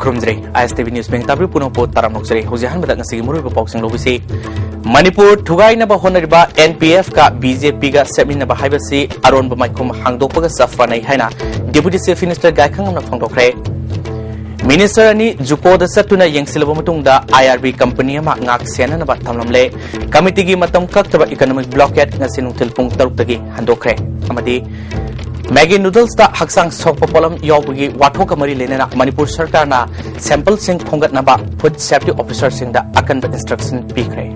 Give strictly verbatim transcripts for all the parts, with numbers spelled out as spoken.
ꯈꯨꯔꯨꯝꯖꯔꯤ꯫ ꯑꯥꯏ S T V news ꯃꯤꯡ ꯇꯥꯕꯤꯔꯤꯕ ꯄꯨꯝꯅꯃꯛꯄꯨ ꯇꯔꯥꯝꯅ ꯑꯣꯛꯆꯔꯤ꯫ ꯍꯧꯖꯤꯛ ꯑꯍꯥꯟꯕꯗ ꯉꯁꯤꯒꯤ ꯃꯔꯨꯑꯣꯏꯕ ꯄꯥꯎꯁꯤꯡ ꯂꯧꯕꯤꯁꯤ꯫ ꯃꯅꯤꯄꯨꯔ ꯊꯨꯒꯥꯏꯅꯕ ꯍꯣꯠꯅꯔꯤꯕ ꯑꯦꯟ ꯄꯤ ꯑꯦꯐꯀ ꯕꯤ ꯖꯦ ꯄꯤꯒ ꯁꯦꯝꯃꯤꯟꯅꯕ ꯍꯥꯏꯕꯁꯤ ꯑꯔꯣꯟꯕ ꯃꯥꯏꯈꯨꯝ ꯍꯥꯡꯗꯣꯛꯄꯒ ꯆꯞ ꯃꯥꯟꯅꯩ ꯍꯥꯏꯅ ꯗꯦꯄꯨꯇꯤ ꯆꯤꯐ ꯃꯤꯅꯤꯁꯇꯔ ꯒꯥꯏꯈꯪꯉꯝꯅ ꯐꯣꯡꯗꯣꯛꯈ꯭ꯔꯦ꯫ ꯃꯤꯅꯤꯁꯇꯔ ꯑꯅꯤ ꯖꯨꯀꯣꯗ ꯆꯠꯇꯨꯅ ꯌꯦꯡꯁꯤꯜꯂꯕ ꯃꯇꯨꯡꯗ ꯑꯥꯏ ꯑꯥꯔ ꯕꯤ ꯀꯝꯄꯅꯤ ꯑꯃ ꯉꯥꯛ ꯁꯦꯟꯅꯅꯕ ꯊꯝꯂꯝꯂꯦ꯫ ꯀꯃꯤꯇꯤꯒꯤ ꯃꯇꯝ ꯀꯛꯇꯕ ꯏꯀꯣꯅꯣꯃꯤꯛ ꯕ꯭ꯂꯣꯀꯦꯠ ꯉꯁꯤ ꯅꯨꯡꯊꯤꯜ ꯄꯨꯡ ꯇꯔꯨꯛꯇꯒꯤ ꯍꯟꯗꯣꯛꯈ꯭ꯔꯦ꯫ ꯑꯃꯗꯤ ꯃꯦꯒꯤ ꯅꯨꯗꯜꯁꯇ ꯍꯛꯆꯥꯡ ꯁꯣꯛꯄ ꯄꯣꯠꯂꯝ ꯌꯥꯎꯕꯒꯤ ꯋꯥꯊꯣꯛꯀ ꯃꯔꯤ ꯂꯩꯅꯅ ꯃꯅꯤꯄꯨꯔ ꯁꯔꯀꯥꯔꯅ ꯁꯦꯝꯄꯜꯁꯤꯡ ꯈꯣꯝꯒꯠꯅꯕ ꯐꯨꯗ ꯁꯦꯐꯇꯤ ꯑꯣꯐꯤꯁꯔꯁꯤꯡꯗ ꯑꯀꯟꯕ ꯏꯟꯁꯇ꯭ꯔꯛꯁꯟ ꯄꯤꯈ꯭ꯔꯦ꯫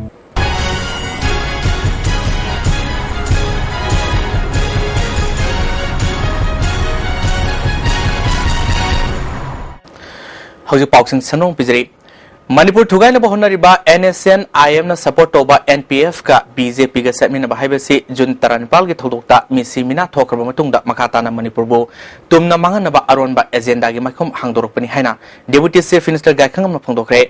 ꯍꯧꯖꯤꯛ ꯄꯥꯎꯁꯤꯡ ꯁꯟꯗꯣꯛꯅ ꯄꯤꯖꯔꯤ꯫ ꯃꯅꯤꯄꯨꯔ ꯊꯨꯒꯥꯏꯅꯕ ꯍꯣꯠꯅꯔꯤꯕ ꯑꯦꯟ ꯑꯦꯁ ꯑꯦꯟ ꯑꯥꯏ ꯑꯦꯝꯅ ꯁꯄꯣꯔꯠ ꯇꯧꯕ ꯑꯦꯟ ꯄꯤ ꯑꯦꯐꯀ ꯕꯤ ꯖꯦ ꯄꯤꯒ ꯆꯠꯃꯤꯟꯅꯕ ꯍꯥꯏꯕꯁꯤ ꯖꯨꯟ ꯇꯔꯥꯅꯤꯄꯥꯜꯒꯤ ꯊꯧꯗꯣꯛꯇ ꯃꯤꯁꯤ ꯃꯤꯅꯥ ꯊꯣꯛꯈ꯭ꯔꯕ ꯃꯇꯨꯡꯗ ꯃꯈꯥ ꯇꯥꯅ ꯃꯅꯤꯄꯨꯔꯕꯨ ꯇꯨꯝꯅ ꯃꯥꯡꯍꯟꯅꯕ ꯑꯔꯣꯟꯕ ꯑꯦꯖꯦꯟꯗꯥꯒꯤ ꯃꯥꯏꯈꯨꯝ ꯍꯥꯡꯗꯣꯔꯛꯄꯅꯤ ꯍꯥꯏꯅ ꯗꯦꯄꯨꯇꯤ ꯆꯤꯐ ꯃꯤꯅꯤꯁꯇꯔ ꯒꯥꯏꯈꯪꯉꯝꯅ ꯐꯣꯡꯗꯣꯛꯈ꯭ꯔꯦ꯫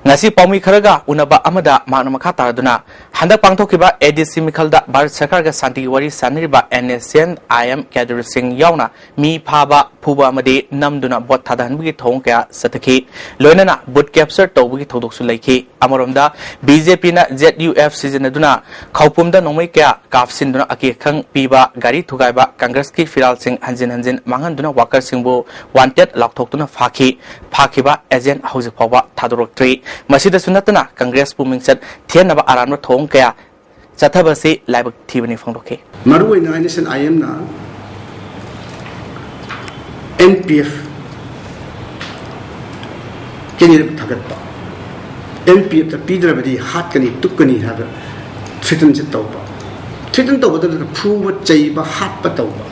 ꯉꯁꯤ ꯄꯥꯎꯃꯤ ꯈꯔꯒ ꯎꯅꯕ ꯑꯃꯗ ꯃꯍꯥꯛꯅ ꯃꯈꯥ ꯇꯥꯔꯗꯨꯅ ꯍꯟꯗꯛ ꯄꯥꯡꯊꯣꯛꯈꯤꯕ ꯑꯦ ꯗꯤ ꯁꯤ ꯃꯤꯈꯜꯗ ꯚꯥꯔꯠ ꯁꯔꯀꯥꯔꯒ ꯁꯥꯟꯇꯤꯒꯤ ꯋꯥꯔꯤ ꯁꯥꯟꯅꯔꯤꯕ N S N I M ꯀꯦꯗꯔꯁꯤꯡ ꯌꯥꯎꯅ ꯃꯤ ꯐꯥꯕ, ꯐꯨꯕ ꯑꯃꯗꯤ ꯅꯝꯗꯨꯅ ꯚꯣꯠ ꯊꯥꯗꯍꯟꯕꯒꯤ ꯊꯧꯑꯣꯡ ꯀꯌꯥ ꯆꯠꯊꯈꯤ꯫ ꯂꯣꯏꯅꯅ ꯕꯨꯠ ꯀꯦꯞꯆꯔ ꯇꯧꯕꯒꯤ ꯊꯧꯗꯣꯛꯁꯨ ꯂꯩꯈꯤ꯫ ꯑꯃꯔꯣꯝꯗ, ꯕꯤ ꯖꯦ ꯄꯤꯅ ꯖꯦꯠ ꯌꯨ ꯑꯦꯐ ꯁꯤꯖꯤꯟꯅꯗꯨꯅ ꯈꯧꯄꯨꯝꯗ ꯅꯣꯡꯃꯩ ꯀꯌꯥ ꯀꯥꯞꯁꯤꯟꯗꯨꯅ ꯑꯀꯤ ꯑꯈꯪ ꯄꯤꯕ, ꯒꯥꯔꯤ ꯊꯨꯒꯥꯏꯕ, ꯀꯪꯒ꯭ꯔꯦꯁꯀꯤ ꯐꯤꯔꯥꯜꯁꯤꯡ ꯍꯟꯖꯤꯟ ꯍꯟꯖꯤꯟ ꯃꯥꯡꯍꯟꯗꯨꯅ ꯋꯥꯀꯔꯁꯤꯡꯕꯨ ꯋꯥꯟꯇꯦꯗ ꯂꯥꯎꯊꯣꯛꯇꯨꯅ ꯐꯥꯈꯤ꯫ ꯐꯥꯈꯤꯕ ꯑꯦꯖꯦꯟ ꯍꯧꯖꯤꯛ ꯐꯥꯎꯕ ꯊꯥꯗꯣꯔꯛꯇ꯭ꯔꯤ꯫ ꯃꯁꯤꯗꯁꯨ ꯅꯠꯇꯅ ꯀꯪꯒ꯭ꯔꯦꯁꯄꯨ ꯃꯤꯡꯆꯠ ꯊꯤꯍꯟꯅꯕ ꯑꯔꯥꯟꯕ ꯊꯧꯑꯣꯡ ꯀꯌꯥ ꯆꯠꯊꯕ ꯑꯁꯤ ꯂꯥꯏꯕꯛ ꯊꯤꯕꯅꯤ ꯐꯣꯡꯗꯣꯛꯈꯤ꯫ ꯃꯔꯨꯑꯣꯏꯅ ꯑꯦꯟ ꯑꯦꯁ ꯑꯦꯟ ꯑꯥꯏ ꯑꯦꯝꯅ ꯑꯦꯟ ꯄꯤ ꯑꯦꯐ ꯀꯦꯟꯗꯤꯗꯦꯠ ꯊꯥꯒꯠꯄ, ꯑꯦꯟ ꯄꯤ ꯑꯦꯐꯇ ꯄꯤꯗ꯭ꯔꯕꯗꯤ ꯍꯥꯠꯀꯅꯤ, ꯇꯨꯞꯀꯅꯤ ꯍꯥꯏꯕ ꯊ꯭ꯔꯤꯇꯟꯁꯦ ꯇꯧꯕ꯫ ꯊ꯭ꯔꯤꯇꯟ ꯇꯧꯕꯗ ꯅꯠꯇꯅ ꯐꯨꯕ, ꯆꯩꯕ, ꯍꯥꯠꯄ ꯇꯧꯕ,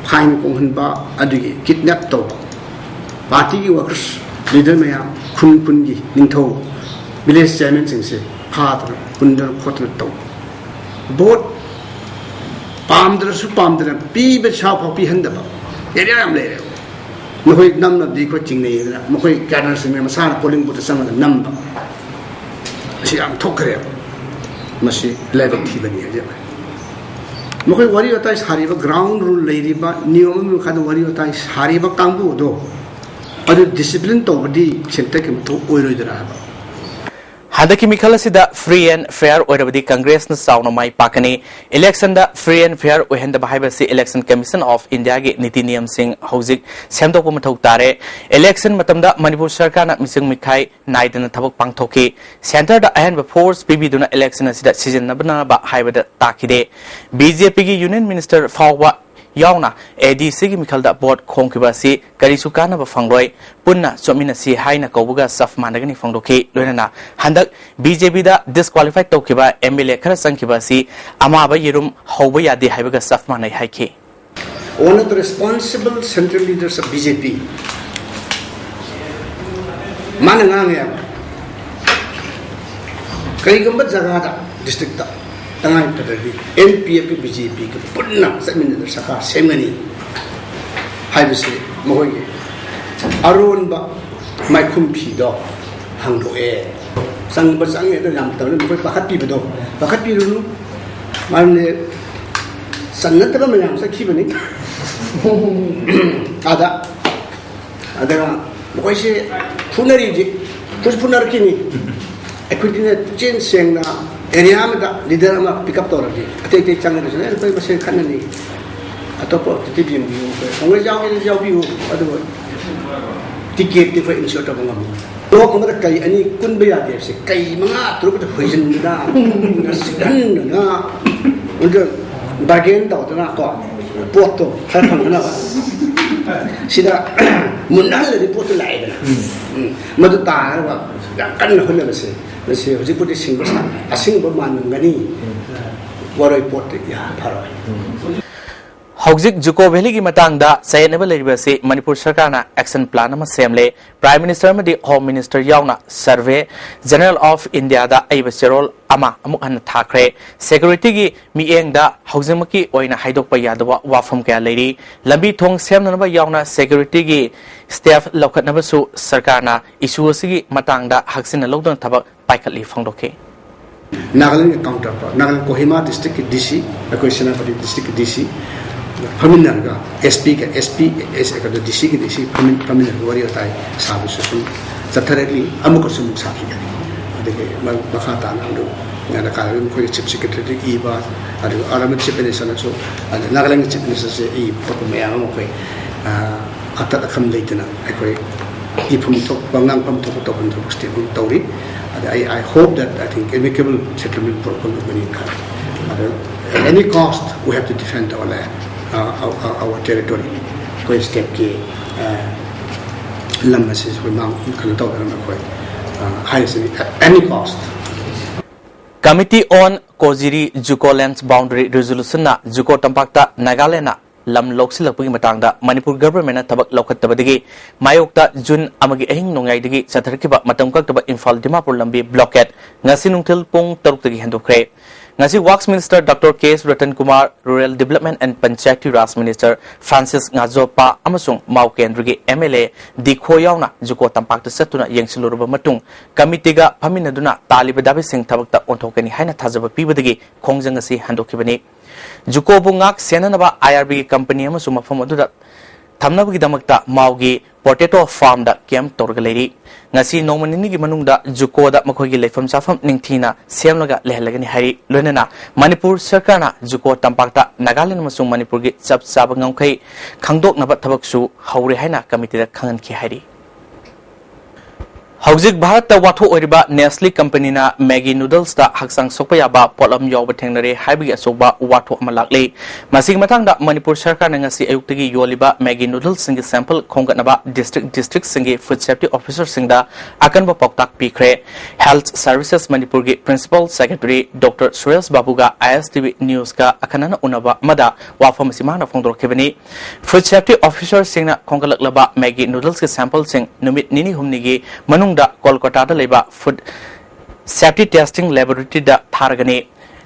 ꯐꯥꯏꯟ ꯀꯣꯡꯍꯟꯕ, ꯑꯗꯨꯒꯤ ꯀꯤꯗꯅꯦꯞ ꯇꯧꯕ, ꯄꯥꯔꯇꯤꯒꯤ ꯋꯥꯔꯀꯔꯁ, ꯂꯤꯗꯔ ꯃꯌꯥꯝ, ꯈꯨꯟ ꯈꯨꯟꯒꯤ ꯅꯤꯡꯊꯧ, ꯚꯤꯂꯦꯖ ꯆꯤꯌꯥꯔꯃꯦꯟꯁꯤꯡꯁꯦ ꯐꯥꯗꯅ ꯄꯨꯟꯗꯅ ꯈꯣꯠꯇꯅ ꯇꯧꯕ꯫ ꯚꯣꯠ ꯄꯥꯝꯗ꯭ꯔꯁꯨ ꯄꯥꯝꯗꯅ ꯄꯤꯕ ꯁꯥ ꯐꯥꯎ ꯄꯤꯍꯟꯗꯕ ꯑꯦꯔꯤꯌꯥ ꯌꯥꯝ ꯂꯩꯔꯦ꯫ ꯃꯈꯣꯏ ꯅꯝꯅꯕꯗꯤ ꯑꯩꯈꯣꯏ ꯆꯤꯡꯅꯩꯗꯅ, ꯃꯈꯣꯏ ꯀꯦꯗꯔꯁꯤꯡꯅ ꯃꯁꯥꯅ ꯄꯣꯂꯤꯡ ꯕꯨꯠꯇ ꯆꯪꯉꯒ ꯅꯝꯕ ꯑꯁꯤ ꯌꯥꯝ ꯊꯣꯛꯈ꯭ꯔꯦꯕ꯫ ꯃꯁꯤ ꯂꯥꯏꯕꯛ ꯊꯤꯕꯅꯤ ꯍꯥꯏꯖꯕ꯫ ꯃꯈꯣꯏ ꯋꯥꯔꯤ ꯋꯥꯇꯥꯏ ꯁꯥꯔꯤꯕ, ꯒ꯭ꯔꯥꯎꯟ ꯔꯨꯜ ꯂꯩꯔꯤꯕ, ꯅꯤꯌꯣꯝ ꯑꯃꯒꯤ ꯃꯈꯥꯗ ꯋꯥꯔꯤ ꯋꯥꯇꯥꯏ ꯁꯥꯔꯤꯕ ꯀꯥꯡꯕꯨ ꯑꯗꯣ ꯑꯗꯨ ꯗꯤꯁꯤꯄ꯭ꯂꯤꯟ ꯇꯧꯕꯗꯤ ꯁꯦꯟꯇꯔꯒꯤ ꯃꯊꯧ ꯑꯣꯏꯔꯣꯏꯗ꯭ꯔꯥ ꯍꯥꯏꯕ꯫ ꯍꯟꯗꯛꯀꯤ ꯃꯤꯈꯜ ꯑꯁꯤꯗ free and fair ꯑꯣꯏꯔꯕꯗꯤ ꯀꯪꯒ꯭ꯔꯦꯁꯅ ꯆꯥꯎꯅ ꯃꯥꯏ ꯄꯥꯛꯀꯅꯤ꯫ Election the free and fair ꯑꯣꯏꯍꯟꯗꯕ ꯍꯥꯏꯕꯁꯤ Election Commission of India ꯒꯤ ꯅꯤꯇꯤ ꯅꯤꯌꯝꯁꯤꯡ ꯍꯧꯖꯤꯛ ꯁꯦꯝꯗꯣꯛꯄ ꯃꯊꯧ ꯇꯥꯔꯦ꯫ Election ꯃꯇꯝꯗ ꯃꯅꯤꯄꯨꯔ ꯁꯔꯀꯥꯔꯅ ꯃꯤꯆꯪ ꯃꯤꯈꯥꯏ ꯅꯥꯏꯗꯅ ꯊꯕꯛ ꯄꯥꯡꯊꯣꯛꯈꯤ꯫ Centre ꯗ ꯑꯍꯦꯟꯕ force ꯄꯤꯕꯤꯗꯨꯅ election ꯑꯁꯤꯗ ꯁꯤꯖꯤꯟꯅꯅꯕ ꯍꯥꯏꯕꯗ ꯇꯥꯈꯤꯗꯦ꯫ B J P ꯒꯤ Union Minister ꯐꯥꯎꯕ ꯌꯥꯎꯅ A D C ꯒꯤ ꯃꯤꯈꯜꯗ vote ꯈꯣꯝꯈꯤꯕ ꯑꯁꯤ ꯀꯔꯤꯁꯨ ꯀꯥꯟꯅꯕ ꯐꯪꯂꯣꯏ, ꯄꯨꯟꯅ ꯆꯣꯠꯃꯤꯟꯅꯁꯤ ꯍꯥꯏꯅ ꯀꯧꯕꯒ ꯆꯞ ꯃꯥꯟꯅꯒꯅꯤ ꯐꯣꯡꯗꯣꯛꯈꯤ꯫ ꯂꯣꯏꯅꯅ ꯍꯟꯗꯛ B J P ꯗ disqualify ꯇꯧꯈꯤꯕ M L A ꯈꯔ ꯆꯪꯈꯤꯕ ꯑꯁꯤ ꯑꯃꯥꯕ ꯌꯦꯔꯨꯝ ꯍꯧꯕ ꯌꯥꯗꯦ ꯍꯥꯏꯕꯒ ꯆꯞ ꯃꯥꯟꯅꯩ ꯍꯥꯏꯈꯤ꯫ One of the responsible central leaders of B J P, ꯃꯥꯅ ꯉꯥꯡꯉꯦꯕ, ꯀꯔꯤꯒꯨꯝꯕ ꯖꯒꯥꯗ, district ꯇ ꯇꯉꯥꯏ ꯐꯗ꯭ꯔꯗꯤ M P F ꯀ B J P ꯒ ꯄꯨꯟꯅ ꯆꯠꯃꯤꯟꯅꯗꯅ ꯁꯔꯀꯥꯔ ꯁꯦꯝꯒꯅꯤ ꯍꯥꯏꯕꯁꯤ ꯃꯈꯣꯏꯒꯤ ꯑꯔꯣꯟꯕ ꯃꯥꯏꯈꯨꯝ ꯐꯤꯗꯣ ꯍꯥꯡꯗꯣꯛꯑꯦ꯫ ꯆꯪꯕ ꯆꯪꯉꯦ ꯑꯗꯣ ꯌꯥꯝ ꯇꯧꯔꯦ, ꯃꯈꯣꯏ ꯄꯥꯈꯠꯄꯤꯕꯗꯣ ꯄꯥꯈꯠꯄꯤꯔꯨꯅꯨ꯫ ꯃꯔꯝꯗꯤ ꯆꯟꯅꯗꯕ ꯃꯌꯥꯝ ꯆꯠꯈꯤꯕꯅꯤ꯫ ꯑꯗ ꯑꯗꯨꯒ ꯃꯈꯣꯏꯁꯦ ꯐꯨꯅꯔꯤꯗꯤ ꯐꯨꯁꯨ ꯐꯨꯅꯔꯛꯈꯤꯅꯤ꯫ ꯑꯩꯈꯣꯏꯗꯤꯅ ꯆꯦꯟ ꯁꯦꯡꯅ area ꯑꯃꯗ leader ꯑꯃ pick up ꯇꯧꯔꯗꯤ ꯑꯇꯩ ꯑꯇꯩ ꯆꯪꯒꯗ꯭ꯔꯁꯨ ꯑꯩꯈꯣꯏ ꯃꯁꯦꯟ ꯈꯠꯅꯅꯤ꯫ ꯑꯇꯣꯞꯄ ꯑꯣꯞꯖꯦꯛꯇꯤꯚ ꯌꯦꯡꯕꯤꯌꯨ꯫ ꯀꯣꯡꯒ꯭ꯔꯦꯁ ꯌꯥꯎꯒꯦꯗꯤ ꯌꯥꯎꯕꯤꯌꯨ, ꯑꯗꯨꯕꯨ ꯇꯤꯀꯦꯠꯇꯤ ꯑꯩꯈꯣꯏ ꯏꯟꯁꯤꯌꯣꯔ ꯇꯧꯕ ꯉꯝꯃꯣꯏ꯫ ꯕ꯭ꯂꯣꯛ ꯑꯃꯗ ꯀꯩ ꯑꯅꯤ ꯀꯨꯟꯕ ꯌꯥꯗꯦ ꯍꯥꯏꯕꯁꯦ ꯀꯩ ꯃꯉꯥ ꯇꯔꯨꯛꯇ ꯍꯣꯏꯖꯤꯟꯗꯅ, ꯁꯤꯠꯍꯟꯗꯅ, ꯑꯗꯨ ꯕꯥꯔꯒꯦꯟ ꯇꯧꯗꯅ ꯀꯣ, ꯄꯣꯠꯇꯣ ꯈꯔ ꯐꯪꯅꯅꯕ ꯁꯤꯗ ꯃꯨꯟꯅꯍꯜꯂꯗꯤ ꯄꯣꯠꯇꯣ ꯂꯥꯛꯑꯦꯗꯅ꯫ ꯎꯝ꯫ ꯃꯗꯨ ꯇꯥꯅꯕ ꯌꯥꯝ ꯀꯟꯅ ꯍꯣꯠꯅꯕꯁꯦ ꯃꯁꯤ ꯍꯧꯖꯤꯛꯄꯨꯗꯤ ꯁꯤꯡꯕ ꯁꯥ-, ꯑꯁꯤꯡꯕ ꯃꯥꯟꯂꯝꯒꯅꯤ꯫ ꯋꯥꯔꯣꯏ ꯄꯣꯠꯇꯤ ꯌꯥ ꯐꯔꯣꯏ꯫ ꯍꯧꯖꯤꯛ ꯖꯨꯀꯣ ꯚꯦꯂꯤꯒꯤ ꯃꯇꯥꯡꯗ ꯆꯌꯦꯠꯅꯕ ꯂꯩꯔꯤꯕ ꯑꯁꯤ ꯃꯅꯤꯄꯨꯔ ꯁꯔꯀꯥꯔꯅ action plan ꯑꯃ ꯁꯦꯝꯂꯦ꯫ Prime Minister ꯑꯃꯗꯤ Home Minister ꯌꯥꯎꯅ Survey General of India ꯗ ꯑꯏꯕ ꯆꯦꯔꯣꯜ ꯑꯃ ꯑꯃꯨꯛ ꯍꯟꯅ ꯊꯥꯈ꯭ꯔꯦ꯫ Security ꯒꯤ ꯃꯤꯠꯌꯦꯡꯗ ꯍꯧꯖꯤꯛꯃꯛꯀꯤ ꯑꯣꯏꯅ ꯍꯥꯏꯗꯣꯛꯄ ꯌꯥꯗꯕ ꯋꯥꯐꯝ ꯀꯌꯥ ꯂꯩꯔꯤ꯫ ꯂꯝꯕꯤ ꯊꯣꯡ ꯁꯦꯝꯅꯅꯕ ꯌꯥꯎꯅ security ꯒꯤ step ꯂꯧꯈꯠꯅꯕꯁꯨ ꯁꯔꯀꯥꯔꯅ issue ꯑꯁꯤꯒꯤ ꯃꯇꯥꯡꯗ ꯍꯛꯆꯤꯟꯅ ꯂꯧꯗꯨꯅ ꯊꯕꯛ ꯄꯥꯏꯈꯠꯂꯤ ꯐꯣꯡꯗꯣꯛꯈꯤ꯫ ꯅꯥꯒꯥꯂꯦꯟꯒꯤ counterpart, ꯅꯥꯒꯥꯂꯦꯟ ꯀꯣꯍꯤꯃꯥ district ꯀꯤ D C, ꯑꯩꯈꯣꯏ ꯁꯦꯅꯥꯄꯇꯤ district ꯀꯤ D C, ꯐꯝꯃꯤꯟꯅꯔꯒ ꯑꯦꯁ ꯄꯤꯒ ꯑꯦꯁ ꯄꯤ ꯑꯦꯁ ꯀꯩꯅꯣ ꯗꯤ ꯁꯤꯒ ꯗꯤ ꯁꯤ ꯐꯝꯃꯤꯟꯅꯔꯒ ꯋꯥꯔꯤ ꯋꯥꯇꯥꯏ ꯁꯥꯕꯁꯨ ꯁꯨꯝ ꯆꯠꯊꯔꯛꯂꯤ꯫ ꯑꯃꯨꯛꯀꯁꯨ ꯑꯃꯨꯛ ꯁꯥꯈꯤꯒꯅꯤ꯫ ꯑꯗꯒꯤ ꯃꯈꯥ ꯇꯥꯅ ꯑꯃꯨꯛ ꯅꯔꯀꯥꯟꯗ ꯃꯈꯣꯏꯒꯤ ꯆꯤꯐ ꯁꯦꯀ꯭ꯔꯦꯇꯔꯤꯗ ꯏꯕ, ꯑꯗꯨꯒ ꯑꯥꯔꯃꯤ ꯆꯤꯐ ꯃꯤꯅꯤꯁꯇꯔꯅꯁꯨ, ꯑꯗꯨ ꯅꯥꯒꯥꯂꯦꯟꯒꯤ ꯆꯤꯐ ꯃꯤꯅꯤꯁꯇꯔꯁꯦ ꯏꯕ ꯈꯣꯠꯄ ꯃꯌꯥꯝ ꯑꯃ ꯑꯩꯈꯣꯏ ꯑꯀꯠ ꯑꯈꯝ ꯂꯩꯇꯅ ꯑꯩꯈꯣꯏ ꯏꯐꯝ ꯊꯣꯛꯄ, ꯉꯥꯡꯐꯝ ꯊꯣꯛꯄ, ꯇꯧꯐꯝ ꯊꯣꯛꯄ ꯁ꯭ꯇꯦꯞ ꯑꯃ ꯇꯧꯔꯤ꯫ ꯑꯗ ꯑꯩ, I hope that, I think, amicable settlement ꯄꯨꯔꯛꯄ ꯉꯝꯒꯅꯤ ꯈꯜꯂꯤ꯫ ꯑꯗ at any cost we have to defend our land, uh, our, our territory. ꯑꯩꯈꯣꯏ ꯁ꯭ꯇꯦꯠꯀꯤ ꯂꯝ ꯑꯁꯤ ꯑꯩꯈꯣꯏ ꯃꯥꯡ ꯀꯩꯅꯣ ꯇꯧꯗꯅꯕ ꯑꯩꯈꯣꯏ ꯍꯥꯏꯔꯤꯁꯤꯅꯤ, at any cost. Committee on Kozhiri JUCO Lands Boundary Resolutionꯅ JUCO ꯇꯝꯄꯥꯛꯇ ꯅꯥꯒꯥꯂꯦꯟꯗꯅ ꯂꯝ ꯂꯧꯁꯤꯜꯂꯛꯄꯒꯤ ꯃꯇꯥꯡꯗ ꯃꯅꯤꯄꯨꯔ ꯒꯚꯔꯟꯃꯦꯟꯠꯅ ꯊꯕꯛ ꯂꯧꯈꯠꯇꯕꯗꯒꯤ ꯃꯥꯌꯣꯛꯇ ꯖꯨꯟ ꯑꯃꯒꯤ ꯑꯍꯤꯡ ꯅꯣꯡꯌꯥꯏꯗꯒꯤ ꯆꯠꯊꯔꯛꯈꯤꯕ ꯃꯇꯝ ꯀꯛꯇꯕ ꯏꯝꯐꯥꯜ ꯗꯤꯃꯥꯄꯨꯔ ꯂꯝꯕꯤ ꯕ꯭ꯂꯣꯀꯦꯠ ꯉꯁꯤ ꯅꯨꯡꯊꯤꯜ ꯄꯨꯡ ꯇꯔꯨꯛꯇꯒꯤ ꯍꯦꯟꯗꯣꯛꯈ꯭ꯔꯦ꯫ ꯉꯁꯤ ꯋꯥꯛꯁ minister doctor K S Ratan Kumar, rural development and panchayati raj minister Francis Ngajokpa ꯑꯃꯁꯨꯡ ꯃꯥꯎ ꯀꯦꯟꯗ꯭ꯔꯒꯤ ꯑꯦꯝ ꯑꯦꯜ ꯑꯦ ꯗꯤ ꯈꯣ ꯌꯥꯎꯅ ꯖꯨꯀꯣ ꯇꯝꯄꯥꯛꯇ ꯆꯠꯇꯨꯅ ꯌꯦꯡꯁꯤꯜꯂꯨꯔꯕ ꯃꯇꯨꯡ ꯀꯃꯤꯇꯤꯒ ꯐꯝꯃꯤꯟꯅꯗꯨꯅ ꯇꯥꯜꯂꯤꯕ ꯗꯥꯕꯤꯁꯤꯡ ꯊꯕꯛꯇ ꯑꯣꯟꯊꯣꯛꯀꯅꯤ ꯍꯥꯏꯅ ꯊꯥꯖꯕ ꯄꯤꯕꯗꯒꯤ ꯈꯣꯡꯖꯪ ꯑꯁꯤ ꯍꯟꯗꯣꯛꯈꯤꯕꯅꯤ꯫ ꯖꯨꯀꯣꯕꯨ ꯉꯥꯛ ꯁꯦꯟꯅꯅꯕ ꯑꯥꯏ ꯑꯥꯔ ꯕꯤꯒꯤ ꯀꯝꯄꯅꯤ ꯑꯃꯁꯨ ꯃꯐꯝ ꯑꯗꯨꯗ ꯊꯝꯅꯕꯒꯤꯗꯃꯛꯇ ꯃꯥꯎꯒꯤ ꯄꯣꯇꯦꯇꯣ ꯐꯥꯔꯝꯗ ꯀꯦꯝꯞ ꯇꯧꯔꯒ ꯂꯩꯔꯤ꯫ ꯉꯁꯤ ꯅꯣꯡꯃ ꯅꯤꯅꯤꯒꯤ ꯃꯅꯨꯡꯗ ꯖꯨꯀꯣꯗ ꯃꯈꯣꯏꯒꯤ ꯂꯩꯐꯝ ꯆꯥꯐꯝ ꯅꯤꯡꯊꯤꯅ ꯁꯦꯝꯂꯒ ꯂꯩꯍꯜꯂꯒꯅꯤ ꯍꯥꯏꯔꯤ꯫ ꯂꯣꯏꯅꯅ ꯃꯅꯤꯄꯨꯔ ꯁꯔꯀꯥꯔꯅ ꯖꯨꯀꯣ ꯇꯝꯄꯥꯛꯇ ꯅꯥꯒꯥꯂꯦꯟ ꯑꯃꯁꯨꯡ ꯃꯅꯤꯄꯨꯔꯒꯤ ꯆꯞ ꯆꯥꯕ ꯉꯝꯈꯩ ꯈꯪꯗꯣꯛꯅꯕ ꯊꯕꯛꯁꯨ ꯍꯧꯔꯦ ꯍꯥꯏꯅ ꯀꯃꯤꯇꯤꯗ ꯈꯪꯍꯟꯈꯤ ꯍꯥꯏꯔꯤ꯫ ꯍꯧꯖꯤꯛ ꯚꯥꯔꯠꯇ ꯋꯥꯊꯣꯛ ꯑꯣꯏꯔꯤꯕ ꯅꯦꯁꯂꯤ ꯀꯝꯄꯅꯤꯅ ꯃꯦꯒꯤ ꯅꯨꯗꯜꯁꯇ ꯍꯛꯆꯥꯡ ꯁꯣꯛꯄ ꯌꯥꯕ ꯄꯣꯠꯂꯝ ꯌꯥꯎꯕ ꯊꯦꯡꯅꯔꯦ ꯍꯥꯏꯕꯒꯤ ꯑꯆꯧꯕ ꯋꯥꯊꯣꯛ ꯑꯃ ꯂꯥꯛꯂꯤ꯫ ꯃꯁꯤꯒꯤ ꯃꯇꯥꯡꯗ ꯃꯅꯤꯄꯨꯔ ꯁꯔꯀꯥꯔꯅ ꯉꯁꯤ ꯑꯌꯨꯛꯇꯒꯤ ꯌꯣꯜꯂꯤꯕ ꯃꯦꯒꯤ ꯅꯨꯗꯜꯁꯤꯡꯒꯤ ꯁꯦꯝꯄꯜ ꯈꯣꯝꯒꯠꯅꯕ ꯗꯤꯁꯇ꯭ꯔꯤꯛ ꯗꯤꯁꯇ꯭ꯔꯤꯛꯁꯤꯡꯒꯤ ꯐꯨꯗ ꯁꯦꯐꯇꯤ ꯑꯣꯐꯤꯁꯔꯁꯤꯡꯗ ꯑꯀꯟꯕ ꯄꯥꯎꯇꯥꯛ ꯄꯤꯈ꯭ꯔꯦ꯫ ꯍꯦꯜꯊ ꯁꯔꯚꯤꯁꯦꯁ ꯃꯅꯤꯄꯨꯔꯒꯤ ꯄ꯭ꯔꯤꯟꯁꯤꯄꯥꯜ ꯁꯦꯀ꯭ꯔꯦꯇꯔꯤ ꯗꯣꯛꯇꯔ ꯁꯨꯔꯦꯁ ꯕꯥꯕꯨꯒ ꯑꯥꯏ ꯑꯦꯁ ꯇꯤ ꯚꯤ ꯅ꯭ꯌꯨꯁꯀ ꯑꯈꯟꯅꯅ ꯎꯅꯕ ꯑꯃꯗ ꯋꯥꯐꯝ ꯑꯁꯤ ꯃꯍꯥꯛꯅ ꯐꯣꯡꯗꯣꯔꯛꯈꯤꯕꯅꯤ꯫ ꯐꯨꯗ ꯁꯦꯐꯇꯤ ꯑꯣꯐꯤꯁꯔꯁꯤꯡꯅ ꯈꯣꯝꯒꯠꯂꯛꯂꯕ ꯃꯦꯒꯤ ꯅꯨꯗꯜꯁꯀꯤ ꯁꯦꯝꯄꯜꯁꯤꯡ ꯅꯨꯃꯤꯠ ꯅꯤꯅꯤ ꯍꯨꯝꯅꯤꯒꯤ ꯃꯅꯨꯡꯗ ꯀꯣꯜꯀꯇꯥꯗ ꯂꯩꯕ ꯐꯨꯗ ꯁꯦꯐꯇꯤ ꯇꯦꯁꯇꯤꯡ ꯂꯦꯕꯣꯔꯦꯇꯔꯤꯗ ꯊꯥꯔꯒꯅꯤ꯫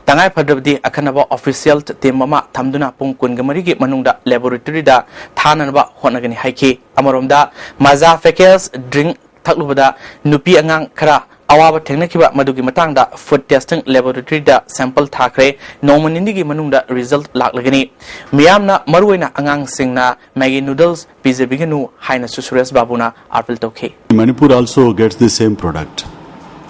ꯇꯉꯥꯏ ꯐꯗ꯭ꯔꯕꯗꯤ ꯑꯈꯟꯅꯕ ꯑꯣꯐꯤꯁꯤꯌꯦꯜ ꯇꯤꯝ ꯑꯃ ꯊꯝꯗꯨꯅ ꯄꯨꯡ ꯀꯨꯟꯒ ꯃꯔꯤꯒꯤ ꯃꯅꯨꯡꯗ ꯂꯦꯕꯣꯔꯦꯇꯔꯤꯗ ꯊꯥꯅꯅꯕ ꯍꯣꯠꯅꯒꯅꯤ ꯍꯥꯏꯈꯤ꯫ ꯑꯃꯔꯣꯝꯗ, ꯃꯖꯥ ꯄꯦꯀꯦꯖ ꯗ꯭ꯔꯤꯡ ꯊꯛꯂꯨꯕꯗ ꯅꯨꯄꯤ ꯑꯉꯥꯡ ꯈꯔ ꯑꯋꯥꯕ ꯊꯦꯡꯅꯈꯤꯕ ꯃꯗꯨꯒꯤ ꯃꯇꯥꯡꯗ food testing laboratory ꯗ sample ꯊꯥꯈ꯭ꯔꯦ꯫ ꯅꯣꯡꯃ ꯅꯤꯅꯤꯒꯤ ꯃꯅꯨꯡꯗ result ꯂꯥꯛꯂꯒꯅꯤ꯫ ꯃꯤꯌꯥꯝꯅ, ꯃꯔꯨꯑꯣꯏꯅ ꯑꯉꯥꯡꯁꯤꯡꯅ, Maggi noodles ꯄꯤꯖꯕꯤꯒꯅꯨ ꯍꯥꯏꯅꯁꯨ ꯁꯨꯔꯦꯁ ꯕꯥꯕꯨꯅ appeal ꯇꯧꯈꯤ꯫ Manipur also gets the same product.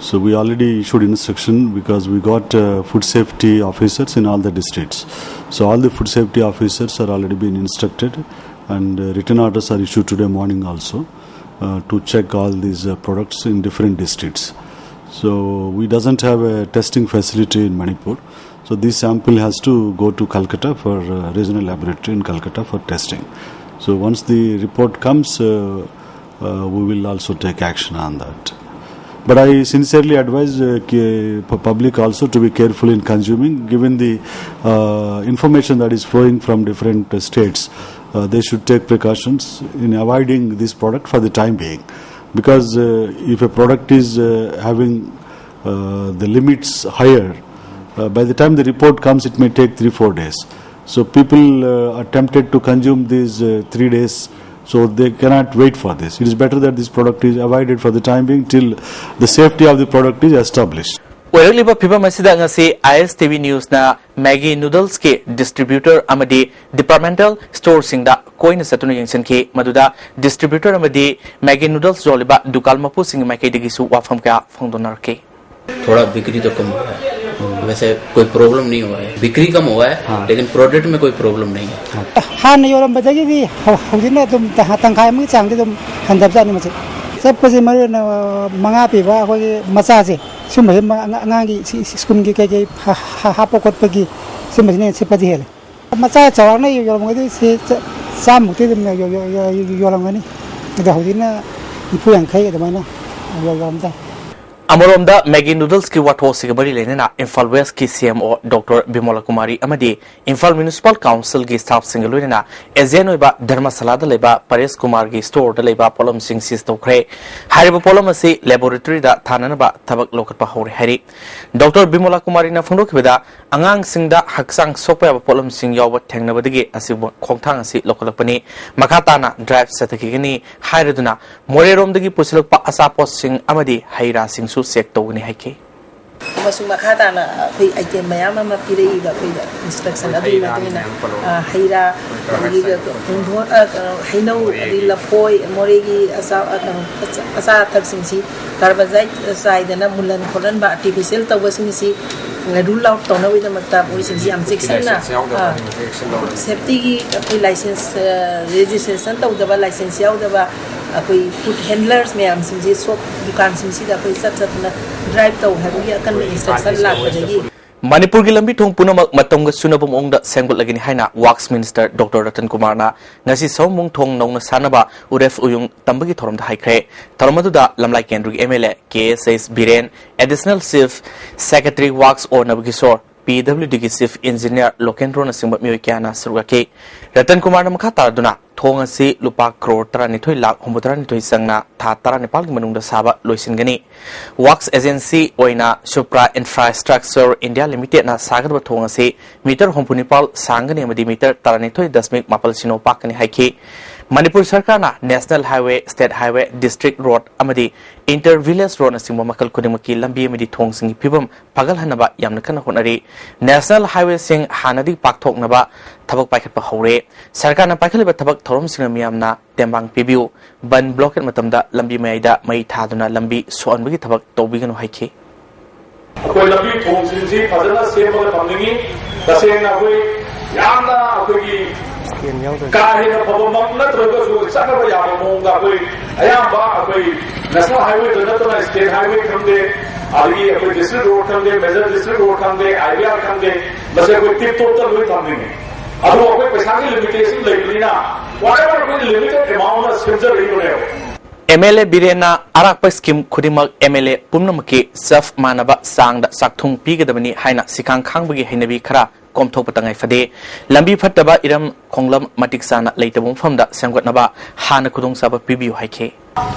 So we already issued instruction because we got uh, food safety officers in all the districts. So all the food safety officers are already been instructed, and uh, written orders are issued today morning also uh, to check all these uh, products in different districts. So we doesn't have a testing facility in Manipur. So this sample has to go to Calcutta for uh, regional laboratory in Calcutta for testing. So once the report comes, uh, uh, we will also take action on that. But I sincerely advise uh, ki- pu- public also to be careful in consuming, given the uh, information that is flowing from different uh, states. Uh, they should take precautions in avoiding this product for the time being, because uh, if a product is uh, having uh, the limits higher, uh, by the time the report comes, it may take three, four days. So people uh, are tempted to consume these uh, three days, so they cannot wait for this. It is better that this product is avoided for the time being till the safety of the product is established. ꯑꯣꯏꯔꯛꯂꯤꯕ ꯐꯤꯕꯝ ꯑꯁꯤꯗ ꯉꯁꯤ I S T V News ꯅ Maggi noodles ꯀꯤ distributor ꯑꯃꯗꯤ departmental store ꯁꯤꯡꯗ ꯀꯣꯏꯅ ꯆꯠꯇꯨꯅ ꯌꯦꯡꯁꯤꯟꯈꯤ, ꯃꯗꯨꯗ distributor ꯑꯃꯗꯤ Maggi noodles ꯌꯣꯜꯂꯤꯕ ꯗꯨꯀꯥꯟ ꯃꯄꯨꯁꯤꯡꯒꯤ ꯃꯥꯏꯀꯩꯗꯒꯤꯁꯨ ꯋꯥꯐꯝ ꯀꯌꯥ ꯐꯣꯡꯗꯣꯛꯅꯔꯛꯈꯤ꯫ थोड़ा बिक्री तो कम हुआ है, वैसे कोई प्रॉब्लम नहीं हुआ है। बिक्री कम हुआ है, हाँ। लेकिन प्रोडक्ट में कोई प्रॉब्लम नहीं है। ꯍꯥꯟꯅ ꯌꯣꯜꯂꯝꯕꯗꯒꯤꯗꯤ ꯍꯧ- ꯍꯧꯖꯤꯛꯅ ꯑꯗꯨꯝ ꯇ- ꯇꯪꯈꯥꯏ ꯑꯃꯒꯤ ꯆꯥꯡꯗꯤ ꯑꯗꯨꯝ ꯍꯟꯊꯕꯖꯥꯠꯅꯤ꯫ ꯃꯁꯤ ꯆꯠꯄꯁꯤ ꯃꯔꯨ ꯑꯣꯏꯅ ꯃꯉꯥ ꯄꯤꯕ ꯑꯩꯈꯣꯏꯒꯤ ꯃꯆꯥꯁꯦ, ꯁꯨꯝꯕꯁꯤ ꯃ- ꯑꯉꯥꯡ- ꯑꯉꯥꯡꯒꯤ ꯁꯤ- ꯁꯤ- ꯁ꯭ꯀꯨꯜꯒꯤ ꯀꯩꯀꯩ ꯍꯥ- ꯍꯥ- ꯍꯥꯞꯄ ꯈꯣꯠꯄꯒꯤ ꯁꯨꯝꯕꯁꯤꯅ ꯍꯦꯟꯅ ꯁꯤꯠꯄꯗꯤ ꯍꯦꯜꯂꯦ꯫ ꯃꯆꯥ ꯆꯥꯎꯔꯥꯛꯅ ꯌꯣꯜꯂꯝꯒꯗꯣꯏꯁꯤ ꯆ- ꯆꯥꯝꯃꯨꯛꯇꯤ ꯑꯗꯨꯝ ꯌꯣ- ꯌꯣ- ꯌꯣ- ꯌꯣ- ꯌꯣꯜꯂꯝꯒꯅꯤ꯫ ꯑꯗꯣ ꯍꯧꯖꯤꯛꯅ ꯅꯤꯐꯨ ꯌꯥꯡꯈꯩ ꯑꯗꯨꯃꯥꯏꯅ ꯌꯣ- ꯌꯣꯜꯂꯝ ꯇꯥꯏ꯫ ꯑꯃꯔꯣꯝꯗ Maggi noodles ꯀꯤ ꯋꯥꯊꯣꯛ ꯑꯁꯤꯒ ꯃꯔꯤ ꯂꯩꯅꯅ ꯏꯝꯐꯥꯜ West ꯀꯤ C M O Doctor ꯕꯤꯃꯣꯂꯥ ꯀꯨꯃꯥꯔꯤ ꯑꯃꯗꯤ ꯏꯝꯐꯥꯜ Municipal Council ꯒꯤ staff ꯁꯤꯡꯒ ꯂꯣꯏꯅꯅ agent ꯑꯣꯏꯕ ꯙꯔꯃꯁꯥꯂꯥꯗ ꯂꯩꯕ ꯄꯔꯦꯁ ꯀꯨꯃꯥꯔꯒꯤ store ꯗ ꯂꯩꯕ ꯄꯣꯠꯂꯝꯁꯤꯡ seize ꯇꯧꯈ꯭ꯔꯦ꯫ ꯍꯥꯏꯔꯤꯕ ꯄꯣꯠꯂꯝ ꯑꯁꯤ laboratory ꯗ ꯊꯥꯅꯅꯕ ꯊꯕꯛ ꯂꯧꯈꯠꯄ ꯍꯧꯔꯦ ꯍꯥꯏꯔꯤ꯫ Doctor ꯕꯤꯃꯣꯂꯥ ꯀꯨꯃꯥꯔꯤꯅ ꯐꯣꯡꯗꯣꯛꯈꯤꯕꯗ, ꯑꯉꯥꯡꯁꯤꯡꯗ ꯍꯛꯆꯥꯡ ꯁꯣꯛꯄ ꯌꯥꯕ ꯄꯣꯠꯂꯝꯁꯤꯡ ꯌꯥꯎꯕ ꯊꯦꯡꯅꯕꯗꯒꯤ ꯑꯁꯤꯒꯨꯝꯕ ꯈꯣꯡꯊꯥꯡ ꯑꯁꯤ ꯂꯧꯈꯠꯂꯛꯄꯅꯤ꯫ ꯃꯈꯥ ꯇꯥꯅ drive ꯆꯠꯊꯈꯤꯒꯅꯤ ꯍꯥꯏꯔꯗꯨꯅ ꯃꯣꯔꯦꯔꯣꯝꯗꯒꯤ ꯄꯨꯁꯤꯜꯂꯛꯄ ꯑꯆꯥꯄꯣꯠꯁꯤꯡ ꯑꯃꯗꯤ ꯍꯩ ꯔꯥꯁꯤꯡꯁꯨ ꯆꯦꯛ ꯇꯧꯒꯅꯤ ꯍꯥꯏꯈꯤ꯫ ꯑꯃꯁꯨꯡ ꯃꯈꯥ ꯇꯥꯅ ꯑꯩꯈꯣꯏ ꯑꯥꯏꯇꯦꯝ ꯃꯌꯥꯝ ꯑꯃ ꯄꯤꯔꯛꯏꯕ ꯑꯩꯈꯣꯏꯗ ꯏꯟꯁꯇ꯭ꯔꯛꯁꯟ ꯑꯗꯨꯒꯤ ꯃꯇꯨꯡ ꯏꯟꯅ, ꯑ, ꯍꯩ ꯔꯥ, ꯑꯗꯒꯤ ꯄꯨꯡꯗꯣꯟ, ꯑ, ꯀꯩꯅꯣ, ꯍꯩꯅꯧ, ꯑꯗꯒꯤ ꯂꯐꯣꯏ, ꯃꯣꯔꯦꯒꯤ ꯑꯆꯥ-, ꯑ, ꯀꯩꯅꯣ, ꯑꯆꯥ-, ꯑꯆꯥ ꯑꯊꯛꯁꯤꯡꯁꯤ ꯀꯥꯔꯕꯥꯖꯥꯏꯠ ꯆꯥꯏꯗꯅ ꯃꯨꯜꯍꯟ ꯈꯣꯠꯍꯟꯕ, ꯑꯥꯔꯇꯤꯐꯤꯁꯤꯌꯦꯜ ꯇꯧꯕꯁꯤꯡꯁꯤ ꯔꯨꯜ ꯑꯥꯎꯠ ꯇꯧꯅꯕꯒꯤꯗꯃꯛꯇ ꯃꯣꯏꯁꯤꯡꯁꯤ ꯌꯥꯝ ꯆꯦꯛꯁꯤꯟꯅ, ꯁꯦꯐꯇꯤꯒꯤ ꯑꯩꯈꯣꯏ ꯂꯥꯏꯁꯦꯟꯁ, ꯑ, ꯔꯦꯖꯤꯁꯇ꯭ꯔꯦꯁꯟ ꯇꯧꯗꯕ, ꯂꯥꯏꯁꯦꯟꯁ ꯌꯥꯎꯗꯕ ꯑꯩꯈꯣꯏ ꯐꯨꯗ ꯍꯦꯟꯗꯂꯔꯁ ꯃꯌꯥꯝꯁꯤꯡꯁꯤ ꯁꯣꯞ ꯗꯨꯀꯥꯟꯁꯤꯡꯁꯤꯗ ꯑꯩꯈꯣꯏ ꯆꯠ ꯆꯠꯇꯅ ꯗ꯭ꯔꯥꯏꯚ ꯇꯧ ꯍꯥꯏꯕꯒꯤ ꯑꯀꯟꯕ ꯏꯟꯁꯇ꯭ꯔꯛꯁꯟ ꯂꯥꯛꯄꯗꯒꯤ ꯃꯅꯤꯄꯨꯔꯒꯤ ꯂꯝꯕꯤ ꯊꯣꯡ ꯄꯨꯝꯅꯃꯛ ꯃꯇꯝꯒ ꯆꯨꯅꯕ ꯃꯑꯣꯡꯗ ꯁꯦꯝꯒꯠꯂꯒꯅꯤ ꯍꯥꯏꯅ ꯋꯥꯛꯁ ꯃꯤꯅꯤꯁꯇꯔ ꯗꯣꯛꯇꯔ ꯔꯇꯟ ꯀꯨꯃꯥꯔꯅ ꯉꯁꯤ ꯁꯑꯣꯝꯕꯨꯡ ꯊꯣꯡ ꯅꯧꯅ ꯁꯥꯅꯕ ꯎꯔꯦꯐ ꯎꯌꯨꯡ ꯇꯝꯕꯒꯤ ꯊꯧꯔꯝꯗ ꯍꯥꯏꯈ꯭ꯔꯦ꯫ ꯊꯧꯔꯝ ꯑꯗꯨꯗ ꯂꯝꯂꯥꯏ ꯀꯦꯟꯗ꯭ꯔꯒꯤ M L A K S H Biren, additional chief secretary wax ꯑꯣ ꯅꯕꯀꯤꯁꯣꯔ, ꯄꯤ ꯗꯕ꯭ꯂꯤꯎ ꯗꯤꯒꯤ ꯆꯤꯐ ꯏꯟꯖꯤꯅꯤꯌꯥꯔ ꯂꯣꯀꯦꯟꯗ꯭ꯔꯣꯅꯆꯤꯡꯕ ꯃꯤꯑꯣꯏ ꯀꯌꯥꯅ ꯁꯔꯨꯛ ꯌꯥꯈꯤ꯫ ꯔꯇꯟ ꯀꯨꯃꯥꯔꯅ ꯃꯈꯥ ꯇꯥꯔꯗꯨꯅ ꯊꯣꯡ ꯑꯁꯤ ꯂꯨꯄꯥ ꯀ꯭ꯔꯣꯔ ꯇꯔꯥꯅꯤꯊꯣꯏ ꯂꯥꯈ ꯍꯨꯝꯐꯨꯇꯔꯥꯅꯤꯊꯣꯏ ꯆꯪꯅ ꯊꯥ ꯇꯔꯥꯅꯤꯄꯥꯜꯒꯤ ꯃꯅꯨꯡꯗ ꯁꯥꯕ ꯂꯣꯏꯁꯤꯟꯒꯅꯤ꯫ ꯋꯥꯛꯁ ꯑꯦꯖꯦꯟꯁꯤ ꯑꯣꯏꯅ ꯁꯨꯄ꯭ꯔꯥ ꯏꯟꯐ꯭ꯔꯥꯁ꯭ꯇ꯭ꯔꯛꯆꯔ ꯏꯟꯗꯤꯌꯥ ꯂꯤꯃꯤꯇꯦꯗꯅ ꯁꯥꯒꯗꯕ ꯊꯣꯡ ꯑꯁꯤ ꯃꯤꯇꯔ ꯍꯨꯝꯐꯨꯅꯤꯄꯥꯜ ꯁꯥꯡꯒꯅꯤ ꯑꯃꯗꯤ ꯃꯤꯇꯔ ꯇꯔꯥꯅꯤꯊꯣꯏ ꯗꯁꯃꯤꯛ ꯃꯥꯄꯜ ꯁꯤꯅꯣ ꯄꯥꯛꯀꯅꯤ ꯍꯥꯏꯈꯤ꯫ ꯃꯅꯤꯄꯨꯔ ꯁꯔꯀꯥꯔꯅ national highway, state highway, district road ꯑꯃꯗꯤ ꯏꯟꯇꯔ ꯚꯤꯂꯦꯖ ꯔꯣꯗꯅꯆꯤꯡꯕ ꯃꯈꯜ ꯈꯨꯗꯤꯡꯃꯛꯀꯤ ꯂꯝꯕꯤ ꯑꯃꯗꯤ ꯊꯣꯡꯁꯤꯡꯒꯤ ꯐꯤꯕꯝ ꯐꯒꯠꯍꯟꯅꯕ ꯌꯥꯝꯅ ꯀꯟꯅ ꯍꯣꯠꯅꯔꯤ꯫ ꯅꯦꯁꯅꯦꯜ ꯍꯥꯏꯋꯦꯁꯤꯡ ꯍꯥꯟꯅꯗꯤ ꯄꯥꯛꯊꯣꯛꯅꯕ ꯊꯕꯛ ꯄꯥꯏꯈꯠꯄ ꯍꯧꯔꯦ꯫ ꯁꯔꯀꯥꯔꯅ ꯄꯥꯏꯈꯠꯂꯤꯕ ꯊꯕꯛ ꯊꯧꯔꯝꯁꯤꯡꯅ ꯃꯤꯌꯥꯝꯅ ꯇꯦꯡꯕꯥꯡ ꯄꯤꯕꯤꯌꯨ꯫ ꯕꯟ ꯕ꯭ꯂꯣꯀꯦꯠ ꯃꯇꯝꯗ ꯂꯝꯕꯤ ꯃꯌꯥꯏꯗ ꯃꯩ ꯊꯥꯗꯨꯅ ꯂꯝꯕꯤ ꯁꯣꯛꯍꯟꯕꯒꯤ ꯊꯕꯛ ꯇꯧꯕꯤꯒꯅꯨ ꯍꯥꯏꯈꯤ꯫ ꯑꯩꯈꯣꯏ ꯂꯝꯕꯤ ꯊꯣꯡꯁꯤꯡꯁꯤ ꯐꯖꯅ ꯁꯦꯝꯃꯒ ꯊꯝꯅꯤꯡꯉꯤ꯫ ꯇꯁꯦꯡꯅ ꯑꯩꯈꯣꯏ ꯌꯥꯝꯅ ꯑꯩꯈꯣꯏꯒꯤ ꯀꯥ ꯍꯦꯟꯅ ꯐꯕꯃꯛ ꯅꯠꯇ꯭ꯔꯒꯁꯨ ꯆꯠꯅꯕ ꯌꯥꯕ ꯃꯑꯣꯡꯗ ꯑꯩꯈꯣꯏ ꯑꯌꯥꯝꯕ ꯑꯩꯈꯣꯏ ꯅꯦꯁꯅꯦꯜ ꯍꯥꯏꯋꯦꯗ ꯅꯠꯇꯅ ꯁ꯭ꯇꯦꯠ ꯍꯥꯏꯋꯦ ꯈꯪꯗꯦ, ꯑꯗꯒꯤ ꯑꯩꯈꯣꯏ ꯗꯤꯁꯇ꯭ꯔꯤꯛ ꯔꯣꯗ ꯈꯪꯗꯦ, ꯃꯦꯖꯔ ꯗꯤꯁꯇ꯭ꯔꯤꯛ ꯔꯣꯗ ꯈꯪꯗꯦ, ꯑꯥꯏ ꯕꯤ ꯑꯥꯔ ꯈꯪꯗꯦ, ꯃꯁꯤ ꯑꯩꯈꯣꯏ ꯇꯤꯞ ꯇꯣꯞꯇ ꯂꯣꯏ ꯊꯝꯅꯤꯡꯉꯤ꯫ ꯑꯗꯨꯕꯨ ꯑꯩꯈꯣꯏ ꯄꯩꯁꯥꯒꯤ ꯂꯤꯃꯤꯇꯦꯁꯟ ꯂꯩꯕꯅꯤꯅ whatever ꯑꯩꯈꯣꯏꯅ ꯂꯤꯃꯤꯇꯦꯗ ꯑꯦꯃꯥꯎꯟꯗ ꯁꯦꯝꯖꯔꯛꯏꯕꯅꯦꯕ꯫ ꯑꯦꯝ ꯑꯦꯜ ꯑꯦ ꯕꯤꯔꯦꯟꯅ ꯑꯔꯥꯛꯄ ꯁ꯭ꯀꯤꯝ ꯈꯨꯗꯤꯡꯃꯛ ꯑꯦꯝ ꯑꯦꯜ ꯑꯦ ꯄꯨꯝꯅꯃꯛꯀꯤ ꯆꯞ ꯃꯥꯟꯅꯕ ꯆꯥꯡꯗ ꯆꯥꯛꯊꯨꯡ ꯄꯤꯒꯗꯕꯅꯤ ꯍꯥꯏꯅ ꯁꯤꯈꯥꯡ ꯈꯥꯡꯕꯒꯤ ꯍꯩꯅꯕꯤ ꯈꯔ ꯀꯣꯝꯊꯣꯛꯄ ꯇꯉꯥꯏ ꯐꯗꯦ꯫ ꯂꯝꯕꯤ ꯐꯠꯇꯕ, ꯏꯔꯝ ꯈꯣꯡꯂꯝ ꯃꯇꯤꯛ ꯆꯥꯅ ꯂꯩꯇꯕ ꯃꯐꯝꯗ ꯁꯦꯝꯒꯠꯅꯕ ꯍꯥꯟꯅ ꯈꯨꯗꯣꯡꯆꯥꯕ ꯄꯤꯕꯤꯌꯨ ꯍꯥꯏꯈꯤ꯫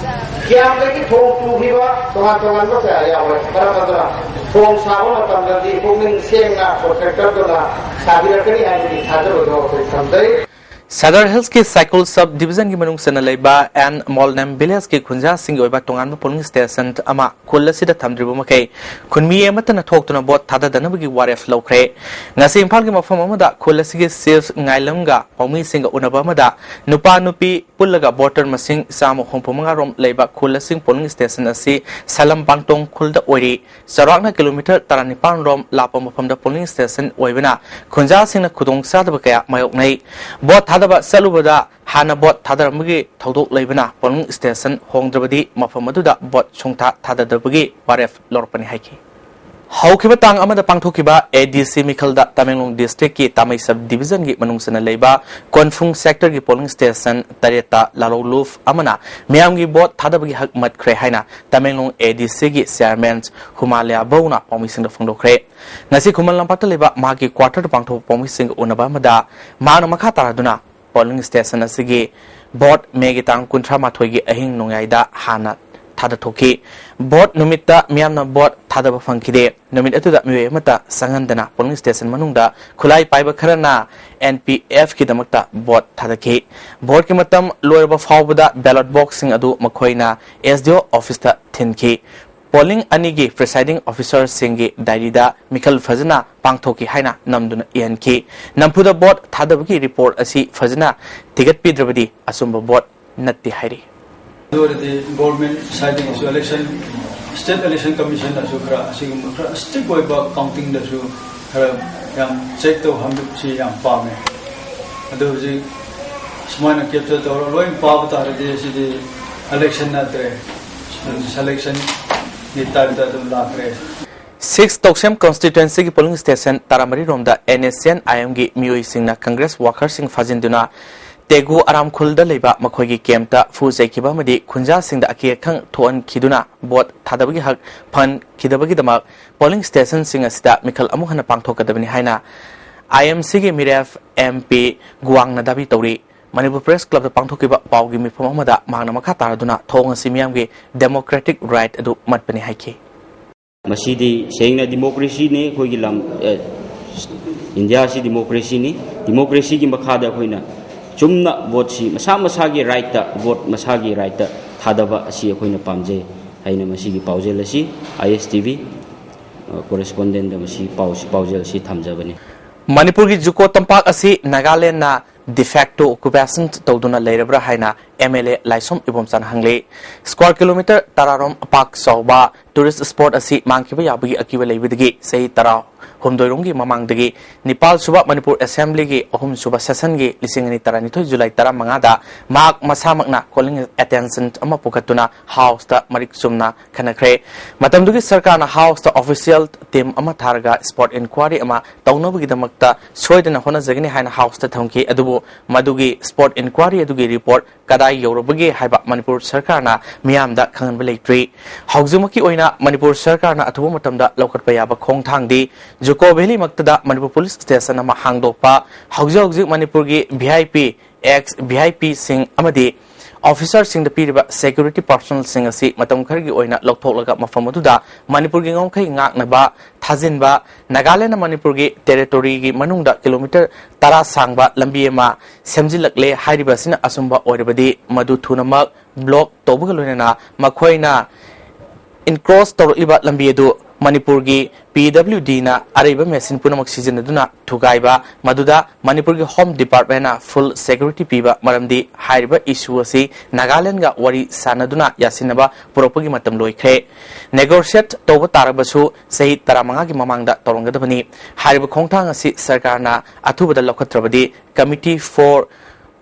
ꯀꯤꯌꯥꯝꯗꯒꯤ ꯊꯣꯡ ꯇꯨꯈꯤꯕ ꯇꯣꯉꯥꯟ ꯇꯣꯉꯥꯟꯕ ꯀꯌꯥ ꯌꯥꯎꯔꯦ꯫ ꯃꯔꯝ ꯑꯗꯨꯅ ꯊꯣꯡ ꯁꯥꯕ ꯃꯇꯝꯗꯗꯤ ꯄꯨꯛꯅꯤꯡ ꯁꯦꯡꯅ ꯀꯣꯟꯇ꯭ꯔꯦꯛꯇꯔꯗꯨꯅ ꯁꯥꯕꯤꯔꯛꯀꯅꯤ ꯍꯥꯏꯕꯒꯤ ꯊꯥꯖꯕꯗꯣ ꯑꯩꯈꯣꯏ ꯊꯝꯖꯩ꯫ ꯁꯒꯔ ꯍꯤꯜꯁꯀꯤ ꯁꯥꯏꯀꯨꯜ ꯁꯕ ꯗꯤꯕꯤꯖꯟꯒꯤ ꯃꯅꯨꯡ ꯆꯟꯅ ꯂꯩꯕ ꯑꯦꯟ ꯃꯣꯜꯅꯦꯝ ꯚꯤꯂꯦꯖꯀꯤ ꯈꯨꯟꯖꯥꯁꯤꯡꯒꯤ ꯑꯣꯏꯕ ꯇꯣꯉꯥꯟꯕ ꯄꯣꯂꯤꯡ ꯁ꯭ꯇꯦꯁꯟ ꯑꯃ ꯈꯨꯜ ꯑꯁꯤꯗ ꯊꯝꯗ꯭ꯔꯤꯕ ꯃꯈꯩ ꯈꯨꯟꯃꯤ ꯑꯃꯠꯇꯅ ꯊꯣꯛꯇꯨꯅ ꯚꯣꯠ ꯊꯥꯗꯗꯅꯕꯒꯤ ꯋꯥꯔꯦꯞ ꯂꯧꯈ꯭ꯔꯦ꯫ ꯉꯁꯤ ꯏꯝꯐꯥꯜꯒꯤ ꯃꯐꯝ ꯑꯃꯗ ꯈꯨꯜ ꯑꯁꯤꯒꯤ ꯆꯤꯐ ꯉꯥꯏꯂꯝꯒ ꯄꯥꯎꯃꯤꯁꯤꯡꯒ ꯎꯅꯕ ꯑꯃꯗ ꯅꯨꯄꯥ ꯅꯨꯄꯤ ꯄꯨꯜꯂꯒ ꯚꯣꯇꯔ ꯃꯁꯤꯡ ꯆꯥꯝꯃ ꯍꯨꯝꯐꯨ ꯃꯉꯥ ꯔꯣꯝ ꯂꯩꯕ ꯈꯨꯜ ꯑꯁꯤ ꯄꯣꯂꯤꯡ ꯁ꯭ꯇꯦꯁꯟ ꯑꯁꯤ ꯁꯂꯝ ꯄꯥꯡꯇꯣꯡ ꯈꯨꯜꯗ ꯑꯣꯏꯔꯤ꯫ ꯆꯥꯎꯔꯥꯛꯅ ꯀꯤꯂꯣꯃꯤꯇꯔ ꯇꯔꯥꯅꯤꯄꯥꯟ ꯔꯣꯝ ꯂꯥꯞꯄ ꯃꯐꯝꯗ ꯄꯣꯂꯤꯡ ꯁ꯭ꯇꯦꯁꯟ ꯑꯣꯏꯕꯅ ꯈꯨꯟꯖꯥꯁꯤꯡꯅ ꯈꯨꯗꯣꯡꯆꯥꯗꯕ ꯀꯌꯥ ꯃꯥꯌꯣꯛꯅꯩ꯫ ꯚꯣꯠ ꯊꯥꯗꯕ ꯆꯠꯂꯨꯕꯗ ꯍꯥꯟꯅ ꯚꯣꯠ ꯊꯥꯗꯔꯝꯕꯒꯤ ꯊꯧꯗꯣꯛ ꯂꯩꯕꯅ ꯄꯣꯂꯤꯡ ꯁ꯭ꯇꯦꯁꯟ ꯍꯣꯡꯗ꯭ꯔꯕꯗꯤ ꯃꯐꯝ ꯑꯗꯨꯗ ꯚꯣꯠ ꯁꯨꯡꯊꯥ ꯊꯥꯗꯗꯕꯒꯤ ꯋꯥꯔꯦꯞ ꯂꯧꯔꯛꯄꯅꯤ ꯍꯥꯏꯈꯤ꯫ ꯍꯧꯈꯤꯕ ꯇꯥꯡ ꯑꯃꯗ ꯄꯥꯡꯊꯣꯛꯈꯤꯕ ꯑꯦ ꯗꯤ ꯁꯤ ꯃꯤꯈꯜꯗ ꯇꯃꯦꯡꯂꯣꯡ ꯗꯤꯁꯇ꯭ꯔꯤꯛꯀꯤ ꯇꯥꯃꯩ ꯁꯕ ꯗꯤꯕꯤꯖꯟꯒꯤ ꯃꯅꯨꯡ ꯆꯟꯅ ꯂꯩꯕ ꯀꯣꯟꯐꯨꯡ ꯁꯦꯛꯇꯔꯒꯤ ꯄꯣꯂꯤꯡ ꯁ꯭ꯇꯦꯁꯟ ꯇꯔꯦꯠꯇ ꯂꯥꯂꯣ ꯂꯨꯐ ꯑꯃꯅ ꯃꯤꯌꯥꯝꯒꯤ ꯚꯣꯠ ꯊꯥꯗꯕꯒꯤ ꯍꯛ ꯃꯠꯈ꯭ꯔꯦ ꯍꯥꯏꯅ ꯇꯃꯦꯡꯂꯣꯡ ꯑꯦ ꯗꯤ ꯁꯤꯒꯤ ꯆꯤꯌꯥꯔꯃꯦꯟ ꯍꯨꯃꯥꯂꯤꯌꯥ ꯕꯧꯅ ꯄꯥꯎꯃꯤꯁꯤꯡꯗ ꯐꯣꯡꯗꯣꯛꯈ꯭ꯔꯦ꯫ ꯉꯁꯤ ꯈꯨꯃꯟ ꯂꯝꯄꯥꯛꯇ ꯂꯩꯕ ꯃꯍꯥꯛꯀꯤ ꯀ꯭ꯋꯥꯇꯔꯗ ꯄꯥꯡꯊꯣꯛꯄ ꯄꯥꯎꯃꯤꯁꯤꯡꯒ ꯎꯅꯕ ꯑꯃꯗ ꯃꯍꯥꯛꯅ ꯃꯈꯥ ꯇꯥꯔꯗꯨꯅ ꯄꯣꯂꯤꯡ ꯁ꯭ꯇꯦꯁꯟ ꯑꯁꯤꯒꯤ ꯚꯣꯠ ꯃꯦꯒꯤ ꯇꯥꯡ ꯀꯨꯟꯊ꯭ꯔꯥ ꯃꯥꯊꯣꯏꯒꯤ ꯑꯍꯤꯡ ꯅꯣꯡꯌꯥꯏꯗ ꯍꯥꯟꯅ ꯊꯥꯗꯊꯣꯛꯈꯤ꯫ ꯚꯣꯠ ꯅꯨꯃꯤꯠꯇ ꯃꯤꯌꯥꯝꯅ ꯚꯣꯠ ꯊꯥꯗꯕ ꯐꯪꯈꯤꯗꯦ꯫ ꯅꯨꯃꯤꯠ ꯑꯗꯨꯗ ꯃꯤꯑꯣꯏ ꯑꯃꯠꯇ ꯆꯪꯍꯟꯗꯅ ꯄꯣꯂꯤꯡ ꯁ꯭ꯇꯦꯁꯟ ꯃꯅꯨꯡꯗ ꯈꯨꯠꯂꯥꯏ ꯄꯥꯏꯕ ꯈꯔꯅ ꯑꯦꯟ ꯄꯤ ꯑꯦꯐꯀꯤꯗꯃꯛꯇ ꯚꯣꯠ ꯊꯥꯗꯈꯤ꯫ ꯚꯣꯠꯀꯤ ꯃꯇꯝ ꯂꯣꯏꯔꯕ ꯐꯥꯎꯕꯗ ꯕꯦꯂꯣꯠ ꯕꯣꯛꯁꯁꯤꯡ ꯑꯗꯨ ꯃꯈꯣꯏꯅ ꯑꯦꯁ ꯗꯤ ꯑꯣ ꯑꯣꯐꯤꯁꯇ ꯊꯤꯟꯈꯤ꯫ ꯄꯣꯂꯤꯡ ꯑꯅꯤꯒꯤ ꯄ꯭ꯔꯤꯁꯥꯏꯗꯤꯡ ꯑꯣꯐꯤꯁꯥꯔꯁꯤꯡꯒꯤ ꯗꯥꯏꯔꯤꯗ ꯃꯤꯈꯜ ꯐꯖꯅ ꯄꯥꯡꯊꯣꯛꯈꯤ ꯍꯥꯏꯅ ꯅꯝꯗꯨꯅ ꯏꯍꯟꯈꯤ꯫ ꯅꯝꯐꯨꯗ ꯚꯣꯠ ꯊꯥꯗꯕꯒꯤ ꯔꯤꯄꯣꯔꯠ ꯑꯁꯤ ꯐꯖꯅ ꯊꯤꯒꯠꯄꯤꯗ꯭ꯔꯕꯗꯤ ꯑꯆꯨꯝꯕ ꯚꯣꯠ ꯅꯠꯇꯦ ꯍꯥꯏꯔꯤ꯫ ꯑꯗꯨ ꯑꯣꯏꯔꯗꯤ ꯒꯣꯔꯃꯦꯟ ꯁꯥꯏꯠꯇꯒꯤꯁꯨ ꯏꯂꯦꯛꯁꯟ, ꯁ꯭ꯇꯦꯠ ꯏꯂꯦꯛꯁꯟ ꯀꯃꯤꯁꯟꯅꯁꯨ ꯈꯔ ꯑꯁꯤꯒꯨꯝꯕ ꯈꯔ ꯁ꯭ꯇ꯭ꯔꯤꯛ ꯑꯣꯏꯕ ꯀꯥꯎꯟꯇꯤꯡꯗꯁꯨ ꯈꯔ ꯌꯥꯝ ꯆꯦꯛ ꯇꯧꯍꯟꯕꯁꯤ ꯌꯥꯝ ꯄꯥꯝꯃꯦ꯫ ꯑꯗꯨ ꯍꯧꯖꯤꯛ ꯁꯨꯃꯥꯏꯅ ꯀꯦꯞꯆꯔ ꯇꯧꯔ ꯂꯣꯏ ꯄꯥꯕ ꯇꯥꯔꯗꯤ ꯁꯤꯗꯤ ꯏꯂꯦꯛꯁꯟ ꯅꯠꯇ꯭ꯔꯦ, ꯁꯦꯂꯦꯛꯁꯟꯒꯤ ꯇꯥꯏꯞꯇ ꯑꯗꯨꯝ ꯂꯥꯛꯈ꯭ꯔꯦ꯫ ꯁꯤꯛꯁ ꯇꯧꯁꯦꯝ ꯀꯟꯁꯇꯤꯇ꯭ꯋꯦꯟꯁꯤꯒꯤ ꯄꯣꯂꯤꯡ ꯁ꯭ꯇꯦꯁꯟ ꯇꯔꯥꯃꯔꯤ ꯔꯣꯝꯗ ꯑꯦꯟ ꯑꯦꯁ ꯁꯤ ꯑꯦꯟ ꯑꯥꯏ ꯑꯦꯝꯒꯤ ꯃꯤꯑꯣꯏꯁꯤꯡꯅ ꯀꯪꯒ꯭ꯔꯦꯁ ꯋꯥꯀꯔꯁꯤꯡ ꯐꯥꯖꯤꯟꯗꯨꯅ ꯇꯦꯒꯨ ꯑꯔꯥꯝꯈꯨꯜꯗ ꯂꯩꯕ ꯃꯈꯣꯏꯒꯤ ꯀꯦꯝꯞꯇ ꯐꯨ ꯆꯩꯈꯤꯕ ꯑꯃꯗꯤ ꯈꯨꯟꯖꯥꯁꯤꯡꯗ ꯑꯀꯤ ꯑꯈꯪ ꯊꯣꯛꯍꯟꯈꯤꯗꯨꯅ ꯚꯣꯠ ꯊꯥꯗꯕꯒꯤ ꯍꯛ ꯐꯪꯈꯤꯗꯕꯒꯤꯗꯃꯛ ꯄꯣꯂꯤꯡ ꯁ꯭ꯇꯦꯁꯟꯁꯤꯡ ꯑꯁꯤꯗ ꯃꯤꯈꯜ ꯑꯃꯨꯛ ꯍꯟꯅ ꯄꯥꯡꯊꯣꯛꯀꯗꯕꯅꯤ ꯍꯥꯏꯅ ꯑꯥꯏ ꯑꯦꯝ ꯁꯤꯒꯤ ꯃꯤꯔꯦꯞ ꯑꯦꯝ ꯄꯤ ꯒꯨꯋꯥꯡꯅ ꯗꯥꯕꯤ ꯇꯧꯔꯤ꯫ ꯃꯅꯤꯄꯨꯔ ꯄ꯭ꯔꯦꯁ ꯀ꯭ꯂꯕꯇ ꯄꯥꯡꯊꯣꯛꯈꯤꯕ ꯄꯥꯎꯒꯤ ꯃꯤꯐꯝ ꯑꯃꯗ ꯃꯍꯥꯛꯅ ꯃꯈꯥ ꯇꯥꯔꯗꯨꯅ ꯊꯧꯑꯣꯡ ꯑꯁꯤ ꯃꯤꯌꯥꯝꯒꯤ ꯗꯦꯃꯣꯀ꯭ꯔꯦꯇꯤꯛ ꯔꯥꯏꯠ ꯑꯗꯨ ꯃꯠꯄꯅꯤ ꯍꯥꯏꯈꯤ꯫ ꯃꯁꯤꯗꯤ ꯁꯦꯡꯅ ꯗꯤꯃꯣꯀ꯭ꯔꯦꯁꯤꯅꯤ꯫ ꯑꯩꯈꯣꯏꯒꯤ ꯂꯝ, ꯑꯦ, ꯏꯟꯗꯤꯌꯥꯁꯤ ꯗꯤꯃꯣꯀ꯭ꯔꯦꯁꯤꯅꯤ꯫ ꯗꯤꯃꯣꯀ꯭ꯔꯦꯁꯤꯒꯤ ꯃꯈꯥꯗ ꯑꯩꯈꯣꯏꯅ ꯆꯨꯝꯅ ꯚꯣꯠꯁꯤ ꯃꯁꯥ ꯃꯁꯥꯒꯤ ꯔꯥꯏꯠꯇ, ꯚꯣꯠ ꯃꯁꯥꯒꯤ ꯔꯥꯏꯠꯇ ꯊꯥꯗꯕ ꯑꯁꯤ ꯑꯩꯈꯣꯏꯅ ꯄꯥꯝꯖꯩ ꯍꯥꯏꯅ ꯃꯁꯤꯒꯤ ꯄꯥꯎꯖꯦꯜ ꯑꯁꯤ, ꯑꯥꯏ ꯑꯦꯁ ꯇꯤ ꯚꯤ ꯀꯣꯔꯦꯁꯄꯣꯟꯗꯦꯟꯗ ꯃꯁꯤ ꯄꯥꯎ ꯄꯥꯎꯖꯦꯜ ꯑꯁꯤ ꯊꯝꯖꯕꯅꯤ꯫ ꯃꯅꯤꯄꯨꯔꯒꯤ ꯖꯨꯀꯣ ꯇꯝꯄꯥꯛ ꯑꯁꯤ ꯅꯥꯒꯥꯂꯦꯟꯅ de facto occupation ꯇꯧꯗꯨꯅ ꯂꯩꯔꯕ꯭ꯔꯥ ꯍꯥꯏꯅ ꯑꯦꯝ ꯑꯦꯜ ꯑꯦ ꯂꯥꯏꯁ꯭ꯔꯝ ꯏꯕꯣꯝꯆꯥꯅ ꯍꯪꯂꯤ꯫ Square kilometre ꯇꯔꯥꯔꯣꯝ ꯄꯥꯛ ꯆꯥꯎꯕ tourist spot ꯑꯁꯤ ꯃꯥꯡꯈꯤꯕ ꯌꯥꯕꯒꯤ ꯑꯀꯤꯕ ꯂꯩꯕꯗꯒꯤ ꯆꯍꯤ ꯇꯔꯥ ꯍꯨꯝꯗꯣꯏꯔꯣꯝꯒꯤ ꯃꯃꯥꯡꯗꯒꯤ ꯅꯤꯄꯥꯜ ꯁꯨꯕ ꯃꯅꯤꯄꯨꯔ ꯑꯦꯁꯦꯝꯕ꯭ꯂꯤꯒꯤ ꯑꯍꯨꯝ ꯁꯨꯕ ꯁꯦꯁꯟꯒꯤ ꯂꯤꯁꯤꯡ ꯑꯅꯤ ꯇꯔꯥꯅꯤꯊꯣꯏ ꯖꯨꯂꯥꯏ ꯇꯔꯥꯃꯉꯥꯗ ꯃꯍꯥꯛ ꯃꯁꯥꯃꯛꯅ calling attention ꯑꯃ ꯄꯨꯈꯠꯇꯨꯅ ꯍꯥꯎꯁꯇ ꯃꯔꯤꯛ ꯆꯨꯝꯅ ꯈꯟꯅꯈ꯭ꯔꯦ꯫ ꯃꯇꯝꯗꯨꯒꯤ ꯁꯔꯀꯥꯔꯅ ꯍꯥꯎꯁꯇ official team ꯑꯃ ꯊꯥꯔꯒ spot inquiry ꯑꯃ ꯇꯧꯅꯕꯒꯤꯗꯃꯛꯇ ꯁꯣꯏꯗꯅ ꯍꯣꯠꯅꯖꯒꯅꯤ ꯍꯥꯏꯅ ꯍꯥꯎꯁꯇ ꯊꯝꯈꯤ꯫ ꯑꯗꯨꯕꯨ ꯃꯗꯨꯒꯤ spot inquiry ꯑꯗꯨꯒꯤ report ꯀꯗꯥꯏ ꯌꯧꯔꯕꯒꯦ ꯍꯥꯏꯕ ꯃꯅꯤꯄꯨꯔ ꯁꯔꯀꯥꯔꯅ ꯃꯤꯌꯥꯝꯗ ꯈꯪꯍꯟꯕ ꯂꯩꯇ꯭ꯔꯤ꯫ ꯍꯧꯖꯤꯛꯃꯛꯀꯤ ꯑꯣꯏꯅ ꯃꯅꯤꯄꯨꯔ ꯁꯔꯀꯥꯔꯅ ꯑꯊꯨꯕ ꯃꯇꯝꯗ ꯂꯧꯈꯠꯄ ꯌꯥꯕ ꯈꯣꯡꯊꯥꯡꯗꯤ ꯖꯨꯀꯣ ꯚꯦꯂꯤꯃꯛꯇꯗ ꯃꯅꯤꯄꯨꯔ ꯄꯨꯂꯤꯁ ꯁ꯭ꯇꯦꯁꯟ ꯑꯃ ꯍꯥꯡꯗꯣꯛꯄ, ꯍꯧꯖꯤꯛ ꯍꯧꯖꯤꯛ ꯃꯅꯤꯄꯨꯔꯒꯤ V I P, ex V I P ꯁꯤꯡ ꯑꯃꯗꯤ officer ꯁꯤꯡꯗ ꯄꯤꯔꯤꯕ security personnel ꯁꯤꯡ ꯑꯁꯤ ꯃꯇꯝ ꯈꯔꯒꯤ ꯑꯣꯏꯅ ꯂꯧꯊꯣꯛꯂꯒ ꯃꯐꯝ ꯑꯗꯨꯗ ꯃꯅꯤꯄꯨꯔꯒꯤ ꯉꯝꯈꯩ ꯉꯥꯛꯅꯕ ꯊꯥꯖꯤꯟꯕ, ꯅꯥꯒꯥꯂꯦꯟꯅ ꯃꯅꯤꯄꯨꯔꯒꯤ territory ꯒꯤ ꯃꯅꯨꯡꯗ kilometre ꯇꯔꯥ ꯁꯥꯡꯕ ꯂꯝꯕꯤ ꯑꯃ ꯁꯦꯝꯖꯤꯜꯂꯛꯂꯦ ꯍꯥꯏꯔꯤꯕ ꯑꯁꯤꯅ ꯑꯆꯨꯝꯕ ꯑꯣꯏꯔꯕꯗꯤ ꯃꯗꯨ ꯊꯨꯅꯃꯛ block ꯇꯧꯕꯒ ꯂꯣꯏꯅꯅ ꯃꯈꯣꯏꯅ encroach ꯇꯧꯔꯛꯂꯤꯕ ꯂꯝꯕꯤ ꯑꯗꯨ ꯃꯅꯤꯄꯨꯔꯒꯤ P W D ꯅ ꯑꯔꯩꯕ machine ꯄꯨꯝꯅꯃꯛ ꯁꯤꯖꯤꯟꯅꯗꯨꯅ ꯊꯨꯒꯥꯏꯕ, ꯃꯗꯨꯗ ꯃꯅꯤꯄꯨꯔꯒꯤ Home Department ꯅ full security ꯄꯤꯕ ꯃꯔꯝꯗꯤ ꯍꯥꯏꯔꯤꯕ issue ꯑꯁꯤ ꯅꯥꯒꯥꯂꯦꯟꯒ ꯋꯥꯔꯤ ꯁꯥꯟꯅꯗꯨꯅ ꯌꯥꯁꯤꯟꯅꯕ ꯄꯨꯔꯛꯄꯒꯤ ꯃꯇꯝ ꯂꯣꯏꯈ꯭ꯔꯦ꯫ Negotiate ꯇꯧꯕ ꯇꯥꯔꯕꯁꯨ ꯆꯍꯤ ꯇꯔꯥꯃꯉꯥꯒꯤ ꯃꯃꯥꯡꯗ ꯇꯧꯔꯝꯒꯗꯕꯅꯤ꯫ ꯍꯥꯏꯔꯤꯕ ꯈꯣꯡꯊꯥꯡ ꯑꯁꯤ ꯁꯔꯀꯥꯔꯅ ꯑꯊꯨꯕꯗ ꯂꯧꯈꯠꯇ꯭ꯔꯕꯗꯤ Committee for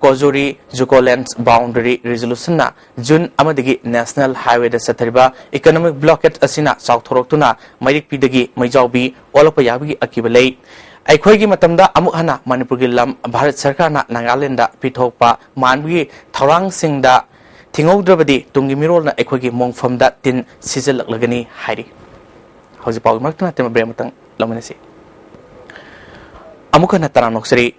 Kojuri Juko Lands Boundary Resolution ꯅ ꯖꯨꯟ ꯑꯃꯗꯒꯤ National Highway ꯗ ꯆꯠꯊꯔꯤꯕ economic blockade ꯑꯁꯤꯅ ꯆꯥꯎꯊꯣꯔꯛꯇꯨꯅ ꯃꯩꯔꯤꯛꯄꯤꯗꯒꯤ ꯃꯩꯖꯥꯎꯕꯤ ꯑꯣꯜꯂꯛꯄ ꯌꯥꯕꯒꯤ ꯑꯀꯤꯕ ꯂꯩ꯫ ꯑꯩꯈꯣꯏꯒꯤ ꯃꯇꯝꯗ ꯑꯃꯨꯛ ꯍꯟꯅ ꯃꯅꯤꯄꯨꯔꯒꯤ ꯂꯝ ꯚꯥꯔꯠ ꯁꯔꯀꯥꯔꯅ ꯅꯥꯒꯥꯂꯦꯟꯗ ꯄꯤꯊꯣꯛꯄ ꯃꯥꯟꯕꯒꯤ ꯊꯧꯔꯥꯡꯁꯤꯡꯗ ꯊꯤꯡꯍꯧꯗ꯭ꯔꯕꯗꯤ ꯇꯨꯡꯒꯤ ꯃꯤꯔꯣꯜꯅ ꯑꯩꯈꯣꯏꯒꯤ ꯃꯣꯡꯐꯝꯗ ꯇꯤꯟ ꯁꯤꯖꯤꯜꯂꯛꯂꯒꯅꯤ ꯍꯥꯏꯔꯤ꯫ ꯍꯧꯖꯤꯛ ꯄꯥꯎꯒꯤ ꯃꯔꯛꯇ ꯅꯠꯇꯅ break ꯑꯃꯇꯪ ꯂꯧꯃꯤꯟꯅꯁꯤ꯫ ꯑꯃꯨꯛ ꯍꯟꯅ ꯇꯔꯥꯝꯅ ꯑꯣꯛꯆꯔꯤ꯫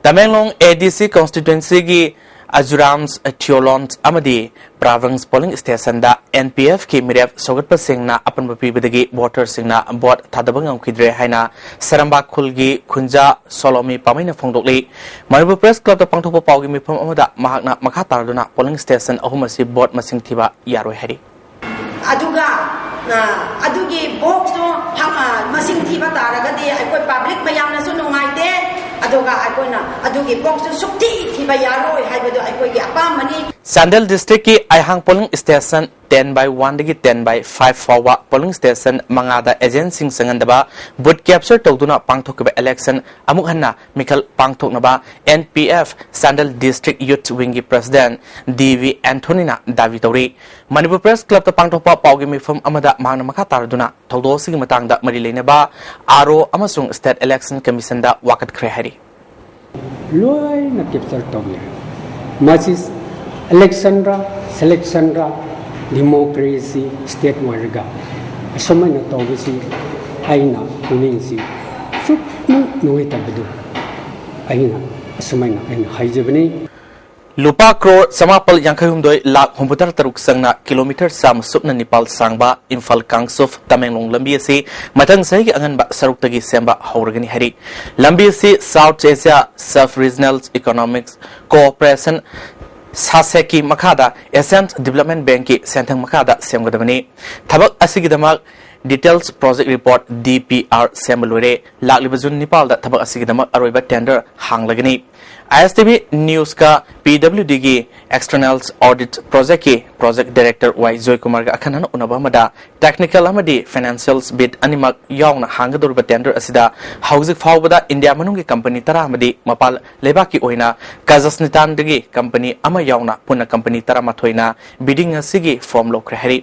Tamenglong A D C constituency ꯒꯤ ꯑꯖꯨꯔꯥꯝꯁ, ꯊꯤꯌꯣꯂꯣꯟꯁ ꯑꯃꯗꯤ ꯕ꯭ꯔꯥꯚꯪꯁ ꯄꯣꯂꯤꯡ ꯁ꯭ꯇꯦꯁꯟꯗ ꯑꯦꯟ ꯄꯤ ꯑꯦꯐꯀꯤ ꯃꯤꯔꯦꯞ ꯁꯧꯒꯠꯄꯁꯤꯡꯅ ꯑꯄꯟꯕ ꯄꯤꯕꯗꯒꯤ ꯚꯣꯇꯔꯁꯤꯡꯅ ꯚꯣꯠ ꯊꯥꯗꯕ ꯉꯝꯈꯤꯗ꯭ꯔꯦ ꯍꯥꯏꯅ ꯁꯔꯝꯕꯥ ꯈꯨꯜꯒꯤ ꯈꯨꯟꯖꯥ ꯁꯣꯂꯣꯃꯤ ꯄꯥꯃꯩꯅ ꯐꯣꯡꯗꯣꯛꯂꯤ꯫ ꯃꯅꯤꯄꯨꯔ ꯄ꯭ꯔꯦꯁ ꯀ꯭ꯂꯕꯇ ꯄꯥꯡꯊꯣꯛꯄ ꯄꯥꯎꯒꯤ ꯃꯤꯐꯝ ꯑꯃꯗ ꯃꯍꯥꯛꯅ ꯃꯈꯥ ꯇꯥꯔꯗꯨꯅ ꯄꯣꯂꯤꯡ ꯁ꯭ꯇꯦꯁꯟ ꯑꯍꯨꯝ ꯑꯁꯤ ꯚꯣꯠ ꯃꯁꯤꯡ ꯊꯤꯕ ꯌꯥꯔꯣꯏ ꯍꯥꯏꯔꯤ꯫ ꯑꯗꯨꯒ, ꯑ, ꯑꯗꯨꯒꯤ ꯕꯣꯛꯁꯇꯣ ꯐꯪ-, ꯑ, ꯃꯁꯤꯡ ꯊꯤꯕ ꯇꯥꯔꯒꯗꯤ ꯑꯩꯈꯣꯏ ꯄꯕ꯭ꯂꯤꯛ ꯃꯌꯥꯝꯅꯁꯨ ꯅꯨꯡꯉꯥꯏꯇꯦ, ꯑꯗꯨꯒ ꯑꯩꯈꯣꯏꯅ ꯑꯗꯨꯒꯤ ꯕꯣꯛꯁꯇꯨ ꯁꯨꯛꯊꯤ ꯊꯤꯕ ꯌꯥꯔꯣꯏ ꯍꯥꯏꯕꯗꯨ ꯑꯩꯈꯣꯏꯒꯤ ꯑꯄꯥꯝꯕꯅꯤ꯫ ꯆꯥꯟꯗꯦꯜ ꯗꯤꯁꯇ꯭ꯔꯤꯛꯀꯤ ꯑꯩꯍꯥꯡ polling station ten by one ꯗꯒꯤ ten by five ꯐꯥꯎꯕ ꯄꯣꯂꯤꯡ ꯁ꯭ꯇꯦꯁꯟ ꯃꯉꯥꯗ ꯑꯦꯖꯦꯟꯠꯁꯤꯡ ꯆꯪꯍꯟꯗꯕ, ꯕꯨꯊ ꯀꯦꯞꯆꯔ ꯇꯧꯗꯨꯅ ꯄꯥꯡꯊꯣꯛꯈꯤꯕ ꯏꯂꯦꯛꯁꯟ ꯑꯃꯨꯛ ꯍꯟꯅ ꯃꯤꯈꯜ ꯄꯥꯡꯊꯣꯛꯅꯕ N P F Chandel district youth ꯋꯤꯡꯒꯤ ꯄ꯭ꯔꯦꯁꯤꯗꯦꯟꯠ ꯗꯤ ꯚꯤ ꯑꯦꯟꯊꯣꯅꯤꯅ ꯗꯥꯕꯤ ꯇꯧꯔꯤ꯫ ꯃꯅꯤꯄꯨꯔ ꯄ꯭ꯔꯦꯁ ꯀ꯭ꯂꯕꯇ ꯄꯥꯡꯊꯣꯛꯄ ꯄꯥꯎꯒꯤ ꯃꯤꯐꯝ ꯑꯃꯗ ꯃꯍꯥꯛꯅ ꯃꯈꯥ ꯇꯥꯔꯗꯨꯅ ꯊꯧꯗꯣꯛ ꯑꯁꯤꯒꯤ ꯃꯇꯥꯡꯗ ꯃꯔꯤ ꯂꯩꯅꯕ ꯑꯥꯔ ꯑꯣ ꯑꯃꯁꯨꯡ ꯁ꯭ꯇꯦꯠ ꯏꯂꯦꯛꯁꯟ ꯀꯃꯤꯁꯟꯗ ꯋꯥꯀꯠꯈ꯭ꯔꯦ ꯍꯥꯏꯔꯤ꯫ ꯂꯣꯏꯅ ꯀꯦꯞꯆꯔ ꯇꯧꯕꯤꯔꯦ꯫ ꯃꯁꯤ ꯏꯂꯦꯛꯁꯟꯔ, ꯁꯦꯂꯦꯛꯁꯟꯔ, ꯗꯤꯃꯣꯀ꯭ꯔꯦꯁꯤ ꯁ꯭ꯇꯦꯠ ꯑꯣꯏꯔꯒ ꯑꯁꯨꯃꯥꯏꯅ ꯇꯧꯕꯁꯤ ꯑꯩꯅ ꯄꯨꯛꯅꯤꯡꯁꯤ ꯁꯨꯛꯅꯨꯡ ꯅꯨꯡꯉꯥꯏꯇꯕꯗꯨ ꯑꯩꯅ ꯑꯁꯨꯃꯥꯏꯅ ꯑꯩꯅ ꯍꯥꯏꯖꯕꯅꯤ꯫ ꯂꯨꯄꯥ ꯀ꯭ꯔꯣꯔ ꯆꯃꯥꯄꯜ ꯌꯥꯡꯈꯩ ꯍꯨꯝꯗꯣꯏ ꯂꯥꯈ ꯍꯨꯝꯐꯨꯇꯔꯥ ꯇꯔꯨꯛ ꯆꯪꯅ ꯀꯤꯂꯣꯃꯤꯇꯔ ꯆꯥꯝꯃ ꯁꯨꯞꯅ ꯅꯤꯄꯥꯜ ꯁꯥꯡꯕ ꯏꯝꯐꯥꯜ ꯀꯥꯡꯆꯨꯞ ꯇꯃꯦꯡꯂꯣꯡ ꯂꯝꯕꯤ ꯑꯁꯤ ꯃꯊꯪ ꯆꯍꯤꯒꯤ ꯑꯉꯟꯕ ꯁꯔꯨꯛꯇꯒꯤ ꯁꯦꯝꯕ ꯍꯧꯔꯒꯅꯤ ꯍꯥꯏꯔꯤ꯫ ꯂꯝꯕꯤ ꯑꯁꯤ south Asia sub regional economic cooperation ꯁꯥꯁꯦꯛꯀꯤ ꯃꯈꯥꯗ ꯑꯦꯁꯤꯌꯥꯟ ꯗꯤꯕꯦꯂꯞꯃꯦꯟ ꯕꯦꯡꯛꯀꯤ ꯁꯦꯟꯊꯪ ꯃꯈꯥꯗ ꯁꯦꯝꯒꯗꯕꯅꯤ꯫ ꯊꯕꯛ ꯑꯁꯤꯒꯤꯗꯃꯛ details project report, D P R, ꯁꯦꯝꯕ ꯂꯣꯏꯔꯦ꯫ ꯂꯥꯛꯂꯤꯕ ꯖꯨꯟ ꯅꯤꯄꯥꯜꯗ ꯊꯕꯛ ꯑꯁꯤꯒꯤꯗꯃꯛ ꯑꯔꯣꯏꯕ ꯇꯦꯟꯗꯔ ꯍꯥꯡꯂꯒꯅꯤ꯫ ꯑꯥꯏ ꯑꯦꯁ ꯇꯤ ꯚꯤ ꯅ꯭ꯌꯨꯁꯀ ꯄꯤ ꯗꯕ꯭ꯂꯤꯎ ꯗꯤꯒꯤ ꯑꯦꯛꯁꯇꯔꯅꯦꯜ ꯑꯣꯗꯤꯠ ꯄ꯭ꯔꯣꯖꯦꯛꯀꯤ ꯄ꯭ꯔꯣꯖꯦꯛ ꯗꯥꯏꯔꯦꯛꯇꯔ ꯋꯥꯏ ꯖꯣꯏꯀꯨꯃꯥꯔꯒ ꯑꯈꯟꯅꯅ ꯎꯅꯕ ꯑꯃꯗ ꯇꯦꯛꯅꯤꯀꯦꯜ ꯑꯃꯗꯤ ꯐꯥꯏꯅꯥꯟꯁꯤꯌꯦꯜ ꯕꯤꯗ ꯑꯅꯤꯃꯛ ꯌꯥꯎꯅ ꯍꯥꯡꯒꯗꯧꯔꯤꯕ ꯇꯦꯟꯗꯔ ꯑꯁꯤꯗ ꯍꯧꯖꯤꯛ ꯐꯥꯎꯕꯗ ꯏꯟꯗꯤꯌꯥ ꯃꯅꯨꯡꯒꯤ ꯀꯝꯄꯅꯤ ꯇꯔꯥ ꯑꯃꯗꯤ ꯃꯄꯥꯟ ꯂꯩꯕꯥꯛꯀꯤ ꯑꯣꯏꯅ ꯀꯥꯖꯥꯈꯁ꯭ꯇꯥꯟꯗꯒꯤ ꯀꯝꯄꯅꯤ ꯑꯃ ꯌꯥꯎꯅ ꯄꯨꯟꯅ ꯀꯝꯄꯅꯤ ꯇꯔꯥꯃꯥꯊꯣꯏꯅ ꯕꯤꯗꯤꯡ ꯑꯁꯤꯒꯤ ꯐꯣꯔꯝ ꯂꯧꯈ꯭ꯔꯦ ꯍꯥꯏꯔꯤ꯫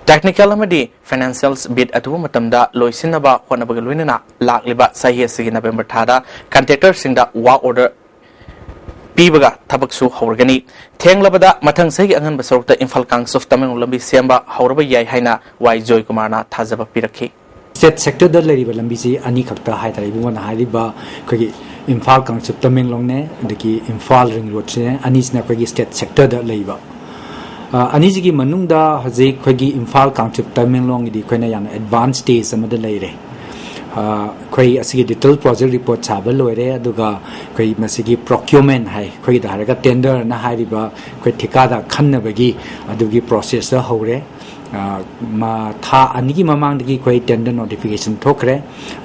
ꯇꯦꯛꯅꯤꯀꯦꯜ ꯑꯃꯗꯤ ꯐꯥꯏꯅꯥꯟꯁꯤꯌꯦꯜ ꯕꯤꯗ ꯑꯊꯨꯕ ꯃꯇꯝꯗ ꯂꯣꯏꯁꯤꯟꯅꯕ ꯍꯣꯠꯅꯕꯒ ꯂꯣꯏꯅꯅ ꯂꯥꯛꯂꯤꯕ ꯆꯍꯤ ꯑꯁꯤꯒꯤ ꯅꯕꯦꯝꯕꯔ ꯊꯥꯗ ꯀꯟꯇ꯭ꯔꯦꯛꯇꯔꯁꯤꯡꯗ ꯋꯥꯔꯛ ꯑꯣꯔꯗꯔ ꯄꯤꯕꯒ ꯊꯕꯛꯁꯨ ꯍꯧꯔꯒꯅꯤ꯫ ꯊꯦꯡꯂꯕꯗ ꯃꯊꯪ ꯆꯍꯤꯒꯤ ꯑꯉꯟꯕ ꯁꯔꯨꯛꯇ ꯏꯝꯐꯥꯜ ꯀꯥꯡꯆꯨꯞ ꯇꯃꯦꯡꯂꯣꯡ ꯂꯝꯕꯤ ꯁꯦꯝꯕ ꯍꯧꯔꯕ ꯌꯥꯏ ꯍꯥꯏꯅ ꯋꯥꯏ ꯖꯣꯏꯀꯨꯃꯥꯔꯅ ꯊꯥꯖꯕ ꯄꯤꯔꯛꯈꯤ꯫ ꯁ꯭ꯇꯦꯠ ꯁꯦꯛꯇꯔꯗ ꯂꯩꯔꯤꯕ ꯂꯝꯕꯤꯁꯤ ꯑꯅꯤꯈꯛꯇ ꯍꯥꯏꯇꯥꯔꯦ, ꯏꯕꯨꯡꯉꯣꯅ ꯍꯥꯏꯔꯤꯕ ꯑꯩꯈꯣꯏꯒꯤ ꯏꯝꯐꯥꯜ ꯀꯥꯡꯆꯤꯞ ꯇꯃꯦꯡꯂꯣꯡꯅꯦ, ꯑꯗꯒꯤ ꯏꯝꯐꯥꯜ ꯔꯤꯡ ꯔꯣꯗꯁꯤꯅꯦ, ꯑꯅꯤꯁꯤꯅ ꯑꯩꯈꯣꯏꯒꯤ ꯁ꯭ꯇꯦꯠ ꯁꯦꯛꯇꯔꯗ ꯂꯩꯕ꯫ ꯑ, ꯑꯅꯤꯁꯤꯒꯤ ꯃꯅꯨꯡꯗ ꯍꯧꯖꯤꯛ ꯑꯩꯈꯣꯏꯒꯤ ꯏꯝꯐꯥꯜ ꯀꯥꯡꯆꯤꯞ ꯇꯃꯦꯡꯂꯣꯡꯒꯤꯗꯤ ꯑꯩꯈꯣꯏꯅ ꯌꯥꯝꯅ ꯑꯦꯗꯚꯥꯟꯁ ꯁ꯭ꯇꯦꯖ ꯑꯃꯗ ꯂꯩꯔꯦ꯫ ꯑ, ꯑꯩꯈꯣꯏ ꯑꯁꯤꯒꯤ ꯗꯤꯇꯦꯜ ꯄ꯭ꯔꯣꯖꯦꯛ ꯔꯤꯄꯣꯔꯠ ꯁꯥꯕ ꯂꯣꯏꯔꯦ, ꯑꯗꯨꯒ ꯑꯩꯈꯣꯏ ꯃꯁꯤꯒꯤ ꯄ꯭ꯔꯣꯀ꯭ꯌꯨꯔꯃꯦꯟ ꯍꯥꯏ, ꯑꯩꯈꯣꯏꯒꯤꯗ ꯍꯥꯏꯔꯒ ꯇꯦꯟꯗꯔꯅ ꯍꯥꯏꯔꯤꯕ ꯑꯩꯈꯣꯏ ꯊꯤꯀꯥꯗ ꯈꯟꯅꯕꯒꯤ ꯑꯗꯨꯒꯤ ꯄ꯭ꯔꯣꯁꯦꯁꯇ ꯍꯧꯔꯦ꯫ ꯑ, ꯃ-, ꯊꯥ ꯑꯅꯤꯒꯤ ꯃꯃꯥꯡꯗꯒꯤ ꯑꯩꯈꯣꯏ ꯇꯦꯟꯗꯔ ꯅꯣꯇꯤꯐꯤꯀꯦꯁꯟ ꯊꯣꯛꯈ꯭ꯔꯦ꯫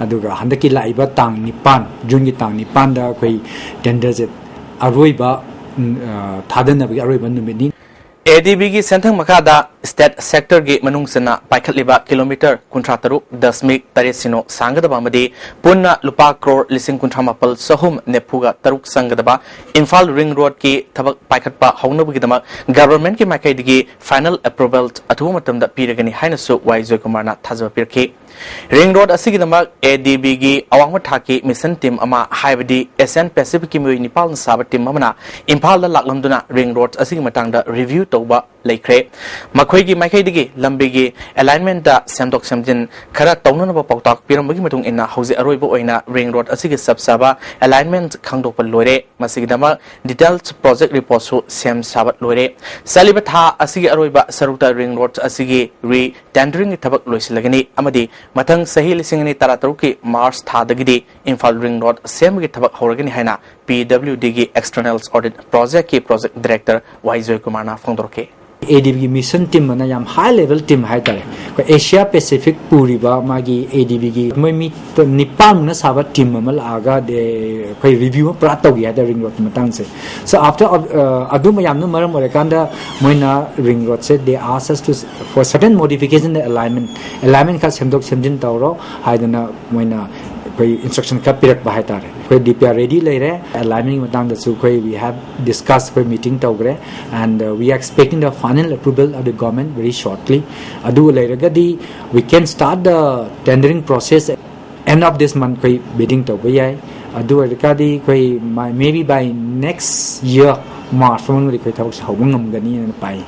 ꯑꯗꯨꯒ ꯍꯟꯗꯛꯀꯤ ꯂꯥꯛꯏꯕ ꯇꯥꯡ ꯅꯤꯄꯥꯟ, ꯖꯨꯟꯒꯤ ꯇꯥꯡ ꯅꯤꯄꯥꯟꯗ ꯑꯩꯈꯣꯏ ꯇꯦꯟꯗꯔꯁꯦ ꯑꯔꯣꯏꯕ, ꯎꯝ, ꯑ, ꯊꯥꯗꯅꯕꯒꯤ ꯑꯔꯣꯏꯕ ꯅꯨꯃꯤꯠꯅꯤ꯫ ꯑꯦ ꯗꯤ ꯕꯤꯒꯤ ꯁꯦꯟꯊꯪ ꯃꯈꯥꯗ ꯁ꯭ꯇꯦꯠ ꯁꯦꯛꯇꯔꯒꯤ ꯃꯅꯨꯡ ꯆꯟꯅ ꯄꯥꯏꯈꯠꯂꯤꯕ ꯀꯤꯂꯣꯃꯤꯇꯔ ꯀꯨꯟꯊ꯭ꯔꯥ ꯇꯔꯨꯛ ꯗꯁꯃꯤꯛ ꯇꯔꯦꯠ ꯁꯤꯅꯣ ꯁꯥꯡꯒꯗꯕ ꯑꯃꯗꯤ ꯄꯨꯟꯅ ꯂꯨꯄꯥ ꯀ꯭ꯔꯣꯔ ꯂꯤꯁꯤꯡ ꯀꯨꯟꯊ꯭ꯔꯥ ꯃꯥꯄꯜ ꯆꯍꯨꯝ ꯅꯤꯐꯨꯒ ꯇꯔꯨꯛ ꯆꯪꯒꯗꯕ ꯏꯝꯐꯥꯜ ꯔꯤꯡ ꯔꯣꯗꯀꯤ ꯊꯕꯛ ꯄꯥꯏꯈꯠꯄ ꯍꯧꯅꯕꯒꯤꯗꯃꯛ ꯒꯚꯔꯟꯃꯦꯟꯠꯀꯤ ꯃꯥꯏꯀꯩꯗꯒꯤ ꯐꯥꯏꯅꯦꯜ ꯑꯦꯄ꯭ꯔꯨꯚꯦꯜ ꯑꯊꯨꯕ ꯃꯇꯝꯗ ꯄꯤꯔꯒꯅꯤ ꯍꯥꯏꯅꯁꯨ ꯋꯥꯏ ꯖꯣꯏꯀꯨꯃꯥꯔꯅ ꯊꯥꯖꯕ ꯄꯤꯔꯛꯈꯤ꯫ ꯔꯤꯡ ꯔꯣꯗ ꯑꯁꯤꯒꯤꯗꯃꯛ ꯑꯦ ꯗꯤ ꯕꯤꯒꯤ ꯑꯋꯥꯡꯕ ꯊꯥꯛꯀꯤ ꯃꯤꯁꯟ ꯇꯤꯝ ꯑꯃ, ꯍꯥꯏꯕꯗꯤ ꯑꯦꯁꯤꯌꯥꯟ ꯄꯦꯁꯤꯐꯤꯛꯀꯤ ꯃꯤꯑꯣꯏ ꯅꯤꯄꯥꯜꯅ ꯁꯥꯕ ꯇꯤꯝ ꯑꯃꯅ ꯏꯝꯐꯥꯜꯗ ꯂꯥꯛꯂꯝꯗꯨꯅ ꯔꯤꯡ ꯔꯣꯗ ꯑꯁꯤꯒꯤ ꯃꯇꯥꯡꯗ ꯔꯤꯚ꯭ꯌꯨ ꯇꯧꯕ ꯂꯩꯈ꯭ꯔꯦ꯫ ꯃꯈꯣꯏꯒꯤ ꯃꯥꯏꯀꯩꯗꯒꯤ ꯂꯝꯕꯤꯒꯤ ꯑꯦꯂꯥꯏꯟꯃꯦꯟꯠꯇ ꯁꯦꯝꯗꯣꯛ ꯁꯦꯝꯖꯤꯟ ꯈꯔ ꯇꯧꯅꯅꯕ ꯄꯥꯎꯇꯥꯛ ꯄꯤꯔꯝꯕꯒꯤ ꯃꯇꯨꯡ ꯏꯟꯅ ꯍꯧꯖꯤꯛ ꯑꯔꯣꯏꯕ ꯑꯣꯏꯅ ꯔꯤꯡ ꯔꯣꯗ ꯑꯁꯤꯒꯤ ꯆꯞ ꯆꯥꯕ ꯑꯦꯂꯥꯏꯟꯃꯦꯟꯠ ꯈꯪꯗꯣꯛꯄ ꯂꯣꯏꯔꯦ꯫ ꯃꯁꯤꯒꯤꯗꯃꯛ ꯗꯤꯇꯦꯜꯁ ꯄ꯭ꯔꯣꯖꯦꯛ ꯔꯤꯄꯣꯔꯠꯁꯨ ꯁꯦꯝ ꯁꯥꯕ ꯂꯣꯏꯔꯦ꯫ ꯆꯠꯂꯤꯕ ꯊꯥ ꯑꯁꯤꯒꯤ ꯑꯔꯣꯏꯕ ꯁꯔꯨꯛꯇ ꯔꯤꯡ ꯔꯣꯗ ꯑꯁꯤꯒꯤ ꯔꯤ ꯇꯦꯟꯗꯔꯤꯡꯒꯤ ꯊꯕꯛ ꯂꯣꯏꯁꯤꯜꯂꯒꯅꯤ ꯑꯃꯗꯤ ꯃꯊꯪ ꯆꯍꯤ ꯂꯤꯁꯤꯡ ꯑꯅꯤ ꯇꯔꯥꯇꯔꯨꯛꯀꯤ ꯃꯥꯔꯆ ꯊꯥꯗꯒꯤꯗꯤ ꯏꯝꯐꯥꯜ ꯔꯤꯡ ꯔꯣꯗ ꯁꯦꯝꯕꯒꯤ ꯊꯕꯛ ꯍꯧꯔꯒꯅꯤ ꯍꯥꯏꯅ ꯄꯤ ꯗꯕ꯭ꯂꯤꯎ ꯗꯤꯒꯤ ꯑꯦꯛꯁꯇꯔꯅꯦꯜ ꯑꯣꯗꯤꯠ ꯄ꯭ꯔꯣꯖꯦꯛꯀꯤ ꯄ꯭ꯔꯣꯖꯦꯛ ꯗꯤꯔꯦꯛꯇꯔ ꯋꯥꯏ ꯖꯣꯏꯀꯨꯃꯥꯔꯅ ꯐꯣꯡꯗꯣꯔꯛꯈꯤ꯫ ꯑꯦ ꯗꯤ ꯕꯤꯒꯤ ꯃꯤꯁꯟ ꯇꯤꯝ ꯑꯅ ꯌꯥꯝ ꯍꯥꯏ ꯂꯦꯚꯦꯜ ꯇꯤꯝ ꯍꯥꯏꯇꯥꯔꯦ, ꯑꯩꯈꯣꯏ ꯑꯦꯁꯤꯌꯥ ꯄꯦꯁꯤꯐꯤꯛ ꯄꯨꯔꯤꯕ ꯃꯥꯒꯤ ꯑꯦ ꯗꯤ ꯕꯤꯒꯤ ꯃꯣꯏ ꯃꯤ ꯅꯤꯄꯥꯟꯃꯨꯛꯅ ꯁꯥꯕ ꯇꯤꯝ ꯑꯃ ꯂꯥꯛꯑꯒ, ꯑꯩꯈꯣꯏ ꯔꯤꯚ꯭ꯌꯨ ꯑꯃ ꯄꯨꯔꯥ ꯇꯧꯈꯤ ꯍꯥꯏꯇꯥꯔꯦ ꯔꯤꯡ ꯔꯣꯗꯀꯤ ꯃꯇꯥꯡꯁꯦ꯫ So after, ꯑ, ꯑꯗꯨ ꯃꯌꯥꯝꯗꯨꯅ ꯃꯔꯝ ꯑꯣꯏꯔꯀꯥꯟꯗ ꯃꯣꯏꯅ ring ꯔꯣꯗꯁꯦ, they ask us to for certain modification, the alignment, alignment ꯈꯔ ꯁꯦꯝꯗꯣꯛ ꯁꯦꯝꯖꯤꯟ ꯇꯧꯔꯣ ꯍꯥꯏꯗꯅ ꯃꯣꯏꯅ ꯑꯩꯈꯣꯏ ꯏꯟꯁꯇ꯭ꯔꯛꯁꯟ ꯈꯔ ꯄꯤꯔꯛꯄ ꯍꯥꯏꯇꯥꯔꯦ꯫ ꯑꯩꯈꯣꯏ ꯗꯤ ꯄꯤ ꯑꯥꯔ ꯔꯦꯗꯤ ꯂꯩꯔꯦ꯫ ꯑꯦꯂꯥꯏꯟꯃꯦꯟꯒꯤ ꯃꯇꯥꯡꯗꯁꯨ ꯑꯩꯈꯣꯏ we have discussed, ꯑꯩꯈꯣꯏ ꯃꯤꯇꯤꯡ ꯇꯧꯈ꯭ꯔꯦ꯫ And, uh, we are expecting the final approval of the government very shortly. ꯑꯗꯨ ꯂꯩꯔꯒꯗꯤ we can start the tendering process end of this month, ꯑꯩꯈꯣꯏ ꯕꯤꯗꯤꯡ ꯇꯧꯕ ꯌꯥꯏ꯫ ꯑꯗꯨ ꯑꯣꯏꯔꯒꯗꯤ ꯑꯩꯈꯣꯏ maybe by next year March ꯃꯅꯨꯡꯗꯗꯤ ꯑꯩꯈꯣꯏ ꯊꯕꯛꯁꯦ ꯍꯧꯕ ꯉꯝꯒꯅꯤꯅ ꯄꯥꯏ꯫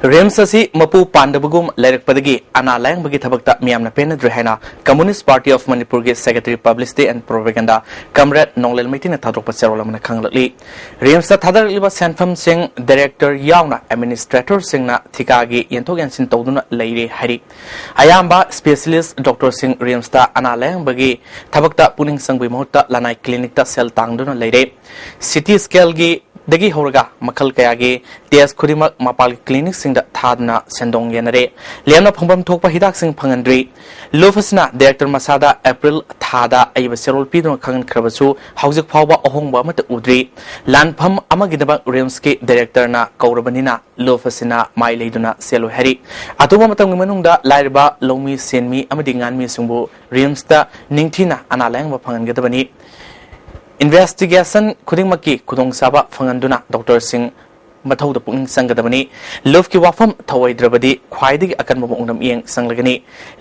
ꯔꯤꯝꯁ ꯑꯁꯤ ꯃꯄꯨ ꯄꯥꯟꯗꯕꯒꯨꯝ ꯂꯩꯔꯛꯄꯗꯒꯤ ꯑꯅꯥ ꯂꯥꯌꯦꯡꯕꯒꯤ ꯊꯕꯛꯇ ꯃꯤꯌꯥꯝꯅ ꯄꯦꯟꯅꯗ꯭ꯔꯦ ꯍꯥꯏꯅ Communist Party of Manipurꯒꯤ Secretary Publicity and Propaganda Comrade ꯅꯣꯡꯂꯦꯟ ꯃꯩꯇꯩꯅ ꯊꯥꯗꯣꯔꯛꯄ ꯆꯦꯔꯣꯜ ꯑꯃꯅ ꯈꯪꯍꯜꯂꯛꯂꯤ꯫ ꯔꯤꯝꯁꯇ ꯊꯥꯗꯔꯛꯂꯤꯕ ꯁꯦꯟꯐꯝꯁꯤꯡ director ꯌꯥꯎꯅ administratorꯁꯤꯡꯅ ꯊꯤꯀꯥꯒꯤ ꯌꯦꯟꯊꯣꯛ ꯌꯦꯟꯁꯤꯟ ꯇꯧꯗꯨꯅ ꯂꯩꯔꯦ ꯍꯥꯏꯔꯤ꯫ ꯑꯌꯥꯝꯕ specialist doctorꯁꯤꯡ ꯔꯤꯝꯁꯇ ꯑꯅꯥ ꯂꯥꯌꯦꯡꯕꯒꯤ ꯊꯕꯛꯇ ꯄꯨꯛꯅꯤꯡ ꯆꯪꯕꯒꯤ ꯃꯍꯨꯠꯇ ꯂꯅꯥꯏ clinicꯇ ꯁꯦꯜ ꯇꯥꯡꯗꯨꯅ ꯂꯩꯔꯦ꯫ CT scanꯒꯤ ꯗꯒꯤ ꯍꯧꯔꯒ ꯃꯈꯜ ꯀꯌꯥꯒꯤ test ꯈꯨꯗꯤꯡꯃꯛ ꯃꯄꯥꯜꯒꯤ clinicꯁꯤꯡꯗ ꯊꯥꯗꯨꯅ ꯁꯦꯟꯗꯣꯡ ꯌꯦꯟꯅꯔꯦ꯫ ꯂꯦꯝꯅ ꯐꯪꯐꯝ ꯊꯣꯛꯄ ꯍꯤꯗꯥꯛꯁꯤꯡ ꯐꯪꯍꯟꯗ꯭ꯔꯤ꯫ ꯂꯨꯐ ꯑꯁꯤꯅ director ꯃꯁꯥꯗ April ꯊꯥꯗ ꯑꯏꯕ ꯆꯦꯔꯣꯜ ꯄꯤꯗꯨꯅ ꯈꯪꯍꯟꯈ꯭ꯔꯕꯁꯨ ꯍꯧꯖꯤꯛ ꯐꯥꯎꯕ ꯑꯍꯣꯡꯕ ꯑꯃꯠꯇ ꯎꯗ꯭ꯔꯤ꯫ ꯂꯥꯟꯐꯝ ꯑꯃꯒꯤꯗꯃꯛ ꯔꯤꯝꯁꯀꯤ directorꯅ ꯀꯧꯔꯕꯅꯤꯅ ꯂꯨꯐ ꯑꯁꯤꯅ ꯃꯥꯏ ꯂꯩꯗꯨꯅ ꯆꯦꯜꯂꯣꯏ ꯍꯥꯏꯔꯤ꯫ ꯑꯊꯨꯕ ꯃꯇꯝꯒꯤ ꯃꯅꯨꯡꯗ ꯂꯥꯏꯔꯕ ꯂꯧꯃꯤ, ꯁꯦꯟꯃꯤ ꯑꯃꯗꯤ ꯉꯥꯟꯃꯤꯁꯤꯡꯕꯨ ꯔꯤꯝꯁꯇ ꯅꯤꯡꯊꯤꯅ ꯑꯅꯥ ꯂꯥꯌꯦꯡꯕ ꯐꯪꯍꯟꯒꯗꯕꯅꯤ꯫ Investigation ꯈꯨꯗꯤꯡꯃꯛꯀꯤ ꯈꯨꯗꯣꯡꯆꯥꯕ ꯐꯪꯍꯟꯗꯨꯅ doctorꯁꯤꯡ ꯃꯊꯧꯗ ꯄꯨꯛꯅꯤꯡ ꯆꯪꯒꯗꯕꯅꯤ꯫ ꯂꯨꯐꯀꯤ ꯋꯥꯐꯝ ꯊꯧꯑꯣꯏꯗ꯭ꯔꯕꯗꯤ ꯈ꯭ꯋꯥꯏꯗꯒꯤ ꯑꯀꯟꯕ ꯃꯑꯣꯡꯗ ꯃꯤꯠꯌꯦꯡ ꯆꯪꯂꯒꯅꯤ꯫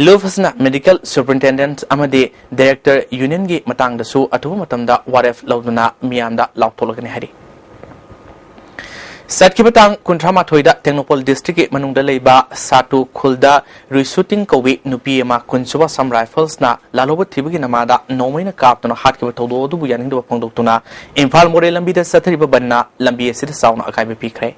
ꯂꯨꯐ ꯑꯁꯤꯅ medical superintendent ꯑꯃꯗꯤ director unionꯒꯤ ꯃꯇꯥꯡꯗꯁꯨ ꯑꯊꯨꯕ ꯃꯇꯝꯗ ꯋꯥꯔꯦꯞ ꯂꯧꯗꯨꯅ ꯃꯤꯌꯥꯝꯗ ꯂꯥꯎꯊꯣꯛꯂꯒꯅꯤ ꯍꯥꯏꯔꯤ꯫ ꯆꯠꯈꯤꯕ ꯇꯥꯡ ꯀꯨꯟꯊ꯭ꯔꯥ ꯃꯥꯊꯣꯏꯗ ꯇꯦꯡꯅꯧꯄꯜ districtꯀꯤ ꯃꯅꯨꯡꯗ ꯂꯩꯕ ꯁꯥꯇꯨ ꯈꯨꯜꯗ ꯔꯨꯏꯁꯨꯇꯤꯡ ꯀꯧꯕꯤ ꯅꯨꯄꯤ ꯑꯃ ꯀꯨꯟꯁꯨꯕ Assam Riflesꯅ ꯂꯥꯜꯍꯧꯕ ꯊꯤꯕꯒꯤ ꯅꯃꯥꯗ ꯅꯣꯡꯃꯩꯅ ꯀꯥꯞꯇꯨꯅ ꯍꯥꯠꯈꯤꯕ ꯊꯧꯗꯣꯛ ꯑꯗꯨꯕꯨ ꯌꯥꯅꯤꯡꯗꯕ ꯐꯣꯡꯗꯣꯛꯇꯨꯅ ꯏꯝꯐꯥꯜ ꯃꯣꯔꯦ ꯂꯝꯕꯤꯗ ꯆꯠꯊꯔꯤꯕ ꯕꯟꯅ ꯂꯝꯕꯤ ꯑꯁꯤꯗ ꯆꯥꯎꯅ ꯑꯀꯥꯏꯕ ꯄꯤꯈ꯭ꯔꯦ꯫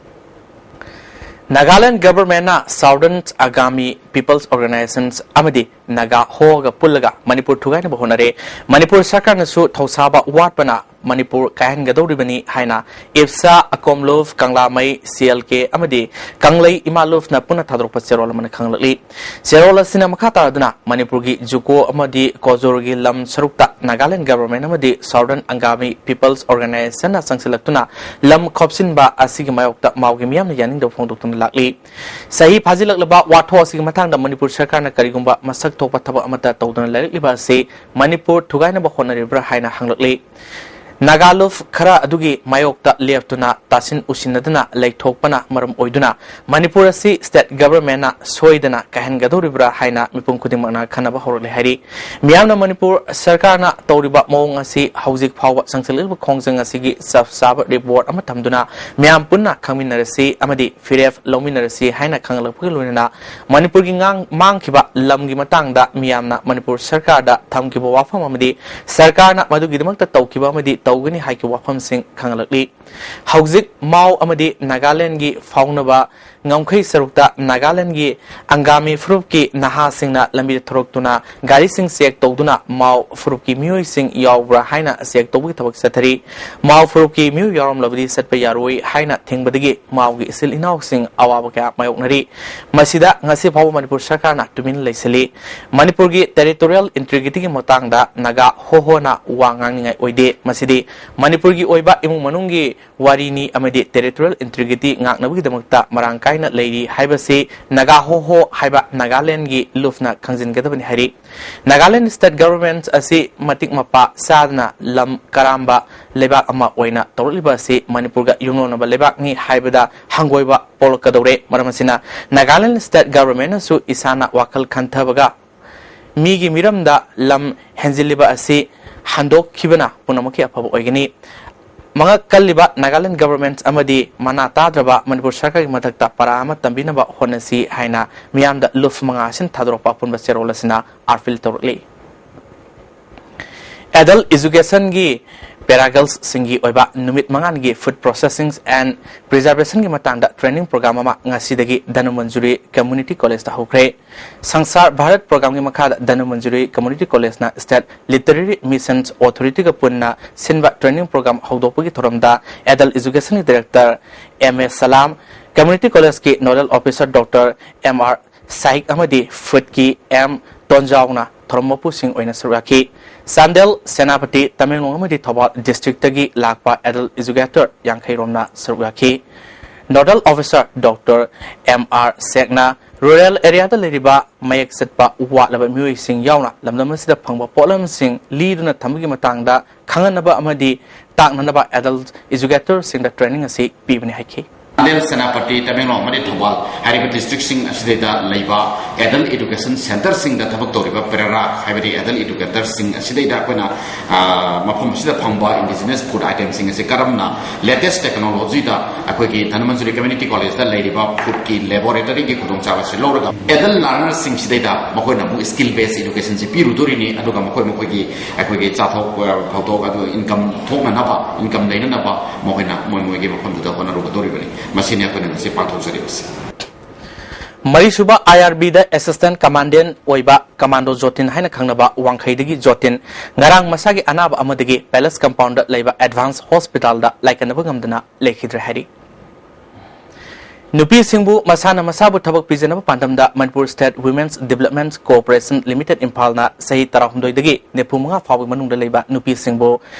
Nagaland governmentꯅ Southern Angami People's Organizations ꯑꯃꯗꯤ ꯅꯥꯒꯥ ꯍꯣꯒ ꯄꯨꯜꯂꯒ ꯃꯅꯤꯄꯨꯔ ꯊꯨꯒꯥꯏꯅꯕ ꯍꯣꯠꯅꯔꯦ꯫ ꯃꯅꯤꯄꯨꯔ ꯁꯔꯀꯥꯔꯅꯁꯨ ꯊꯧꯁꯥꯕ ꯋꯥꯠꯄꯅ ꯃꯅꯤꯄꯨꯔ ꯀꯥꯏꯍꯟꯒꯗꯧꯔꯤꯕꯅꯤ ꯍꯥꯏꯅ ꯏꯞꯁꯥ, ꯑꯀꯣꯝ ꯂꯨꯐ, ꯀꯪꯂꯥꯃꯩ, ꯁꯤ ꯑꯦꯜ ꯀꯦ ꯑꯃꯗꯤ ꯀꯪꯂꯩ ꯏꯃꯥ ꯂꯨꯐꯅ ꯄꯨꯟꯅ ꯊꯥꯗꯣꯔꯛꯄ ꯆꯦꯔꯣꯜ ꯑꯃꯅ ꯈꯪꯂꯛꯂꯤ꯫ ꯆꯦꯔꯣꯜ ꯑꯁꯤꯅ ꯃꯈꯥ ꯇꯥꯔꯗꯨꯅ ꯃꯅꯤꯄꯨꯔꯒꯤ ꯖꯨꯀꯣ ꯑꯃꯗꯤ ꯀꯣꯖꯣꯔꯒꯤ ꯂꯝ ꯁꯔꯨꯛꯇ Nagaland government ꯑꯃꯗꯤ Southern Angami People's Organizationꯅ ꯆꯪꯁꯤꯜꯂꯛꯇꯨꯅ ꯂꯝ ꯈꯣꯞꯆꯤꯟꯕ ꯑꯁꯤꯒꯤ ꯃꯥꯌꯣꯛꯇ ꯃꯥꯎꯒꯤ ꯃꯤꯌꯥꯝꯅ ꯌꯥꯅꯤꯡꯗꯕ ꯐꯣꯡꯗꯣꯛꯇꯨꯅ ꯂꯥꯛꯂꯤ꯫ ꯆꯍꯤ ꯐꯥꯖꯤꯜꯂꯛꯂꯕ ꯋꯥꯊꯣꯛ ꯑꯁꯤꯒꯤ ꯃꯇꯥꯡꯗ ꯃꯅꯤꯄꯨꯔ ꯁꯔꯀꯥꯔꯅ ꯀꯔꯤꯒꯨꯝꯕ ꯃꯁꯛ ꯊꯣꯛꯄ ꯊꯕꯛ ꯑꯃꯠꯇ ꯇꯧꯗꯨꯅ ꯂꯩꯔꯛꯂꯤꯕ ꯑꯁꯤ ꯃꯅꯤꯄꯨꯔ ꯊꯨꯒꯥꯏꯅꯕ ꯍꯣꯠꯅꯔꯤꯕ꯭ꯔꯥ ꯍꯥꯏꯅ ꯍꯪꯂꯛꯂꯤ꯫ ꯅꯥꯒꯥ ꯂꯨꯞ ꯈꯔ ꯑꯗꯨꯒꯤ ꯃꯥꯌꯣꯛꯇ ꯂꯦꯞꯇꯨꯅ ꯇꯥꯁꯤꯟ ꯎꯁꯤꯟꯅꯗꯅ ꯂꯩꯊꯣꯛꯄꯅ ꯃꯔꯝ ꯑꯣꯏꯗꯨꯅ ꯃꯅꯤꯄꯨꯔ ꯑꯁꯤ state governmentꯅ ꯁꯣꯏꯗꯅ ꯀꯥꯏꯍꯟꯒꯗꯧꯔꯤꯕ꯭ꯔꯥ ꯍꯥꯏꯅ ꯃꯤꯄꯨꯝ ꯈꯨꯗꯤꯡꯃꯛꯅ ꯈꯟꯅꯕ ꯍꯧꯔꯛꯂꯦ ꯍꯥꯏꯔꯤ꯫ ꯃꯤꯌꯥꯝꯅ ꯃꯅꯤꯄꯨꯔ ꯁꯔꯀꯥꯔꯅ ꯇꯧꯔꯤꯕ ꯃꯑꯣꯡ ꯑꯁꯤ ꯍꯧꯖꯤꯛ ꯐꯥꯎꯕ ꯆꯪꯁꯤꯜꯂꯛꯂꯤꯕ ꯈꯣꯡꯖꯪ ꯑꯁꯤꯒꯤ ꯆꯞ ꯆꯥꯕ report ꯑꯃ ꯊꯝꯗꯨꯅ ꯃꯤꯌꯥꯝ ꯄꯨꯟꯅ ꯈꯪꯃꯤꯟꯅꯔꯁꯤ ꯑꯃꯗꯤ ꯐꯤꯔꯦꯞ ꯂꯧꯃꯤꯟꯅꯔꯁꯤ ꯍꯥꯏꯅ ꯈꯪꯂꯛꯄꯒ ꯂꯣꯏꯅꯅ ꯃꯅꯤꯄꯨꯔꯒꯤ ꯉꯥꯡ-, ꯃꯥꯡꯈꯤꯕ ꯂꯝꯒꯤ ꯃꯇꯥꯡꯗ ꯃꯤꯌꯥꯝꯅ ꯃꯅꯤꯄꯨꯔ ꯁꯔꯀꯥꯔꯗ ꯊꯝꯈꯤꯕ ꯋꯥꯐꯝ ꯑꯃꯗꯤ ꯁꯔꯀꯥꯔꯅ ꯃꯗꯨꯒꯤꯗꯃꯛꯇ ꯇꯧꯈꯤꯕ ꯑꯃꯗꯤ ꯇꯧꯒꯅꯤ ꯍꯥꯏꯈꯤꯕ ꯋꯥꯐꯝꯁꯤꯡ ꯈꯪꯂꯛꯂꯤ꯫ ꯍꯧꯖꯤꯛ ꯃꯥꯎ ꯑꯃꯗꯤ ꯅꯥꯒꯥꯂꯦꯟꯗꯒꯤ ꯐꯥꯎꯅꯕ ꯉꯝꯈꯩ ꯁꯔꯨꯛꯇ ꯅꯥꯒꯥꯂꯦꯟꯗꯒꯤ ꯑꯪꯒꯥꯃꯤ ꯐꯨꯔꯨꯞꯀꯤ ꯅꯍꯥꯁꯤꯡꯅ ꯂꯝꯕꯤꯗ ꯊꯣꯔꯛꯇꯨꯅ ꯒꯥꯔꯤꯁꯤꯡ check ꯇꯧꯗꯨꯅ ꯃꯥꯎ ꯐꯨꯔꯨꯞꯀꯤ ꯃꯤꯑꯣꯏꯁꯤꯡ ꯌꯥꯎꯕ꯭ꯔꯥ ꯍꯥꯏꯅ check ꯇꯧꯕꯒꯤ ꯊꯕꯛ ꯆꯠꯊꯔꯤ꯫ ꯃꯥꯎ ꯐꯨꯔꯨꯞꯀꯤ ꯃꯤꯑꯣꯏ ꯌꯥꯎꯔꯝꯂꯕꯗꯤ ꯆꯠꯄ ꯌꯥꯔꯣꯏ ꯍꯥꯏꯅ ꯊꯤꯡꯕꯗꯒꯤ ꯃꯥꯎꯒꯤ ꯏꯆꯤꯜ ꯏꯅꯥꯎꯁꯤꯡ ꯑꯋꯥꯕ ꯀꯌꯥ ꯃꯥꯌꯣꯛꯅꯔꯤ꯫ ꯃꯁꯤꯗ ꯉꯁꯤ ꯐꯥꯎꯕ ꯃꯅꯤꯄꯨꯔ ꯁꯔꯀꯥꯔꯅ ꯇꯨꯃꯤꯟ ꯂꯩꯁꯤꯜꯂꯤ꯫ ꯃꯅꯤꯄꯨꯔꯒꯤ territorial integrityꯒꯤ ꯃꯇꯥꯡꯗ ꯅꯥꯒꯥ ꯍꯣ ꯍꯣꯅ ꯋꯥ ꯉꯥꯡꯅꯤꯡꯉꯥꯏ ꯑꯣꯏꯗꯦ꯫ ꯃꯁꯤꯗꯤ ꯃꯅꯤꯄꯨꯔꯒꯤ ꯑꯣꯏꯕ ꯏꯃꯨꯡ ꯃꯅꯨꯡꯒꯤ ꯋꯥꯔꯤꯅꯤ ꯑꯃꯗꯤ territorial integrity ꯉꯥꯛꯅꯕꯒꯤꯗꯃꯛꯇ ꯃꯔꯥꯡ ꯀꯥꯏꯅ ꯂꯩꯔꯤ ꯍꯥꯏꯕꯁꯤ ꯅꯥꯒꯥ ꯍꯣ ꯍꯣ ꯍꯥꯏꯕ ꯅꯥꯒꯥꯂꯦꯟꯗꯒꯤ ꯂꯨꯞꯅ ꯈꯪꯖꯤꯟꯒꯗꯕꯅꯤ ꯍꯥꯏꯔꯤ꯫ ꯅꯥꯒꯥꯂꯦꯟꯗ state government ꯑꯁꯤ ꯃꯇꯤꯛ ꯃꯄꯥ ꯆꯥꯗꯅ ꯂꯝ ꯀꯔꯥꯝꯕ ꯂꯩꯕꯥꯛ ꯑꯃ ꯑꯣꯏꯅ ꯇꯧꯔꯛꯂꯤꯕ ꯑꯁꯤ ꯃꯅꯤꯄꯨꯔꯒ ꯌꯨꯝꯂꯣꯟꯅꯕ ꯂꯩꯕꯥꯛꯅꯤ ꯍꯥꯏꯕꯗ ꯍꯪꯒꯣꯏꯕ ꯄꯣꯛꯂꯛꯀꯗꯧꯔꯦ꯫ ꯃꯔꯝ ꯑꯁꯤꯅ ꯅꯥꯒꯥꯂꯦꯟꯗ state governmentꯅꯁꯨ ꯏꯁꯥꯅ ꯋꯥꯈꯜ ꯈꯟꯊꯕꯒ ꯃꯤꯒꯤ ꯃꯤꯔꯝꯗ ꯂꯝ ꯍꯦꯟꯖꯤꯜꯂꯤꯕ ꯑꯁꯤ ꯍꯟꯗꯣꯛꯈꯤꯕꯅ ꯄꯨꯝꯅꯃꯛꯀꯤ ꯑꯐꯕ ꯑꯣꯏꯒꯅꯤ꯫ ꯃꯉꯛ ꯀꯜꯂꯤꯕ ꯅꯥꯒꯥꯂꯦꯟꯗ government ꯑꯃꯗꯤ ꯃꯅꯥ ꯇꯥꯗ꯭ꯔꯕ ꯃꯅꯤꯄꯨꯔ ꯁꯔꯀꯥꯔꯒꯤ ꯃꯊꯛꯇ ꯄꯔꯥ ꯑꯃ ꯇꯝꯕꯤꯅꯕ ꯍꯣꯠꯅꯁꯤ ꯍꯥꯏꯅ ꯃꯤꯌꯥꯝꯗ ꯂꯨꯞ ꯃꯉꯥ ꯑꯁꯤꯅ ꯊꯥꯗꯣꯔꯛꯄ ꯑꯄꯨꯟꯕ ꯆꯦꯔꯣꯜ ꯑꯁꯤꯅ ꯑꯥꯔꯐꯤꯜ ꯇꯧꯔꯛꯂꯤ꯫ Adult educationꯒꯤ paragirlsꯁꯤꯡꯒꯤ ꯑꯣꯏꯕ ꯅꯨꯃꯤꯠ ꯃꯉꯥꯅꯤꯒꯤ food processing and preservationꯒꯤ ꯃꯇꯥꯡꯗ training program ꯑꯃ ꯉꯁꯤꯗꯒꯤ ꯙꯅꯃꯟꯖꯨꯔꯤ Community Collegeꯇ ꯍꯧꯈ꯭ꯔꯦ꯫ ꯁꯪꯁꯥꯔ ꯚꯥꯔꯠ programꯒꯤ ꯃꯈꯥꯗ Dhanamanjuri Community Collegeꯅ State Literary Missions Authorityꯒ ꯄꯨꯟꯅ ꯁꯤꯟꯕ training program ꯍꯧꯗꯣꯛꯄꯒꯤ ꯊꯧꯔꯝꯗ Adult Educationꯒꯤ Director M A Salam, Community Collegeꯀꯤ Nodal Officer Doctor M R Sahik ꯑꯃꯗꯤ foodꯀꯤ ꯑꯦꯝ ꯇꯣꯟꯖꯥꯎꯅ ꯊꯧꯔꯝ ꯃꯄꯨꯁꯤꯡ ꯑꯣꯏꯅ ꯁꯔꯨꯛ ꯌꯥꯈꯤ꯫ ꯆꯥꯟꯗꯦꯜ, ꯁꯦꯅꯥꯄꯇꯤ, ꯇꯃꯦꯡꯂꯣꯡ ꯑꯃꯗꯤ ꯊꯧꯕꯥꯜ districtꯇꯒꯤ ꯂꯥꯛꯄ adult educator ꯌꯥꯡꯈꯩ ꯔꯣꯝꯅ ꯁꯔꯨꯛ ꯌꯥꯈꯤ꯫ Nodal Officer Doctor M R ꯁꯦꯛꯅ rural areaꯗ ꯂꯩꯔꯤꯕ ꯃꯌꯦꯛ ꯆꯠꯄ ꯋꯥꯠꯂꯕ ꯃꯤꯑꯣꯏꯁꯤꯡ ꯌꯥꯎꯅ ꯂꯝꯗꯝ ꯑꯁꯤꯗ ꯐꯪꯕ ꯄꯣꯠꯂꯝꯁꯤꯡ ꯂꯤꯗꯨꯅ ꯊꯝꯕꯒꯤ ꯃꯇꯥꯡꯗ ꯈꯪꯍꯟꯅꯕ ꯑꯃꯗꯤ ꯇꯥꯛꯅꯅꯕ adult educatorꯁꯤꯡꯗ training ꯑꯁꯤ ꯄꯤꯕꯅꯤ ꯍꯥꯏꯈꯤ꯫ ꯆꯥꯟꯗꯦꯜ, ꯁꯦꯅꯥꯄꯇꯤ, ꯇꯃꯦꯡꯂꯣꯡ ꯑꯃꯗꯤ ꯊꯧꯕꯥꯜ ꯍꯥꯏꯔꯤꯕ districtꯁꯤꯡ ꯑꯁꯤꯗꯩꯗ ꯂꯩꯕ adult education centreꯁꯤꯡꯗ ꯊꯕꯛ ꯇꯧꯔꯤꯕ ꯄꯦꯔꯥꯔꯥꯛ ꯍꯥꯏꯕꯗꯤ adult educatorꯁꯤꯡ ꯑꯁꯤꯗꯩꯗ ꯑꯩꯈꯣꯏꯅ, ꯑ, ꯃꯐꯝ ꯑꯁꯤꯗ ꯐꯪꯕ indigenous food itemꯁꯤꯡ ꯑꯁꯤ ꯀꯔꯝꯅ latest technologyꯗ ꯑꯩꯈꯣꯏꯒꯤ ꯙꯅꯃꯟꯖꯨꯔꯤ Community Collegeꯇ ꯂꯩꯔꯤꯕ foodꯀꯤ laboratoryꯒꯤ ꯈꯨꯗꯣꯡꯆꯥꯕꯁꯤ ꯂꯧꯔꯒ adult learnerꯁꯤꯡꯁꯤꯗꯩꯗ ꯃꯈꯣꯏꯅ ꯑꯃꯨꯛ skill basededucationꯁꯤ ꯄꯤꯔꯨꯗꯣꯔꯤꯅꯤ꯫ ꯑꯗꯨꯒ ꯃꯈꯣꯏ ꯃꯈꯣꯏꯒꯤ ꯑꯩꯈꯣꯏꯒꯤ ꯆꯥꯊꯣꯛ, ꯑ, ꯐꯧꯊꯣꯛ ꯑꯗꯨ income ꯊꯣꯛꯅꯅꯕ, income ꯂꯩꯅꯅꯕ ꯃꯈꯣꯏꯅ ꯃꯣꯏ ꯃꯣꯏꯒꯤ ꯃꯐꯝꯗꯨꯗ ꯍꯣꯠꯅꯔꯨꯒꯗꯧꯔꯤꯕꯅꯤ꯫ ꯃꯁꯤꯅꯤ ꯑꯩꯈꯣꯏꯅ ꯉꯁꯤ ꯄꯥꯡꯊꯣꯛꯆꯔꯤꯕꯁꯤ꯫ ꯃꯔꯤꯁꯨꯕ IRBꯗ assistant commandant ꯑꯣꯏꯕ commando ꯖꯣꯇꯤꯟ ꯍꯥꯏꯅ ꯈꯪꯅꯕ ꯋꯥꯡꯈꯩꯗꯒꯤ ꯖꯣꯇꯤꯟ ꯉꯔꯥꯡ ꯃꯁꯥꯒꯤ ꯑꯅꯥꯕ ꯑꯃꯗꯒꯤ palace compoundꯗ ꯂꯩꯕ advance hospitalꯗ ꯂꯥꯏꯀꯠꯅꯕ ꯉꯝꯗꯅ ꯂꯩꯈꯤꯗ꯭ꯔꯦ ꯍꯥꯏꯔꯤ꯫ ꯅꯨꯄꯤꯁꯤꯡꯕꯨ ꯃꯁꯥꯅ ꯃꯁꯥꯕꯨ ꯊꯕꯛ ꯄꯤꯖꯅꯕ ꯄꯥꯟꯗꯝꯗ Manipur State Women's Development Corporation Limited ꯏꯝꯐꯥꯜꯅ ꯆꯍꯤ ꯇꯔꯥꯍꯨꯝꯗꯣꯏꯗꯒꯤ ꯅꯤꯐꯨ ꯃꯉꯥ ꯐꯥꯎꯕꯒꯤ ꯃꯅꯨꯡꯗ ꯂꯩꯕ ꯅꯨꯄꯤꯁꯤꯡꯕꯨ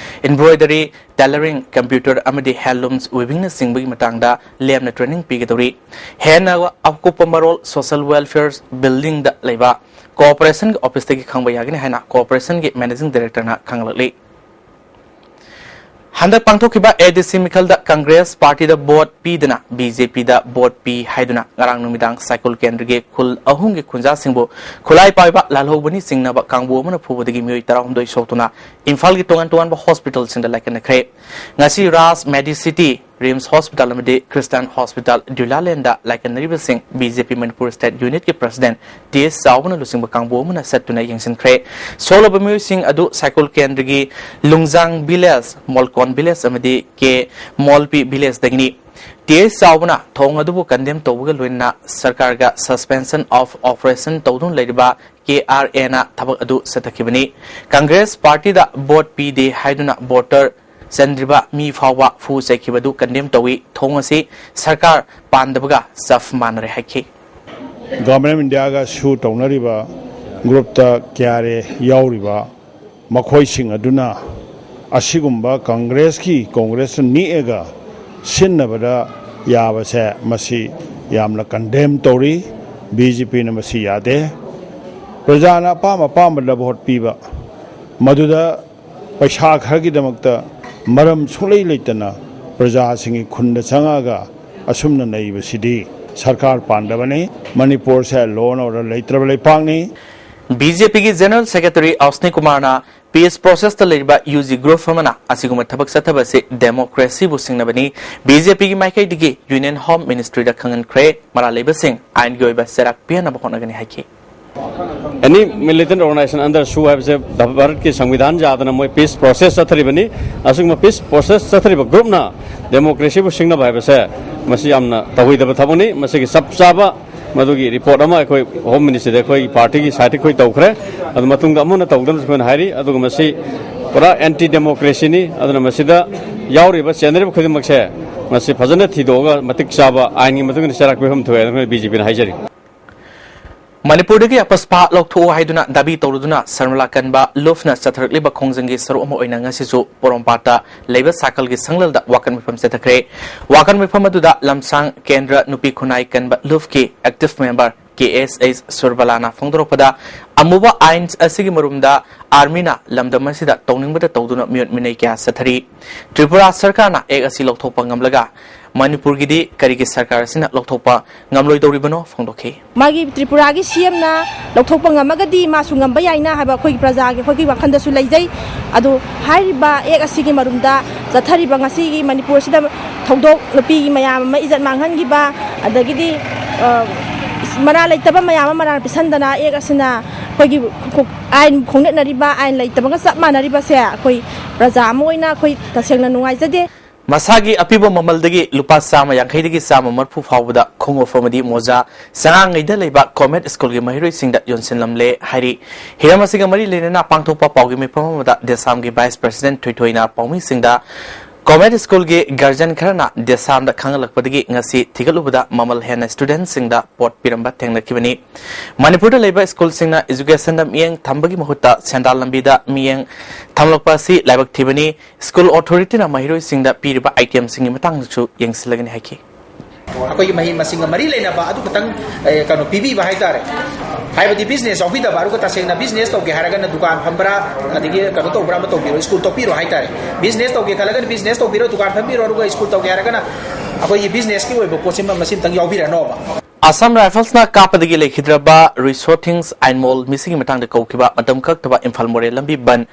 embroidery, tailoring, computer ꯑꯃꯗꯤ handlooms weavingꯅꯆꯤꯡꯕꯒꯤ ꯃꯇꯥꯡꯗ ꯂꯦꯝꯅ training ꯄꯤꯒꯗꯧꯔꯤ꯫ ꯍꯦꯟꯅ ꯑꯀꯨꯞꯄ ꯃꯔꯣꯜ Social Welfare Buildingꯗ ꯂꯩꯕ corporationꯒꯤ officeꯇꯒꯤ ꯈꯪꯕ ꯌꯥꯒꯅꯤ ꯍꯥꯏꯅ corporationꯒꯤ managing directorꯅ ꯈꯪꯍꯜꯂꯛꯂꯤ꯫ ꯍꯟꯗꯛ ꯄꯥꯡꯊꯣꯛꯈꯤꯕ ADC ꯃꯤꯈꯜꯗ Congress partyꯗ vote ꯄꯤꯗꯅ BJPꯗ vote ꯄꯤ ꯍꯥꯏꯗꯨꯅ ꯉꯔꯥꯡ ꯅꯨꯃꯤꯗꯥꯡ ꯁꯥꯏꯀꯨꯜ ꯀꯦꯟꯗ꯭ꯔꯒꯤ ꯈꯨꯜ ꯑꯍꯨꯝꯒꯤ ꯈꯨꯟꯖꯥꯁꯤꯡꯕꯨ ꯈꯨꯠꯂꯥꯏ ꯄꯥꯏꯕ ꯂꯥꯜꯍꯧꯕꯅꯤ ꯆꯤꯡꯅꯕ ꯀꯥꯡꯕꯨ ꯑꯃꯅ ꯐꯨꯕꯗꯒꯤ ꯃꯤꯑꯣꯏ ꯇꯔꯥꯍꯨꯝꯗꯣꯏ ꯁꯣꯛꯇꯨꯅ ꯏꯝꯐꯥꯜꯒꯤ ꯇꯣꯉꯥꯟ ꯇꯣꯉꯥꯟꯕ hospitalꯁꯤꯡꯗ ꯂꯥꯏꯀꯠꯅꯈ꯭ꯔꯦ꯫ ꯉꯁꯤ ꯔꯥꯖ Medicity, RIMS Hospital ꯑꯃꯗꯤ Christian Hospital ꯗ꯭ꯌꯨꯂꯥꯂꯦꯟꯗ ꯂꯥꯏꯀꯠꯅꯔꯤꯕꯁꯤꯡ BJP Manipur State Unitꯀꯤ President T H ꯆꯥꯎꯕꯅ ꯂꯨꯆꯤꯡꯕ ꯀꯥꯡꯕꯨ ꯑꯃꯅ ꯆꯠꯇꯨꯅ ꯌꯦꯡꯁꯤꯟꯈ꯭ꯔꯦ꯫ ꯁꯣꯛꯂꯕ ꯃꯤꯑꯣꯏꯁꯤꯡ ꯑꯗꯨ ꯁꯥꯏꯀꯨꯜ ꯀꯦꯟꯗ꯭ꯔꯒꯤ ꯂꯨꯡꯖꯥꯡ village, ꯃꯣꯜꯀꯣꯟ village ꯑꯃꯗꯤ ꯀꯦ ꯃꯣꯜꯄꯤ villageꯗꯒꯤꯅꯤ꯫ T H ꯆꯥꯎꯕꯅ ꯊꯧꯑꯣꯡ ꯑꯗꯨꯕꯨ condemn ꯇꯧꯕꯒ ꯂꯣꯏꯅꯅ ꯁꯔꯀꯥꯔꯒ suspension of operation ꯇꯧꯗꯨꯅ ꯂꯩꯔꯤꯕ KRAꯅ ꯊꯕꯛ ꯑꯗꯨ ꯆꯠꯊꯈꯤꯕꯅꯤ꯫ Congress partyꯗ vote ꯄꯤꯗꯦ ꯍꯥꯏꯗꯨꯅ voter ꯆꯟꯗ꯭ꯔꯤꯕ ꯃꯤ ꯐꯥꯎꯕ ꯐꯨ ꯆꯩꯈꯤꯕꯗꯨ condemn ꯇꯧꯏ꯫ ꯊꯧꯑꯣꯡ ꯑꯁꯤ ꯁꯔꯀꯥꯔ ꯄꯥꯟꯗꯕꯒ ꯆꯞ ꯃꯥꯟꯅꯔꯦ ꯍꯥꯏꯈꯤ꯫ Government of Indiaꯒ sue ꯇꯧꯅꯔꯤꯕ groupꯇ KRA ꯌꯥꯎꯔꯤꯕ ꯃꯈꯣꯏꯁꯤꯡ ꯑꯗꯨꯅ ꯑꯁꯤꯒꯨꯝꯕ Congressꯀꯤ, Congressꯅ ꯅꯦꯛꯑꯒ ꯁꯤꯟꯅꯕꯗ ꯌꯥꯕꯁꯦ ꯃꯁꯤ ꯌꯥꯝꯅ condemn ꯇꯧꯔꯤ꯫ BJPꯅ ꯃꯁꯤ ꯌꯥꯗꯦ꯫ ꯄ꯭ꯔꯖꯥꯅ ꯑꯄꯥꯝ ꯑꯄꯥꯝꯕꯗ vote ꯄꯤꯕ, ꯃꯗꯨꯗ ꯄꯩꯁꯥ ꯈꯔꯒꯤꯗꯃꯛꯇ ꯃꯔꯝ ꯁꯨꯡꯂꯩ ꯂꯩꯇꯅ ꯄ꯭ꯔꯖꯥꯁꯤꯡꯒꯤ ꯈꯨꯟꯗ ꯆꯪꯉꯛꯑꯒ ꯑꯁꯨꯝꯅ ꯅꯩꯕꯁꯤꯗꯤ ꯁꯔꯀꯥꯔ ꯄꯥꯟꯗꯕꯅꯤ꯫ ꯃꯅꯤꯄꯨꯔꯁꯦ law and order ꯂꯩꯇ꯭ꯔꯕ ꯂꯩꯄꯥꯛꯅꯤ꯫ ꯕꯤ ꯖꯦ ꯄꯤꯒꯤ General Secretary ꯑꯁꯅꯤ ꯀꯨꯃꯥꯔꯅ peace processꯇ ꯂꯩꯔꯤꯕ ꯌꯨ ꯖꯤ group ꯑꯃꯅ ꯑꯁꯤꯒꯨꯝꯕ ꯊꯕꯛ ꯆꯠꯊꯕ ꯑꯁꯤ democracyꯕꯨ ꯁꯤꯡꯅꯕꯅꯤ, ꯕꯤ ꯖꯦ ꯄꯤꯒꯤ ꯃꯥꯏꯀꯩꯗꯒꯤ Union Home Ministryꯗ ꯈꯪꯍꯟꯈ꯭ꯔꯦ꯫ ꯃꯔꯥꯜ ꯂꯩꯕꯁꯤꯡ ꯑꯥꯏꯟꯒꯤ ꯑꯣꯏꯕ ꯆꯩꯔꯥꯛ ꯄꯤꯍꯟꯅꯕ ꯍꯣꯠꯅꯒꯅꯤ ꯍꯥꯏꯈꯤ꯫ Any militant organization under SoO ꯍꯥꯏꯕꯁꯦ ꯚꯥꯔꯠꯀꯤ ꯁꯪꯕꯤꯙꯥꯟ ꯌꯥꯗꯅ ꯃꯣꯏ peace process ꯆꯠꯊꯔꯤꯕꯅꯤ꯫ ꯑꯁꯤꯒꯨꯝꯕ peace process ꯆꯠꯊꯔꯤꯕ groupꯅ democracyꯕꯨ ꯁꯤꯡꯅꯕ ꯍꯥꯏꯕꯁꯦ ꯃꯁꯤ ꯌꯥꯝꯅ ꯇꯧꯍꯩꯗꯕ ꯊꯕꯛꯅꯤ꯫ ꯃꯁꯤꯒꯤ ꯆꯞ ꯆꯥꯕ ꯃꯗꯨꯒꯤ report ꯑꯃ ꯑꯩꯈꯣꯏ Home Ministryꯗ ꯑꯩꯈꯣꯏꯒꯤ partyꯒꯤ sideꯇ ꯑꯩꯈꯣꯏ ꯇꯧꯈ꯭ꯔꯦ꯫ ꯑꯗꯨ ꯃꯇꯨꯡꯗ ꯑꯃꯨꯛ ꯍꯟꯅ ꯇꯧꯗꯅꯕꯁꯨ ꯑꯩꯈꯣꯏꯅ ꯍꯥꯏꯔꯤ꯫ ꯑꯗꯨꯒ ꯃꯁꯤ ꯄꯨꯔꯥ anti democracyꯅꯤ꯫ ꯑꯗꯨꯅ ꯃꯁꯤꯗ ꯌꯥꯎꯔꯤꯕ ꯆꯦꯟꯅꯔꯤꯕ ꯈꯨꯗꯤꯡꯃꯛꯁꯦ ꯃꯁꯤ ꯐꯖꯅ ꯊꯤꯗꯣꯛꯑꯒ ꯃꯇꯤꯛ ꯆꯥꯕ ꯑꯥꯏꯟꯒꯤ ꯃꯇꯨꯡ ꯏꯟꯅ ꯆꯩꯔꯥꯛ ꯄꯤꯐꯝ ꯊꯣꯛꯑꯦ ꯍꯥꯏꯅ ꯑꯩꯈꯣꯏꯅ ꯕꯤ ꯖꯦ ꯄꯤꯅ ꯍꯥꯏꯖꯔꯤ꯫ ꯃꯅꯤꯄꯨꯔꯗꯒꯤ ꯑꯄꯁꯄꯥ ꯂꯧꯊꯣꯛꯑꯣ ꯍꯥꯏꯗꯨꯅ ꯗꯥꯕꯤ ꯇꯧꯔꯨꯗꯨꯅ ꯁꯔꯃꯂꯥ ꯀꯟꯕ ꯂꯨꯐꯅ ꯆꯠꯊꯔꯛꯂꯤꯕ ꯈꯣꯡꯖꯪꯒꯤ ꯁꯔꯨꯛ ꯑꯃ ꯑꯣꯏꯅ ꯉꯁꯤꯁꯨ ꯄꯣꯔꯣꯝꯄꯥꯠꯇ ꯂꯩꯕ ꯁꯥꯀꯜꯒꯤ ꯁꯪꯂꯦꯜꯗ ꯋꯥꯀꯠ ꯃꯤꯐꯝ ꯆꯠꯊꯈ꯭ꯔꯦ꯫ ꯋꯥꯀꯠ ꯃꯤꯐꯝ ꯑꯗꯨꯗ ꯂꯝꯁꯥꯡ ꯀꯦꯟꯗ꯭ꯔ ꯅꯨꯄꯤ ꯈꯨꯟꯅꯥꯏ ꯀꯟꯕ ꯂꯨꯐꯀꯤ active member ꯀꯦ ꯑꯦꯁ ꯑꯩꯆ ꯁꯨꯔꯕꯂꯥꯅ ꯐꯣꯡꯗꯣꯔꯛꯄꯗ, ꯑꯃꯨꯕ ꯑꯥꯏꯟ ꯑꯁꯤꯒꯤ ꯃꯔꯨꯝꯗ ꯑꯥꯔꯃꯤꯅ ꯂꯝꯗꯝ ꯑꯁꯤꯗ ꯇꯧꯅꯤꯡꯕꯗ ꯇꯧꯗꯨꯅ ꯃꯤꯑꯣꯠ ꯃꯤꯅꯩ ꯀꯌꯥ ꯆꯠꯊꯔꯤ꯫ ꯇ꯭ꯔꯤꯄꯨꯔꯥ ꯁꯔꯀꯥꯔꯅ ꯑꯦꯛ ꯑꯁꯤ ꯂꯧꯊꯣꯛꯄ ꯉꯝꯂꯒ ꯃꯅꯤꯄꯨꯔꯒꯤꯗꯤ ꯀꯔꯤꯒꯤ ꯁꯔꯀꯥꯔ ꯑꯁꯤꯅ ꯂꯧꯊꯣꯛꯄ ꯉꯝꯂꯣꯏꯗꯧꯔꯤꯕꯅꯣ ꯐꯣꯡꯗꯣꯛꯈꯤ꯫ ꯃꯥꯒꯤ ꯇ꯭ꯔꯤꯄꯨꯔꯥꯒꯤ ꯁꯤ ꯑꯦꯝꯅ ꯂꯧꯊꯣꯛꯄ ꯉꯝꯃꯒꯗꯤ ꯃꯥꯁꯨ ꯉꯝꯕ ꯌꯥꯏꯅ ꯍꯥꯏꯕ ꯑꯩꯈꯣꯏꯒꯤ ꯄ꯭ꯔꯖꯥꯒꯤ ꯑꯩꯈꯣꯏꯒꯤ ꯋꯥꯈꯜꯗꯁꯨ ꯂꯩꯖꯩ꯫ ꯑꯗꯨ ꯍꯥꯏꯔꯤꯕ ꯑꯦꯛ ꯑꯁꯤꯒꯤ ꯃꯔꯨꯝꯗ ꯆꯠꯊꯔꯤꯕ ꯉꯁꯤꯒꯤ ꯃꯅꯤꯄꯨꯔꯁꯤꯗ ꯊꯧꯗꯣꯛ ꯅꯨꯄꯤꯒꯤ ꯃꯌꯥꯝ ꯑꯃ ꯏꯖꯠ ꯃꯥꯡꯍꯟꯈꯤꯕ, ꯑꯗꯒꯤꯗꯤ ꯃꯔꯥꯜ ꯂꯩꯇꯕ ꯃꯌꯥꯝ ꯑꯃ ꯃꯔꯥꯜ ꯄꯤꯁꯟꯗꯅ ꯑꯦꯛ ꯑꯁꯤꯅ ꯑꯩꯈꯣꯏꯒꯤ ꯑꯥꯏꯟ ꯈꯣꯡꯅꯠꯅꯔꯤꯕ, ꯑꯥꯏꯟ ꯂꯩꯇꯕꯒ ꯆꯞ ꯃꯥꯟꯅꯔꯤꯕꯁꯦ ꯑꯩꯈꯣꯏ ꯄ꯭ꯔꯖꯥ ꯑꯃ ꯑꯣꯏꯅ ꯑꯩꯈꯣꯏ ꯇꯁꯦꯡꯅ ꯅꯨꯡꯉꯥꯏꯖꯗꯦ꯫ ꯃꯁꯥꯒꯤ ꯑꯄꯤꯕ ꯃꯃꯜꯗꯒꯤ ꯂꯨꯄꯥ ꯆꯥꯝꯃ ꯌꯥꯡꯈꯩꯗꯒꯤ ꯆꯥꯝꯃ ꯃꯔꯤꯐꯨ ꯐꯥꯎꯕꯗ ꯈꯣꯡꯎꯞ ꯑꯃꯗꯤ ꯃꯣꯖꯥ ꯆꯉꯥꯡꯉꯩꯗ ꯂꯩꯕ ꯀꯣꯃꯦꯠ ꯁ꯭ꯀꯨꯜꯒꯤ ꯃꯍꯩꯔꯣꯏꯁꯤꯡꯗ ꯌꯣꯟꯁꯤꯜꯂꯝꯂꯦ ꯍꯥꯏꯔꯤ꯫ ꯍꯤꯔꯝ ꯑꯁꯤꯒ ꯃꯔꯤ ꯂꯩꯅꯅ ꯄꯥꯡꯊꯣꯛꯄ ꯄꯥꯎꯒꯤ ꯃꯤꯐꯝ ꯑꯃꯗ ꯗꯦꯁꯥꯝꯒꯤ vice president ꯊꯣꯏꯊꯣꯏꯅ ꯄꯥꯎꯃꯤꯁꯤꯡꯗ ꯀꯣꯃꯦꯠ ꯁ꯭ꯀꯨꯜꯒꯤ ꯒꯥꯔꯖꯤꯌꯟ ꯈꯔꯅ ꯗꯦꯁꯥꯝꯗ ꯈꯪꯍꯜꯂꯛꯄꯗꯒꯤ ꯉꯁꯤ ꯊꯤꯒꯠꯂꯨꯕꯗ ꯃꯃꯜ ꯍꯦꯟꯅ ꯁ꯭ꯇꯨꯗꯦꯟꯠꯁꯤꯡꯗ ꯄꯣꯠ ꯄꯤꯔꯝꯕ ꯊꯦꯡꯅꯈꯤꯕꯅꯤ꯫ ꯃꯅꯤꯄꯨꯔꯗ ꯂꯩꯕ ꯁ꯭ꯀꯨꯜꯁꯤꯡꯅ ꯏꯖꯨꯀꯦꯁꯟꯗ ꯃꯤꯠꯌꯦꯡ ꯊꯝꯕꯒꯤ ꯃꯍꯨꯠꯇ ꯁꯦꯟꯗꯥꯟ ꯂꯝꯕꯤꯗ ꯃꯤꯠꯌꯦꯡ ꯊꯝꯂꯛꯄ ꯑꯁꯤ ꯂꯥꯏꯕꯛ ꯊꯤꯕꯅꯤ꯫ ꯁ꯭ꯀꯨꯜ ꯑꯣꯊꯣꯔꯤꯇꯤꯅ ꯃꯍꯩꯔꯣꯏꯁꯤꯡꯗ ꯄꯤꯔꯤꯕ ꯑꯥꯏꯇꯦꯝꯁꯤꯡꯒꯤ ꯃꯇꯥꯡꯗꯁꯨ ꯌꯦꯡꯁꯤꯜꯂꯒꯅꯤ ꯍꯥꯏꯈꯤ꯫ ꯑꯩꯈꯣꯏꯒꯤ ꯃꯍꯩ ꯃꯁꯤꯡꯒ ꯃꯔꯤ ꯂꯩꯅꯕ ꯑꯗꯨ ꯈꯛꯇꯪ, ꯑꯦ, ꯀꯩꯅꯣ ꯄꯤꯕꯤꯕ ꯍꯥꯏꯇꯥꯔꯦ꯫ ꯍꯥꯏꯕꯗꯤ ꯕꯤꯖꯤꯅꯦꯁ ꯌꯥꯎꯕꯤꯗꯕ, ꯑꯗꯨꯒ ꯇꯁꯦꯡꯅ ꯕꯤꯖꯤꯅꯦꯁ ꯇꯧꯒꯦ ꯍꯥꯏꯔꯒꯅ ꯗꯨꯀꯥꯟ ꯐꯝꯕ꯭ꯔꯥ, ꯑꯗꯒꯤ ꯀꯩꯅꯣ ꯇꯧꯕ꯭ꯔꯥ ꯑꯃ ꯇꯧꯕꯤꯔꯣ, ꯁ꯭ꯀꯨꯜ ꯇꯣꯛꯄꯤꯔꯣ ꯍꯥꯏꯇꯥꯔꯦ꯫ ꯕꯤꯖꯤꯅꯦꯁ ꯇꯧꯒꯦ ꯈꯜꯂꯒꯅ ꯕꯤꯖꯤꯅꯦꯁ ꯇꯧꯕꯤꯔꯣ, ꯗꯨꯀꯥꯟ ꯐꯝꯕꯤꯔꯣ, ꯑꯗꯨꯒ ꯁ꯭ꯀꯨꯜ ꯇꯧꯒꯦ ꯍꯥꯏꯔꯒꯅ ꯑꯩꯈꯣꯏꯒꯤ ꯕꯤꯖꯤꯅꯦꯁꯀꯤ ꯑꯣꯏꯕ ꯄꯣꯠꯁꯤꯃ ꯃꯁꯤꯃꯇꯪ ꯌꯥꯎꯕꯤꯔꯅꯣꯕ꯫ ꯑꯁꯥꯝ ꯔꯥꯏꯐꯜꯁꯅ ꯀꯥꯞꯄꯗꯒꯤ ꯂꯩꯈꯤꯗ꯭ꯔꯕ ꯔꯤꯁꯣ ꯊꯤꯡꯁ ꯑꯥꯏꯟꯃꯣꯜ ꯃꯤꯁꯤꯡꯒꯤ ꯃꯇꯥꯡꯗ ꯀꯧꯈꯤꯕ ꯃꯇꯝ ꯀꯛꯇꯕ ꯏꯝꯐꯥꯜ ꯃꯣꯔꯦ ꯂꯝꯕꯤ ꯕꯟ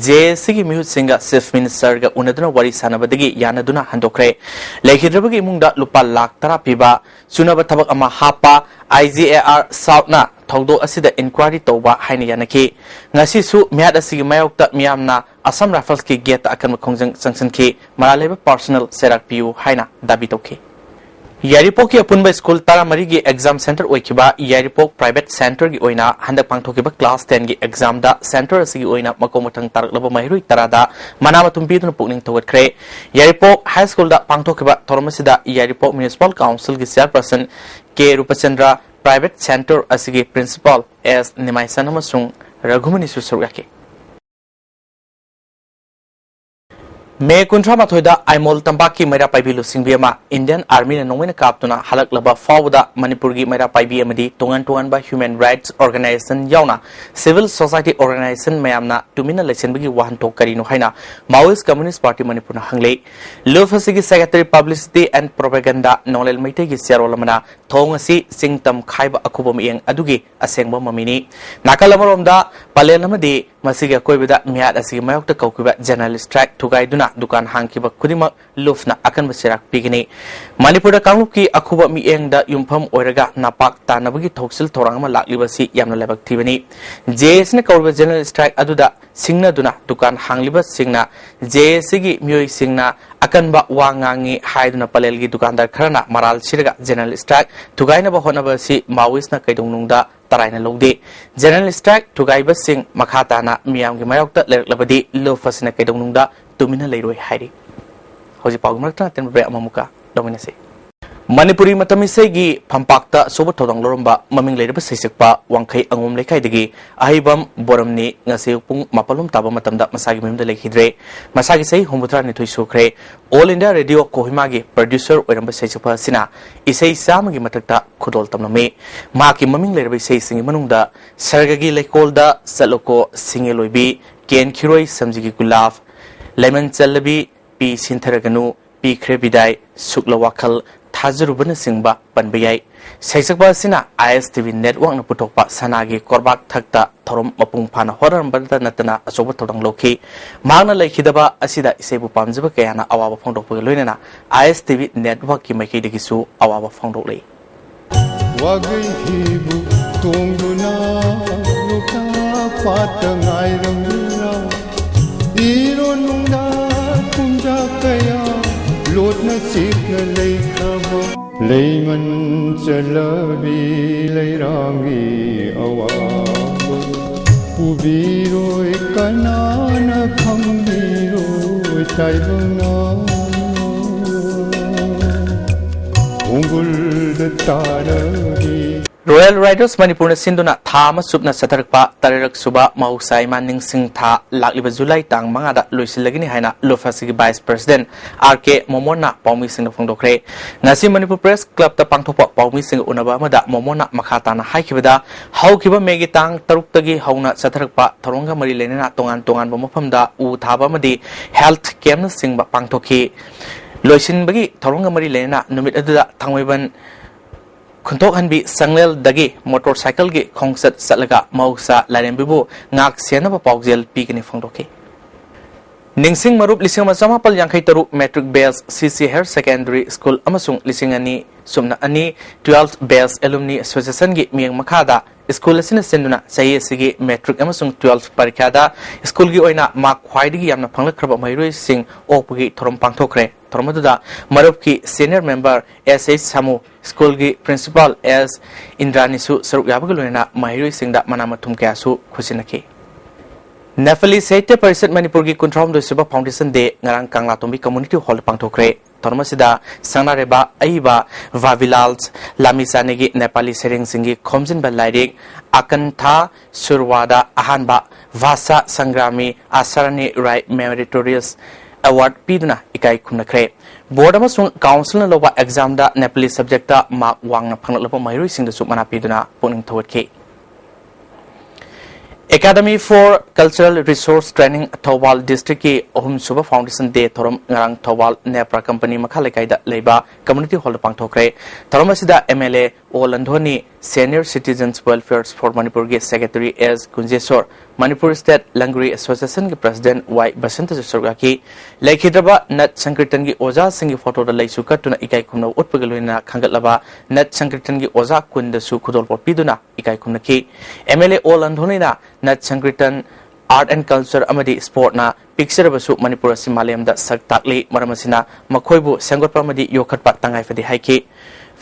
ꯖꯦ ꯑꯦ ꯁꯤꯒꯤ ꯃꯤꯍꯨꯠꯁꯤꯡꯒ ꯆꯤꯐ ꯃꯤꯅꯤꯁꯇꯔꯒ ꯎꯅꯗꯨꯅ ꯋꯥꯔꯤ ꯁꯥꯟꯅꯕꯗꯒꯤ ꯌꯥꯅꯗꯨꯅ ꯍꯟꯗꯣꯛꯈ꯭ꯔꯦ꯫ ꯂꯩꯈꯤꯗ꯭ꯔꯕꯒꯤ ꯏꯃꯨꯡꯗ ꯂꯨꯄꯥ ꯂꯥꯈ ꯇꯔꯥ ꯄꯤꯕ ꯆꯨꯅꯕ ꯊꯕꯛ ꯑꯃ ꯍꯥꯞꯄ ꯑꯥꯏ ꯖꯤ ꯑꯦ ꯑꯥꯔ ꯁꯥꯎꯠꯅ ꯊꯧꯗꯣꯛ ꯑꯁꯤꯗ ꯏꯟꯀ꯭ꯋꯥꯏꯔꯤ ꯇꯧꯕ ꯍꯥꯏꯅ ꯌꯥꯅꯈꯤ꯫ ꯉꯁꯤꯁꯨ ꯃꯤꯍꯥꯠ ꯑꯁꯤꯒꯤ ꯃꯥꯌꯣꯛꯇ ꯃꯤꯌꯥꯝꯅ ꯑꯁꯥꯝ ꯔꯥꯏꯐꯜꯁꯀꯤ ꯒꯦꯠꯇ ꯑꯀꯟꯕ ꯈꯣꯡꯖꯪ ꯆꯪꯁꯤꯟꯈꯤ꯫ ꯃꯔꯥꯜ ꯂꯩꯕ ꯄꯥꯔꯁꯅꯦꯜ ꯆꯩꯔꯥꯛ ꯄꯤꯌꯨ ꯍꯥꯏꯅ ꯗꯥꯕꯤ ꯇꯧꯈꯤ꯫ ꯌꯥꯏꯔꯤꯄꯣꯛꯀꯤ ꯑꯄꯨꯟꯕ ꯁ꯭ꯀꯨꯜ ꯇꯔꯥꯃꯔꯤꯒꯤ ꯑꯦꯛꯖꯥꯝ ꯁꯦꯟꯇꯔ ꯑꯣꯏꯈꯤꯕ ꯌꯥꯏꯔꯤꯄꯣꯛ ꯄ꯭ꯔꯥꯏꯚꯦꯠ ꯁꯦꯟꯇꯔꯒꯤ ꯑꯣꯏꯅ ꯍꯟꯗꯛ ꯄꯥꯡꯊꯣꯛꯈꯤꯕ ꯀ꯭ꯂꯥꯁ ꯇꯦꯟꯒꯤ ꯑꯦꯛꯖꯥꯝꯗ ꯁꯦꯟꯇꯔ ꯑꯁꯤꯒꯤ ꯑꯣꯏꯅ ꯃꯀꯣꯛ ꯃꯊꯪ ꯇꯥꯔꯛꯂꯕ ꯃꯍꯩꯔꯣꯏ ꯇꯔꯥꯗ ꯃꯅꯥ ꯃꯊꯨꯝ ꯄꯤꯗꯨꯅ ꯄꯨꯛꯅꯤꯡ ꯊꯧꯒꯠꯈ꯭ꯔꯦ꯫ ꯌꯥꯏꯔꯤꯄꯣꯛ ꯍꯥꯏ ꯁ꯭ꯀꯨꯜꯗ ꯄꯥꯡꯊꯣꯛꯈꯤꯕ ꯊꯧꯔꯝ ꯑꯁꯤꯗ ꯌꯥꯏꯔꯤꯄꯣꯛ ꯃ꯭ꯌꯨꯅꯤꯁꯤꯄꯥꯜ ꯀꯥꯎꯟꯁꯤꯜꯒꯤ ꯆꯤꯌꯔꯄꯔꯁꯟ ꯀꯦ ꯔꯨꯄꯆꯟꯗ꯭ꯔ, ꯄ꯭ꯔꯥꯏꯚꯦꯠ ꯁꯦꯟꯇꯔ ꯑꯁꯤꯒꯤ ꯄ꯭ꯔꯤꯟꯁꯤꯄꯥꯜ ꯑꯦꯁ ꯅꯤꯃꯥꯏꯁꯟ ꯑꯃꯁꯨꯡ ꯔꯘꯨꯃꯅꯤꯁꯨ ꯁꯔꯨꯛ ꯌꯥꯈꯤ꯫ ꯃꯦ ꯀꯨꯟꯊ꯭ꯔꯥ ꯃꯥꯊꯣꯏꯗ ꯑꯥꯏꯃꯣꯜ ꯇꯝꯄꯥꯛꯀꯤ ꯃꯩꯔꯥ ꯄꯥꯏꯕꯤ ꯂꯨꯆꯤꯡꯕꯤ ꯑꯃ ꯏꯟꯗꯤꯌꯟ ꯑꯥꯔꯃꯤꯅ ꯅꯣꯡꯃꯩꯅ ꯀꯥꯞꯇꯨꯅ ꯍꯜꯂꯛꯂꯕ ꯐꯥꯎꯕꯗ ꯃꯅꯤꯄꯨꯔꯒꯤ ꯃꯩꯔꯥ ꯄꯥꯏꯕꯤ ꯑꯃꯗꯤ ꯇꯣꯉꯥꯟ ꯇꯣꯉꯥꯟꯕ ꯍ꯭ꯌꯨꯃꯦꯟ ꯔꯥꯏꯠꯁ ꯑꯣꯔꯒꯅꯥꯏꯖꯦꯁꯟ ꯌꯥꯎꯅ ꯁꯤꯚꯤꯜ ꯁꯣꯁꯥꯏꯇꯤ ꯑꯣꯔꯒꯅꯥꯏꯖꯦꯁꯟ ꯃꯌꯥꯝꯅ ꯇꯨꯃꯤꯟꯅ ꯂꯩꯁꯤꯟꯕꯒꯤ ꯋꯥꯍꯟꯊꯣꯛ ꯀꯔꯤꯅꯣ ꯍꯥꯏꯅ ꯃꯥꯋꯣꯏꯁ ꯀꯝꯃ꯭ꯌꯨꯅꯤꯁ ꯄꯥꯔꯇꯤ ꯃꯅꯤꯄꯨꯔꯅ ꯍꯪꯂꯦ꯫ ꯂꯨꯞ ꯑꯁꯤꯒꯤ ꯁꯦꯀ꯭ꯔꯦꯇꯔꯤ ꯄꯕ꯭ꯂꯤꯁꯤꯇꯤ ꯑꯦꯟ ꯄ꯭ꯔꯣꯄꯦꯒꯟꯗꯥ ꯅꯣꯡꯂꯦꯜ ꯃꯩꯇꯩꯒꯤ ꯆꯦꯔꯣꯜ ꯑꯃꯅ ꯊꯧꯑꯣꯡ ꯑꯁꯤ ꯆꯤꯡ ꯇꯝ ꯈꯥꯏꯕ ꯑꯈꯨꯕ ꯃꯤꯠꯌꯦꯡ ꯑꯗꯨꯒꯤ ꯑꯁꯦꯡꯕ ꯃꯃꯤꯅꯤ꯫ ꯅꯥꯀꯜ ꯑꯃꯔꯣꯝꯗ ꯄꯂꯦꯜ ꯑꯃꯗꯤ ꯃꯁꯤꯒꯤ ꯑꯀꯣꯏꯕꯗ ꯃꯤꯍꯥꯠ ꯑꯁꯤꯒꯤ ꯃꯥꯌꯣꯛꯇ ꯀꯧꯈꯤꯕ ꯖꯦꯅꯔꯦꯜ ꯁ꯭ꯇ꯭ꯔꯥꯏꯛ ꯊꯨꯒꯥꯏꯗꯨꯅ ꯗꯨꯀꯥꯟ ꯍꯥꯡꯈꯤꯕ ꯈꯨꯗꯤꯡꯃꯛ ꯂꯨꯞꯅ ꯑꯀꯟꯕ ꯆꯩꯔꯥꯛ ꯄꯤꯒꯅꯤ꯫ ꯃꯅꯤꯄꯨꯔꯗ ꯀꯥꯡꯂꯨꯞꯀꯤ ꯑꯈꯨꯕ ꯃꯤꯠꯌꯦꯡꯗ ꯌꯨꯝꯐꯝ ꯑꯣꯏꯔꯒ ꯅꯄꯥꯛ ꯇꯥꯟꯅꯕꯒꯤ ꯊꯧꯁꯤꯜ ꯊꯧꯔꯥꯡ ꯑꯃ ꯂꯥꯛꯂꯤꯕ ꯑꯁꯤ ꯌꯥꯝꯅ ꯂꯥꯏꯕꯛ ꯊꯤꯕꯅꯤ꯫ ꯖꯦ ꯑꯦ ꯁꯤꯅ ꯀꯧꯔꯤꯕ ꯖꯦꯅꯔꯦꯜ ꯁ꯭ꯇ꯭ꯔꯥꯏꯛ ꯑꯗꯨꯗ ꯁꯤꯡꯅꯗꯨꯅ ꯗꯨꯀꯥꯟ ꯍꯥꯡꯂꯤꯕꯁꯤꯡꯅ ꯖꯦ ꯑꯦ ꯁꯤꯒꯤ ꯃꯤꯑꯣꯏꯁꯤꯡꯅ ꯑꯀꯟꯕ ꯋꯥ ꯉꯥꯡꯉꯤ ꯍꯥꯏꯗꯨꯅ ꯄꯂꯦꯜꯒꯤ ꯗꯨꯀꯥꯟꯗꯥꯔ ꯈꯔꯅ ꯃꯔꯥꯜ ꯁꯤꯔꯒ ꯖꯦꯅꯔꯦꯜ ꯁ꯭ꯇ꯭ꯔꯥꯏꯛ ꯊꯨꯒꯥꯏꯅꯕ ꯍꯣꯠꯅꯕ ꯑꯁꯤ ꯃꯥꯋꯣꯏꯁꯅ ꯀꯩꯗꯧꯅꯨꯡꯗ ꯇꯔꯥꯏꯅ ꯂꯧꯗꯦ꯫ ꯖꯦꯅꯔꯦꯜ ꯁ꯭ꯇ꯭ꯔꯥꯏꯛ ꯊꯨꯒꯥꯏꯕꯁꯤꯡ ꯃꯈꯥ ꯇꯥꯅ ꯃꯤꯌꯥꯝꯒꯤ ꯃꯥꯌꯣꯛꯇ ꯂꯩꯔꯛꯂꯕꯗꯤ ꯂꯨꯞ ꯑꯁꯤꯅ ꯀꯩꯗꯧꯅꯨꯡꯗ ꯇꯨꯃꯤꯟꯅ ꯂꯩꯔꯣꯏ ꯍꯥꯏꯔꯤ꯫ ꯍꯧꯖꯤꯛ ꯄꯥꯎꯒꯤ ꯃꯔꯛꯇ ꯑꯇꯦꯟꯕ ꯕ꯭ꯔꯦꯛ ꯑꯃꯃꯨꯛꯀ ꯂꯧꯃꯤꯟꯅꯁꯤ꯫ ꯃꯅꯤꯄꯨꯔꯤ ꯃꯇꯝ ꯏꯁꯩꯒꯤ ꯐꯝꯄꯥꯛꯇ ꯑꯆꯧꯕ ꯊꯧꯗꯥꯡ ꯂꯧꯔꯝꯕ ꯃꯃꯤꯡ ꯂꯩꯔꯕ ꯁꯩꯁꯛꯄ ꯋꯥꯡꯈꯩ ꯑꯉꯣꯝ ꯂꯩꯀꯥꯏꯗꯒꯤ ꯑꯍꯩꯕꯝ ꯕꯣꯔꯝꯅꯤ ꯉꯁꯤ ꯑꯌꯨꯛ ꯄꯨꯡ ꯃꯥꯄꯜ ꯂꯣꯝ ꯇꯥꯕ ꯃꯇꯝꯗ ꯃꯁꯥꯒꯤ ꯃꯌꯨꯝꯗ ꯂꯩꯈꯤꯗ꯭ꯔꯦ꯫ ꯃꯁꯥꯒꯤ ꯆꯍꯤ ꯍꯨꯝꯐꯨꯇꯔꯥ ꯅꯤꯊꯣꯏ ꯁꯨꯈ꯭ꯔꯦ꯫ All India Radio ꯀꯣꯍꯤꯃꯥꯒꯤ producer ꯑꯣꯏꯔꯝꯕ ꯁꯩꯁꯛꯄ ꯑꯁꯤꯅ ꯏꯁꯩ ꯆꯥꯝꯃꯒꯤ ꯃꯊꯛꯇ ꯈꯨꯗꯣꯜ ꯇꯝꯂꯝꯃꯤ꯫ ꯃꯍꯥꯛꯀꯤ ꯃꯃꯤꯡ ꯂꯩꯔꯕ ꯏꯁꯩꯁꯤꯡꯒꯤ ꯃꯅꯨꯡꯗ ꯁꯔꯒꯒꯤ ꯂꯩꯀꯣꯜꯗ ꯆꯠꯂꯣꯀꯣ ꯁꯤꯡꯉꯦꯜ ꯑꯣꯏꯕꯤ, ꯀꯦꯟꯈꯤꯔꯣꯏ ꯁꯝꯖꯤꯒꯤ ꯒꯨꯂꯥꯞ, ꯂꯩꯃꯟ ꯆꯜꯂꯕꯤ, ꯄꯤ ꯁꯤꯟꯊꯔꯒꯅꯨ, ꯄꯤꯈ꯭ꯔꯦ ꯕꯤꯗꯥꯏ, ꯁꯨꯛꯂ ꯋꯥꯈꯜ, ꯊꯥꯖꯔꯨꯕꯅꯆꯤꯡꯕ ꯄꯟꯕ ꯌꯥꯏ꯫ ꯁꯩꯁꯛꯄ ꯑꯁꯤꯅ ISTV networkꯅ ꯄꯨꯊꯣꯛꯄ ꯁꯅꯥꯒꯤ ꯀꯣꯔꯕꯥꯛ ꯊꯛꯇ ꯊꯧꯔꯝ ꯃꯄꯨꯡ ꯐꯥꯅ ꯍꯣꯠꯅꯔꯝꯕꯗ ꯅꯠꯇꯅ ꯑꯆꯧꯕ ꯊꯧꯗꯥꯡ ꯂꯧꯈꯤ꯫ ꯃꯍꯥꯛꯅ ꯂꯩꯈꯤꯗꯕ ꯑꯁꯤꯗ ꯏꯁꯩꯕꯨ ꯄꯥꯝꯖꯕ ꯀꯌꯥꯅ ꯑꯋꯥꯕ ꯐꯣꯡꯗꯣꯛꯄꯒ ꯂꯣꯏꯅꯅ ISTV networkꯀꯤ ꯃꯥꯏꯀꯩꯗꯒꯤꯁꯨ ꯑꯋꯥꯕ ꯐꯣꯡꯗꯣꯛꯂꯤ꯫ ꯋꯥꯒꯩ ꯍꯤꯕꯨ ꯇꯣꯡꯗꯨꯅ ꯂꯣꯛꯇꯥꯛ ꯄꯥꯠꯇ ꯉꯥꯏꯔꯝꯂꯤꯔꯥ? ꯏꯔꯣꯟꯅꯨꯡꯗ ꯀꯨꯝꯖꯥ ꯀꯌꯥ ꯂꯣꯠꯅ ꯆꯤꯛꯅ ꯂꯩꯈ꯭ꯔꯕ ꯂꯩꯃꯟ ꯆꯜꯂꯕꯤ ꯂꯩꯔꯥꯡꯒꯤ ꯑꯋꯥꯕ ꯎꯕꯤꯔꯣꯏ ꯀꯅꯥꯅ ꯈꯪꯕꯤꯔꯣꯏ ꯇꯥꯏꯕꯪꯅ ꯈꯣꯡꯒꯨꯜꯗ ꯇꯥꯔꯕꯤ꯫ Royal Riders ꯃꯅꯤꯄꯨꯔꯅ ꯁꯤꯟꯗꯨꯅ ꯊꯥ ꯑꯃ ꯆꯨꯞꯅ ꯆꯠꯊꯔꯛꯄ ꯇꯔꯦꯠꯔꯛ ꯁꯨꯕ ꯃꯍꯧꯁꯥ ꯏꯃꯥ ꯅꯤꯡꯁꯤꯡ ꯊꯥ ꯂꯥꯛꯂꯤꯕ ꯖꯨꯂꯥꯏ ꯇꯥꯡ ꯃꯉꯥꯗ ꯂꯣꯏꯁꯤꯜꯂꯒꯅꯤ ꯍꯥꯏꯅ ꯂꯨꯐꯥꯁꯤꯒꯤ vice president R K ꯃꯣꯃꯣꯟꯅ ꯄꯥꯎꯃꯤꯁꯤꯡꯗ ꯐꯣꯡꯗꯣꯛꯈ꯭ꯔꯦ꯫ ꯉꯁꯤ ꯃꯅꯤꯄꯨꯔ Press Clubꯇ ꯄꯥꯡꯊꯣꯛꯄ ꯄꯥꯎꯃꯤꯁꯤꯡꯒ ꯎꯅꯕ ꯑꯃꯗ ꯃꯣꯃꯣꯟꯅ ꯃꯈꯥ ꯇꯥꯅ ꯍꯥꯏꯈꯤꯕꯗ, ꯍꯧꯈꯤꯕ ꯃꯦꯒꯤ ꯇꯥꯡ ꯇꯔꯨꯛꯇꯒꯤ ꯍꯧꯅ ꯆꯠꯊꯔꯛꯄ ꯊꯧꯔꯝꯒ ꯃꯔꯤ ꯂꯩꯅꯅ ꯇꯣꯉꯥꯟ ꯇꯣꯉꯥꯟꯕ ꯃꯐꯝꯗ ꯎ ꯊꯥꯕ ꯑꯃꯗꯤ health campꯅꯆꯤꯡꯕ ꯄꯥꯡꯊꯣꯛꯈꯤ꯫ ꯂꯣꯏꯁꯤꯟꯕꯒꯤ ꯊꯧꯔꯝꯒ ꯃꯔꯤ ꯂꯩꯅꯅ ꯅꯨꯃꯤꯠ ꯑꯗꯨꯗ ꯊꯥꯡꯃꯩꯕꯟ ꯈꯨꯟꯊꯣꯛꯍꯟꯕꯤ ꯆꯥꯡꯂꯦꯜꯗꯒꯤ motorcycleꯒꯤ ꯈꯣꯡꯆꯠ ꯆꯠꯂꯒ ꯃꯍꯧꯁꯥ ꯂꯥꯏꯔꯦꯝꯕꯤꯕꯨ ꯉꯥꯛ ꯁꯦꯟꯅꯕ ꯄꯥꯎꯖꯦꯜ ꯄꯤꯒꯅꯤ ꯐꯣꯡꯗꯣꯛꯈꯤ꯫ ꯅꯤꯡꯁꯤꯡ ꯃꯔꯨꯞ ꯂꯤꯁꯤꯡ ꯑꯃ ꯆꯥꯃꯥꯄꯜ ꯌꯥꯡꯈꯩ ꯇꯔꯨꯛ matric batch C C Higher Secondary School ꯑꯃꯁꯨꯡ ꯂꯤꯁꯤꯡ ꯑꯅꯤ ꯁꯨꯞꯅ ꯑꯅꯤ twelve batch Alumni Associationꯒꯤ ꯃꯤꯠꯌꯦꯡ ꯃꯈꯥꯗ school ꯑꯁꯤꯅ ꯁꯤꯟꯗꯨꯅ ꯆꯍꯤ ꯑꯁꯤꯒꯤ matric ꯑꯃꯁꯨꯡ twelve ꯄꯔꯤꯈ꯭ꯌꯥꯗ schoolꯒꯤ ꯑꯣꯏꯅ mark ꯈ꯭ꯋꯥꯏꯗꯒꯤ ꯌꯥꯝꯅ ꯐꯪꯂꯛꯈ꯭ꯔꯕ ꯃꯍꯩꯔꯣꯏꯁꯤꯡ ꯑꯣꯛꯄꯒꯤ ꯊꯧꯔꯝ ꯄꯥꯡꯊꯣꯛꯈ꯭ꯔꯦ꯫ ꯊꯧꯔꯝ ꯑꯗꯨꯗ ꯃꯔꯨꯞꯀꯤ senior member S H ꯁꯥꯃꯨ, schoolꯒꯤ principal S ꯏꯟꯗ꯭ꯔꯥꯅꯤꯁꯨ ꯁꯔꯨꯛ ꯌꯥꯕꯒ ꯂꯣꯏꯅꯅ ꯃꯍꯩꯔꯣꯏꯁꯤꯡꯗ ꯃꯅꯥ ꯃꯊꯨꯝ ꯀꯌꯥꯁꯨ ꯈꯨꯠꯁꯤꯟꯅꯈꯤ꯫ ꯅꯦꯄꯥꯂꯤ ꯁꯥꯍꯤꯇ꯭ꯌ ꯄꯔꯤꯁꯠ ꯃꯅꯤꯄꯨꯔꯒꯤ ꯀꯨꯟꯊ꯭ꯔꯥꯍꯨꯝꯗꯣꯏ ꯁꯨꯕ foundation day ꯉꯔꯥꯡ ꯀꯪꯂꯥꯇꯣꯡꯕꯤ community hall ꯗ ꯄꯥꯡꯊꯣꯛꯈ꯭ꯔꯦ꯫ ꯊꯧꯔꯝ ꯑꯁꯤꯗ ꯁꯪꯅꯥꯔꯦꯕ ꯑꯏꯕ ꯚꯥꯕꯤꯂꯥꯜ ꯂꯥꯃꯤꯆꯥꯅꯤꯒꯤ ꯅꯦꯄꯥꯂꯤ ꯁꯩꯔꯦꯡꯁꯤꯡꯒꯤ ꯈꯣꯝꯖꯤꯟꯕ ꯂꯥꯏꯔꯤꯛ ꯑꯀꯟꯊꯥ ꯁꯨꯔꯋꯥꯗ ꯑꯍꯥꯟꯕ ꯚꯥꯁꯥ ꯁꯪꯒ꯭ꯔꯥꯃꯤ ꯑꯁꯥꯔꯥꯅꯤ ꯔꯥꯏ Meritorious Award ꯄꯤꯗꯨꯅ ꯏꯀꯥꯏ ꯈꯨꯝꯅꯈ꯭ꯔꯦ꯫ Board ꯑꯃꯁꯨꯡ council ꯅ ꯂꯧꯕ exam ꯗ ꯅꯦꯄꯥꯂꯤ subject ꯇ mark ꯋꯥꯡꯅ ꯐꯪꯂꯛꯂꯕ ꯃꯍꯩꯔꯣꯏꯁꯤꯡꯗꯁꯨ ꯃꯅꯥ ꯄꯤꯗꯨꯅ ꯄꯨꯛꯅꯤꯡ ꯊꯧꯒꯠꯈꯤ꯫ Academy for Cultural Resource Training Thoubal district ꯀꯤ ꯑꯍꯨꯝꯁꯨꯕ foundation day ꯊꯧꯔꯝ ꯉꯔꯥꯡ ꯊꯧꯕꯥꯜ ꯅꯦꯄ꯭ꯔꯥ ꯀꯝꯄꯅꯤ ꯃꯈꯥ ꯂꯩꯀꯥꯏꯗ ꯂꯩꯕ community hall ꯗ ꯄꯥꯡꯊꯣꯛꯈ꯭ꯔꯦ꯫ ꯊꯧꯔꯝ ꯑꯁꯤꯗ M L A O ꯂꯟꯗꯣꯅꯤ, Senior Citizens Welfare for Manipur ꯒꯤ secretary S ꯀꯨꯟꯖꯦꯁꯣꯔ, Manipur State Langri Association ꯒꯤ president Y ꯕꯁꯟꯇꯁꯨ ꯁꯔꯨꯛ ꯌꯥꯈꯤ꯫ ꯂꯩꯈꯤꯗ꯭ꯔꯕ ꯅꯠ ꯁꯪꯀ꯭ꯔꯤꯇꯟꯒꯤ ꯑꯣꯖꯥꯁꯤꯡꯒꯤ photo ꯗ ꯂꯩꯁꯨ ꯀꯠꯇꯨꯅ ꯏꯀꯥꯏ ꯈꯨꯝꯅꯕ ꯎꯠꯄꯒ ꯂꯣꯏꯅꯅ ꯈꯟꯒꯠꯂꯕ ꯅꯠ ꯁꯪꯀ꯭ꯔꯤꯇꯟꯒꯤ ꯑꯣꯖꯥ ꯀꯨꯟꯗꯁꯨ ꯈꯨꯗꯣꯜꯄꯣꯠ ꯄꯤꯗꯨꯅ ꯏꯀꯥꯏ ꯈꯨꯝꯅꯈꯤ꯫ M L A O ꯂꯟꯗꯣꯅꯤꯅ nut Sankirtan Art and Culture ꯑꯃꯗꯤ Sport ꯅ ꯄꯤꯛꯆꯔꯕꯁꯨ ꯃꯅꯤꯄꯨꯔ ꯑꯁꯤ ꯃꯥꯂꯦꯝꯗ ꯁꯛ ꯇꯥꯛꯂꯤ, ꯃꯔꯝ ꯑꯁꯤꯅ ꯃꯈꯣꯏꯕꯨ ꯁꯦꯝꯒꯠꯄ ꯑꯃꯗꯤ ꯌꯣꯛꯈꯠꯄ ꯇꯉꯥꯏ ꯐꯗꯦ ꯍꯥꯏꯈꯤ꯫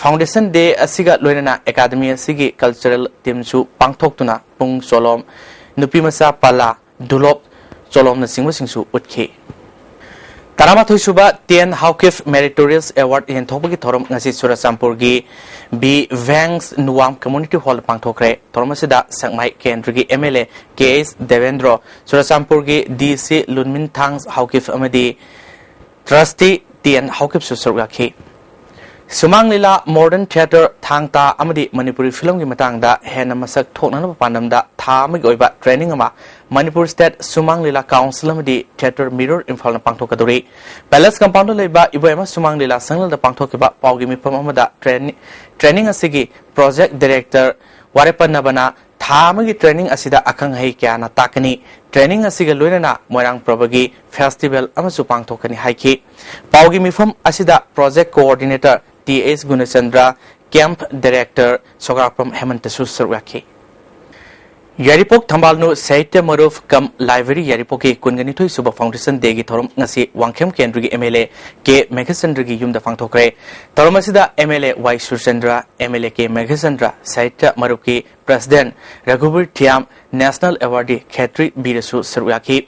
Foundation day ꯑꯁꯤꯒ ꯂꯣꯏꯅꯅ academy ꯑꯁꯤꯒꯤ cultural team ꯁꯨ ꯄꯥꯡꯊꯣꯛꯇꯨꯅ ꯄꯨꯡ ꯆꯣꯂꯣꯝ, ꯅꯨꯄꯤꯃꯆꯥ ꯄꯂꯥ, ꯗꯨꯂꯣꯞ, ꯆꯣꯂꯣꯝꯅꯆꯤꯡꯕꯁꯤꯡꯁꯨ ꯎꯠꯈꯤ꯫ ꯇꯔꯥꯃꯥꯊꯣꯏ ꯁꯨꯕ Ten Haokip Meritorious Award ꯌꯦꯟꯊꯣꯛꯄꯒꯤ ꯊꯧꯔꯝ ꯉꯁꯤ ꯆꯨꯔꯆꯥꯟꯄꯨꯔꯒꯤ B Vangs Nuwam Community Hall ꯗ ꯄꯥꯡꯊꯣꯛꯈ꯭ꯔꯦ꯫ ꯊꯧꯔꯝ ꯑꯁꯤꯗ ꯁꯛꯃꯥꯏ ꯀꯦꯟꯗ꯭ꯔꯒꯤ M L A K H Devendro, ꯆꯨꯔꯆꯥꯟꯄꯨꯔꯒꯤ D C ꯂꯨꯟꯃꯤꯟꯊꯥꯡ ꯍꯥꯎꯀꯤꯞ ꯑꯃꯗꯤ trustee T N ꯍꯥꯎꯀꯤꯞꯁꯨ ꯁꯔꯨꯛ ꯌꯥꯈꯤ꯫ ꯁꯨꯃꯥꯡ ꯂꯤꯂꯥ, modern theatre, ꯊꯥꯡ ꯇꯥ ꯑꯃꯗꯤ ꯃꯅꯤꯄꯨꯔꯤ film ꯒꯤ ꯃꯇꯥꯡꯗ ꯍꯦꯟꯅ ꯃꯁꯛ ꯊꯣꯛꯅꯅꯕ ꯄꯥꯟꯗꯝꯗ ꯊꯥ ꯑꯃꯒꯤ ꯑꯣꯏꯕ training ꯑꯃ ꯃꯅꯤꯄꯨꯔ State ꯁꯨꯃꯥꯡ ꯂꯤꯂꯥ Council ꯑꯃꯗꯤ Theatre Mirror ꯏꯝꯐꯥꯜꯅ ꯄꯥꯡꯊꯣꯛꯀꯗꯧꯔꯤ꯫ Palace compound ꯗ ꯂꯩꯕ ꯏꯕꯣꯌꯥꯏꯃ ꯁꯨꯃꯥꯡ ꯂꯤꯂꯥ ꯁꯪꯂꯦꯜꯗ ꯄꯥꯡꯊꯣꯛꯈꯤꯕ ꯄꯥꯎꯒꯤ ꯃꯤꯐꯝ ꯑꯃꯗ training, training ꯑꯁꯤꯒꯤ project director ꯋꯥꯔꯦꯞꯄ ꯅꯕꯅ ꯊꯥ ꯑꯃꯒꯤ training ꯑꯁꯤꯗ ꯑꯈꯪ ꯑꯍꯩ ꯀꯌꯥꯅ ꯇꯥꯛꯀꯅꯤ꯫ Training ꯑꯁꯤꯒ ꯂꯣꯏꯅꯅ ꯃꯣꯏꯔꯥꯡ ꯄ꯭ꯔꯕꯒꯤ festival ꯑꯃꯁꯨ ꯄꯥꯡꯊꯣꯛꯀꯅꯤ ꯍꯥꯏꯈꯤ꯫ ꯄꯥꯎꯒꯤ ꯃꯤꯐꯝ ꯑꯁꯤꯗ project coordinator T H ꯒꯨꯅꯆꯟꯗ꯭ꯔ, camp director ꯁꯣꯒꯥꯄꯝ ꯍꯦꯃꯟꯇꯁꯨ ꯁꯔꯨꯛ ꯌꯥꯈꯤ꯫ ꯌꯥꯏꯔꯤꯄꯣꯛ ꯊꯝꯕꯥꯜꯅꯨ ꯁꯥꯍꯤꯇ꯭ꯌ ꯃꯔꯨꯞ ꯀꯝ ꯂꯥꯏꯕ꯭ꯔꯦꯔꯤ ꯌꯥꯏꯔꯤꯄꯣꯛꯀꯤ ꯀꯨꯟꯒ ꯅꯤꯊꯣꯏ ꯁꯨꯕ ꯐꯥꯎꯟꯗꯦꯁꯟ ꯗꯦꯒꯤ ꯊꯧꯔꯝ ꯉꯁꯤ ꯋꯥꯡꯈꯦꯝ ꯀꯦꯟꯗ꯭ꯔꯒꯤ ꯑꯦꯝ ꯑꯦꯜ ꯑꯦ ꯀꯦ ꯃꯦꯘꯆꯟꯗ꯭ꯔꯒꯤ ꯌꯨꯝꯗ ꯄꯥꯡꯊꯣꯛꯈ꯭ꯔꯦ꯫ ꯊꯧꯔꯝ ꯑꯁꯤꯗ M L A Y Surchandra, M L A K Meghachandra, ꯁꯥꯍꯤꯇ꯭ꯌ ꯃꯔꯨꯞꯀꯤ ꯄ꯭ꯔꯁꯤꯗꯦꯟꯠ ꯔꯘꯨꯕꯤꯔ ꯊꯤꯌꯥꯝ, ꯅꯦꯁꯅꯦꯜ ꯑꯦꯋꯥꯔꯗꯤ ꯈꯦꯇ꯭ꯔꯤ ꯕꯤꯔꯁꯨ ꯁꯔꯨꯛ ꯌꯥꯈꯤ꯫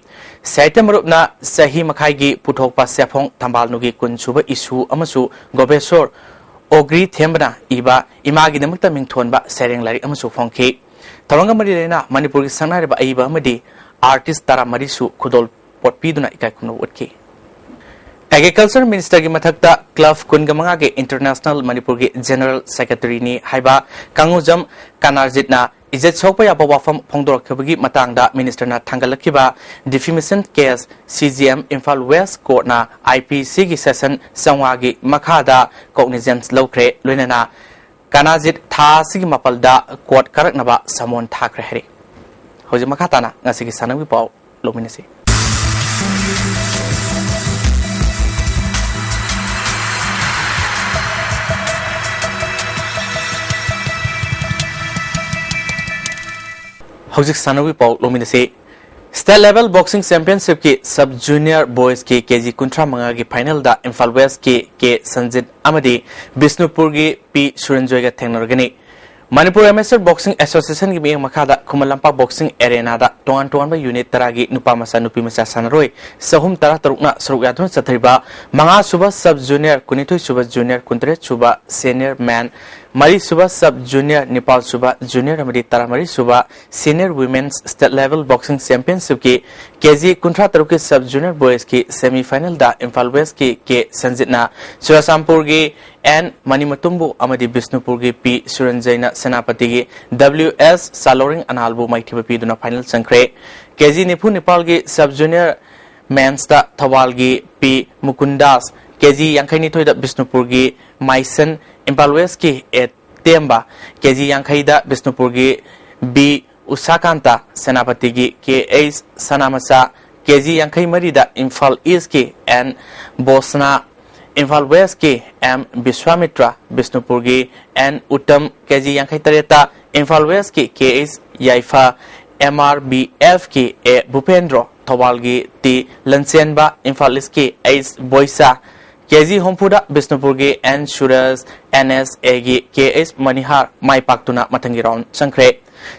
ꯁꯥꯍꯤꯇ꯭ꯌ ꯃꯔꯨꯞꯅ ꯆꯍꯤ ꯃꯈꯥꯏꯒꯤ ꯄꯨꯊꯣꯛꯄ ꯁꯦꯐꯣꯡ ꯊꯝꯕꯥꯜꯅꯨꯒꯤ ꯀꯨꯟ ꯁꯨꯕ ꯏꯁꯨ ꯑꯃꯁꯨ ꯒꯣꯄꯦꯁꯣꯔ ꯑꯣꯒ꯭ꯔꯤ ꯊꯦꯝꯕꯅ ꯏꯕ ꯏꯃꯥꯒꯤꯗꯃꯛꯇ ꯃꯤꯡꯊꯣꯟꯕ ꯁꯩꯔꯦꯡ ꯂꯥꯏꯔꯤꯛ ꯑꯃꯁꯨ ꯐꯣꯡꯈꯤ꯫ ꯊꯧꯔꯝꯒ ꯃꯔꯤ ꯂꯩꯅꯅ ꯃꯅꯤꯄꯨꯔꯒꯤ ꯁꯛꯅꯥꯏꯔꯕ ꯑꯏꯕ ꯑꯃꯗꯤ ꯑꯥꯔꯇꯤꯁ ꯇꯔꯥꯃꯔꯤꯁꯨ ꯈꯨꯗꯣꯜ ꯄꯣꯠ ꯄꯤꯗꯨꯅ ꯏꯀꯥꯏ ꯈꯨꯝꯅꯕ ꯎꯠꯈꯤ꯫ ꯑꯦꯒ꯭ꯔꯤꯀꯜꯆꯔ ꯃꯤꯅꯤꯁꯇꯔꯒꯤ ꯃꯊꯛꯇ ꯀ꯭ꯂꯕ ꯀꯨꯟꯒ ꯃꯉꯥꯒꯤ ꯏꯟꯇꯔꯅꯦꯁꯅꯦꯜ ꯃꯅꯤꯄꯨꯔꯒꯤ ꯖꯦꯅꯔꯦꯜ ꯁꯦꯀ꯭ꯔꯦꯇꯔꯤꯅꯤ ꯍꯥꯏꯕ ꯀꯥꯡꯉꯨꯖꯝ ꯀꯅꯥꯔꯖꯤꯠꯅ ꯏꯖꯠ ꯁꯣꯛꯄ ꯌꯥꯕ ꯋꯥꯐꯝ ꯐꯣꯡꯗꯣꯔꯛꯈꯤꯕꯒꯤ ꯃꯇꯥꯡꯗ ꯃꯤꯅꯤꯁꯇꯔꯅ ꯊꯥꯡꯒꯠꯂꯛꯈꯤꯕ defamation case C J M Imphal west ꯀꯣꯔꯠꯅ ꯑꯥꯏ ꯄꯤ ꯁꯤꯒꯤ ꯁꯦꯁꯟ ꯆꯥꯝꯃꯉꯥꯒꯤ ꯃꯈꯥꯗ ꯀꯣꯒꯅꯤꯖꯦꯟꯁ ꯂꯧꯈ꯭ꯔꯦ, ꯂꯣꯏꯅꯅ ꯀꯅꯥꯔꯖꯤꯠ ꯊꯥ ꯑꯁꯤꯒꯤ ꯃꯥꯄꯜꯗ ꯀꯣꯔꯠ ꯀꯥꯔꯛꯅꯕ ꯁꯃꯣꯟ ꯊꯥꯈ꯭ꯔꯦ ꯍꯥꯏꯔꯤ꯫ ꯍꯧꯖꯤꯛ ꯃꯈꯥ ꯇꯥꯅ ꯉꯁꯤꯒꯤ ꯁꯥꯟꯅꯕꯒꯤ ꯄꯥꯎ ꯂꯧꯃꯤꯟꯅꯁꯤ꯫ ꯍꯧꯖꯤꯛ ꯁꯥꯟꯅꯕꯒꯤ ꯄꯥꯎ ꯂꯧꯃꯤꯟꯅꯁꯤ꯫ ꯁ꯭ꯇꯦꯠ ꯂꯦꯚꯦꯜ ꯕꯣꯛꯁꯤꯡ ꯆꯦꯝꯄꯤꯌꯟꯁꯤꯞꯀꯤ ꯁꯕ ꯖꯨꯅꯤꯌꯔ ꯕꯣꯏꯁꯀꯤ ꯀꯦ ꯖꯤ ꯀꯨꯟꯊ꯭ꯔꯥ ꯃꯉꯥꯒꯤ ꯐꯥꯏꯅꯦꯜꯗ ꯏꯝꯐꯥꯜ ꯋꯦꯁꯀꯤ ꯀꯦ ꯁꯟꯖꯤꯠ ꯑꯃꯗꯤ ꯕꯤꯁꯅꯨꯄꯨꯔꯒꯤ ꯄꯤ ꯁꯨꯔꯟꯖꯣꯏꯒ ꯊꯦꯡꯅꯔꯒꯅꯤ꯫ ꯃꯅꯤꯄꯨꯔ ꯑꯦꯃꯦꯆꯔ ꯕꯣꯛꯁꯤꯡ ꯑꯦꯁꯣꯁꯤꯌꯦꯁꯟꯒꯤ ꯃꯤꯠꯌꯦꯡ ꯃꯈꯥꯗ ꯈꯨꯃꯟ ꯂꯝꯄꯥꯛ ꯕꯣꯛꯁꯤꯡ ꯑꯦꯔꯦꯅꯥꯗ ꯇꯣꯉꯥꯟ ꯇꯣꯉꯥꯟꯕ ꯌꯨꯅꯤꯠ ꯇꯔꯥꯒꯤ ꯅꯨꯄꯥ ꯃꯆꯥ, ꯅꯨꯄꯤ ꯃꯆꯥ ꯁꯥꯟꯅꯔꯣꯏ ꯆꯍꯨꯝ ꯇꯔꯥ ꯇꯔꯨꯛꯅ ꯁꯔꯨꯛ ꯌꯥꯗꯨꯅ ꯆꯠꯊꯔꯤꯕ ꯃꯉꯥ ꯁꯨꯕ ꯁꯕ ꯖꯨꯅꯤꯌꯔ, ꯀꯨꯟꯅꯤꯊꯣꯏ ꯁꯨꯕ ꯖꯨꯅꯤꯌꯔ, ꯀꯨꯟꯇꯔꯦꯠ ꯁꯨꯕ ꯁꯦꯅꯤꯌꯔ ꯃꯦꯟ, ꯃꯔꯤ ꯁꯨꯕ ꯁꯕ ꯖꯨꯅꯤꯌꯔ, ꯅꯤꯄꯥꯜ ꯁꯨꯕ ꯖꯨꯅꯤꯌꯔ ꯑꯃꯗꯤ ꯇꯔꯥꯃꯔꯤ ꯁꯨꯕ senior women's state level boxing ꯆꯦꯝꯄꯤꯌꯟꯁꯤꯞꯀꯤ ꯀꯦ ꯖꯤ ꯀꯨꯟꯊ꯭ꯔꯥ ꯇꯔꯨꯛꯀꯤ ꯁꯕ ꯖꯨꯅꯤꯌꯔ ꯕꯣꯏꯁꯀꯤ ꯁꯦꯃꯤ ꯐꯥꯏꯅꯦꯜꯗ ꯏꯝꯐꯥꯜ ꯋꯦꯁꯀꯤ ꯀꯦ ꯁꯟꯖꯤꯠꯅ ꯆꯨꯔꯆꯥꯟꯄꯨꯔꯒꯤ ꯑꯦꯟ ꯃꯅꯤꯃꯇꯨꯝꯕꯨ ꯑꯃꯗꯤ ꯕꯤꯁꯅꯨꯄꯨꯔꯒꯤ ꯄꯤ ꯁꯨꯔꯟꯖꯩꯅ ꯁꯦꯅꯥꯄꯇꯤꯒꯤ ꯗꯕ꯭ꯂꯤꯎ ꯑꯦꯁ ꯆꯥꯂꯧꯔꯤꯡ ꯑꯅꯥꯜꯕꯨ ꯃꯥꯏꯊꯤꯕ ꯄꯤꯗꯨꯅ ꯐꯥꯏꯅꯦꯜ ꯆꯪꯈ꯭ꯔꯦ꯫ ꯀꯦ ꯖꯤ ꯅꯤꯐꯨ ꯅꯤꯄꯥꯜꯒꯤ ꯁꯕ ꯖꯨꯅꯤꯌꯔ ꯃꯦꯟꯁꯇ ꯊꯧꯕꯥꯜꯒꯤ ꯄꯤ ꯃꯨꯀꯨꯟꯗꯥꯁ, ꯀꯦ ꯖꯤ ꯌꯥꯡꯈꯩ ꯅꯤꯊꯣꯏꯗ ꯕꯤꯁꯅꯨꯄꯨꯔꯒꯤ ꯃꯥꯏꯁꯟ, ꯏꯝꯐꯥꯜ ꯋꯦꯁꯀꯤ ꯑꯦ ꯇꯦꯝꯕ, ꯀꯦ ꯖꯤ ꯌꯥꯡꯈꯩꯗ ꯕꯤꯁꯅꯨꯄꯨꯔꯒꯤ ꯕꯤ ꯎꯁꯥꯀꯥꯟꯇ, ꯁꯦꯅꯥꯄꯇꯤꯒꯤ K H Sanamacha, K G ꯌꯥꯡꯈꯩ ꯃꯔꯤꯗ ꯏꯝꯐꯥꯜ ꯏꯁꯀꯤ ꯑꯦꯟ ꯕꯣꯁꯅꯥ, ꯏꯝꯐꯥꯜ ꯋꯦꯁꯀꯤ ꯑꯦꯝ ꯕꯤꯁ꯭ꯋꯥꯃꯤꯇ꯭ꯔ, ꯕꯤꯁꯅꯨꯄꯨꯔꯒꯤ ꯑꯦꯟ ꯎꯠꯇꯝ, ꯀꯦ ꯖꯤ ꯌꯥꯡꯈꯩ ꯇꯔꯦꯠꯇ ꯏꯝꯐꯥꯜ ꯋꯦꯁꯀꯤ K H Yaipha, M R B ꯑꯦꯐꯀꯤ ꯑꯦ ꯚꯨꯄꯦꯟꯗ꯭ꯔꯣ, ꯊꯧꯕꯥꯜꯒꯤ ꯇꯤ ꯂꯟꯆꯦꯟꯕ, ꯏꯝꯐꯥꯜ ꯏꯁꯀꯤ ꯑꯩꯆ ꯕꯣꯏꯁꯥ, ꯀꯦ ꯖꯤ ꯍꯨꯝꯐꯨꯗ ꯕꯤꯁꯅꯨꯄꯨꯔꯒꯤ ꯑꯦꯟ ꯁꯨꯔꯖ, ꯑꯦꯟ ꯑꯦꯁ ꯑꯦꯒꯤ ꯀꯦ ꯑꯩꯆ ꯃꯅꯤꯍꯥꯔ ꯃꯥꯏ ꯄꯥꯛꯇꯨꯅ ꯃꯊꯪꯒꯤ ꯔꯥꯎꯟ ꯆꯪꯈ꯭ꯔꯦ꯫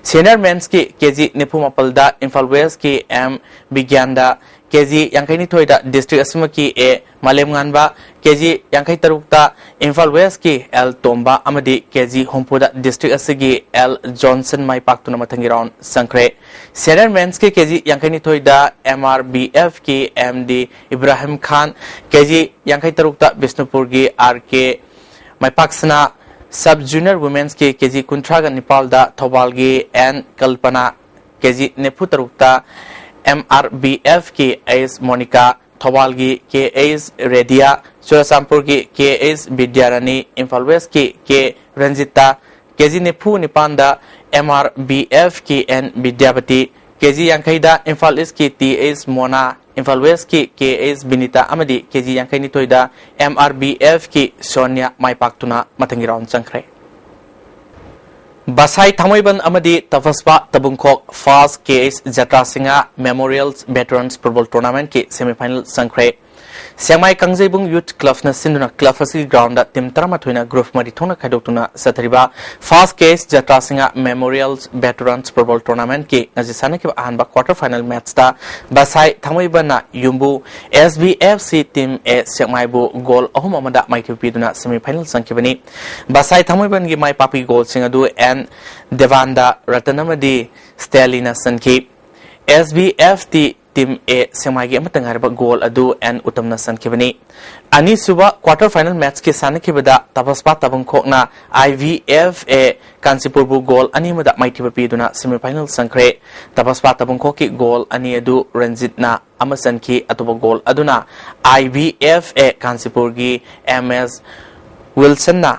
ꯁꯦꯅꯤꯌꯔ ꯃꯦꯟꯁꯀꯤ ꯀꯦ ꯖꯤ ꯅꯤꯐꯨ ꯃꯥꯄꯜꯗ ꯏꯝꯐꯥꯜ ꯋꯦꯁꯀꯤ ꯑꯦꯝ ꯕꯤꯒ꯭ꯌꯥꯟꯗ, ꯀꯦ ꯖꯤ ꯌꯥꯡꯈꯩꯅꯤꯊꯣꯏꯗ ꯗꯤꯁꯇ꯭ꯔꯤꯛ ꯑꯁꯤꯃꯛꯀꯤ ꯑꯦ ꯃꯥꯂꯦꯝꯉꯥꯟꯕ, ꯀꯦ ꯖꯤ ꯌꯥꯡꯈꯩ ꯇꯔꯨꯛꯇ ꯏꯝꯐꯥꯜ ꯋꯦꯁꯀꯤ ꯑꯦꯜ ꯇꯣꯝꯕ ꯑꯃꯗꯤ ꯀꯦ ꯖꯤ ꯍꯨꯝꯐꯨꯗ ꯗꯤꯁꯇ꯭ꯔꯤꯛ ꯑꯁꯤꯒꯤ ꯑꯦꯜ ꯖꯣꯟꯁꯟ ꯃꯥꯏ ꯄꯥꯛꯇꯨꯅ ꯃꯊꯪꯒꯤ ꯔꯥꯎꯟ ꯆꯪꯈ꯭ꯔꯦ꯫ ꯁꯦꯅꯤꯌꯔ ꯃꯦꯟꯁꯀꯤ ꯀꯦ ꯖꯤ ꯌꯥꯡꯈꯩꯅꯤꯊꯣꯏꯗ ꯑꯦꯝ ꯑꯥꯔ ꯕꯤ ꯑꯦꯐꯀꯤ M D Ibrahim Khan, K G ꯌꯥꯡꯈꯩ ꯇꯔꯨꯛꯇ ꯕꯤꯁꯅꯨꯄꯨꯔꯒꯤ R K Maipaksana, sub junior ꯋꯨꯃꯦꯟꯁꯀꯤ ꯀꯦ ꯖꯤ ꯀꯨꯟꯊ꯭ꯔꯥꯒ ꯅꯤꯄꯥꯜꯗ ꯊꯧꯕꯥꯜꯒꯤ ꯑꯦꯟ ꯀꯜꯄꯅꯥ, ꯀꯦ ꯖꯤ ꯅꯤꯐꯨ ꯇꯔꯨꯛꯇ M R B ꯑꯦꯐꯀꯤ H Monica, ꯊꯧꯕꯥꯜꯒꯤ ꯀꯦ ꯑꯩꯆ ꯔꯦꯗꯤꯌꯥ, ꯆꯨꯔꯆꯥꯟꯄꯨꯔꯒꯤ ꯀꯦ ꯑꯩꯆ ꯕꯤꯗ꯭ꯌꯥꯔꯥꯅꯤ, ꯏꯝꯐꯥꯜ ꯋꯦꯁꯀꯤ ꯀꯦ ꯔꯟꯖꯤꯇꯥ, ꯀꯦ ꯖꯤ ꯅꯤꯐꯨ ꯅꯤꯄꯥꯟꯗ ꯑꯦꯝ ꯑꯥꯔ ꯕꯤ ꯑꯦꯐꯀꯤ ꯑꯦꯟ ꯕꯤꯗ꯭ꯌꯥꯄꯇꯤ, ꯀꯦ ꯖꯤ ꯌꯥꯡꯈꯩꯗ ꯏꯝꯐꯥꯜ ꯏꯁꯀꯤ ꯇꯤ ꯑꯩꯆ ꯃꯣꯅꯥ, ꯏꯝꯐꯥꯜ ꯋꯦꯁꯀꯤ ꯀꯦ ꯑꯩꯆ ꯕꯤꯅꯤꯇꯥ ꯑꯃꯗꯤ ꯀꯦ ꯖꯤ ꯌꯥꯡꯈꯩꯅꯤꯊꯣꯏꯗ ꯑꯦꯝ ꯑꯥꯔ ꯕꯤ ꯑꯦꯐꯀꯤ ꯁꯣꯅꯤꯌꯥ ꯃꯥꯏ ꯄꯥꯛꯇꯨꯅ ꯃꯊꯪꯒꯤ ꯔꯥꯎꯟ ꯆꯪꯈ꯭ꯔꯦ꯫ ꯕꯁꯥꯏ ꯊꯥꯡꯃꯩꯕꯟ ꯑꯃꯗꯤ ꯇꯄꯁꯄꯥ ꯇꯕꯨꯡꯈꯣꯛ ꯐꯥꯔꯁ K H Jatra Singha memorial veterans football ꯇꯣꯔꯅꯥꯃꯦꯟꯠꯀꯤ ꯁꯦꯃꯤꯐꯥꯏꯅꯦꯜ ꯆꯪꯈ꯭ꯔꯦ꯫ ꯁꯦꯛꯃꯥꯏ ꯀꯥꯡꯖꯩꯕꯨꯡ ꯌꯨꯊ ꯀ꯭ꯂꯕꯅ ꯁꯤꯟꯗꯨꯅ ꯀ꯭ꯂꯕ ꯑꯁꯤꯒꯤ ꯒ꯭ꯔꯥꯎꯟꯗ ꯇꯤꯝ ꯇꯔꯥꯃꯥꯊꯣꯏꯅ ꯒ꯭ꯔꯨꯞ ꯃꯔꯤ ꯊꯣꯛꯅ ꯈꯥꯏꯗꯣꯛꯇꯨꯅ ꯆꯠꯊꯔꯤꯕ first K H Jatra Singha memorial veterans football ꯇꯣꯔꯅꯥꯃꯦꯟꯠꯀꯤ ꯉꯁꯤ ꯁꯥꯟꯅꯈꯤꯕ ꯑꯍꯥꯟꯕ ꯀ꯭ꯋꯥꯔꯇꯔ ꯐꯥꯏꯅꯦꯜ ꯃꯦꯠꯆꯇ ꯕꯁꯥꯏ ꯊꯥꯡꯃꯩꯕꯟꯅ ꯌꯨꯝꯕꯨ ꯑꯦꯁ ꯕꯤ ꯑꯦꯐ ꯁꯤ ꯇꯤꯝ ꯑꯦ ꯁꯦꯛꯃꯥꯏꯕꯨ ꯒꯣꯜ ꯑꯍꯨꯝ ꯑꯃꯗ ꯃꯥꯏꯊꯤꯕ ꯄꯤꯗꯨꯅ ꯁꯦꯃꯤꯐꯥꯏꯅꯦꯜ ꯆꯪꯈꯤꯕꯅꯤ꯫ ꯕꯁꯥꯏ ꯊꯥꯡꯃꯩꯕꯟꯒꯤ ꯃꯥꯏ ꯄꯥꯛꯄꯒꯤ ꯒꯣꯜꯁꯤꯡ ꯑꯗꯨ ꯑꯦꯟ ꯗꯦꯕꯥꯟꯗ ꯔꯇꯟ ꯑꯃꯗꯤ ꯁ꯭ꯇꯦꯂꯤꯅ ꯆꯟꯈꯤ꯫ ꯑꯦꯁ ꯕꯤ ꯑꯦꯐ ꯇꯤ ꯇꯤꯝ ꯑꯦ ꯁꯦꯛꯃꯥꯏꯒꯤ ꯑꯃꯠꯇ ꯉꯥꯏꯔꯕ ꯒꯣꯜ ꯑꯗꯨ ꯑꯦꯟ ꯎꯇꯝꯅ ꯆꯟꯈꯤꯕꯅꯤ꯫ ꯑꯅꯤꯁꯨꯕ ꯀ꯭ꯋꯥꯔꯇꯔ ꯐꯥꯏꯅꯦꯜ ꯃꯦꯠꯆꯀꯤ ꯁꯥꯟꯅꯈꯤꯕꯗ ꯇꯄꯁꯄꯥ ꯇꯕꯨꯡꯈꯣꯛꯅ ꯑꯥꯏ ꯚꯤ ꯑꯦꯐ ꯑꯦ ꯀꯥꯟꯆꯤꯄꯨꯔꯕꯨ ꯒꯣꯜ ꯑꯅꯤ ꯑꯃꯗ ꯃꯥꯏꯊꯤꯕ ꯄꯤꯗꯨꯅ ꯁꯦꯃꯤꯐꯥꯏꯅꯦꯜ ꯆꯪꯈ꯭ꯔꯦ꯫ ꯇꯄꯁꯄꯥ ꯇꯕꯨꯡꯈꯣꯛꯀꯤ ꯒꯣꯜ ꯑꯅꯤ ꯑꯗꯨ ꯔꯟꯖꯤꯠꯅ ꯑꯃ ꯆꯟꯈꯤ꯫ ꯑꯇꯣꯞꯄ ꯒꯣꯜ ꯑꯗꯨꯅ ꯑꯥꯏ ꯚꯤ ꯑꯦꯐ ꯑꯦ ꯀꯥꯟꯆꯤꯄꯨꯔꯒꯤ ꯑꯦꯝ ꯑꯦꯁ ꯋꯤꯜꯁꯟꯅ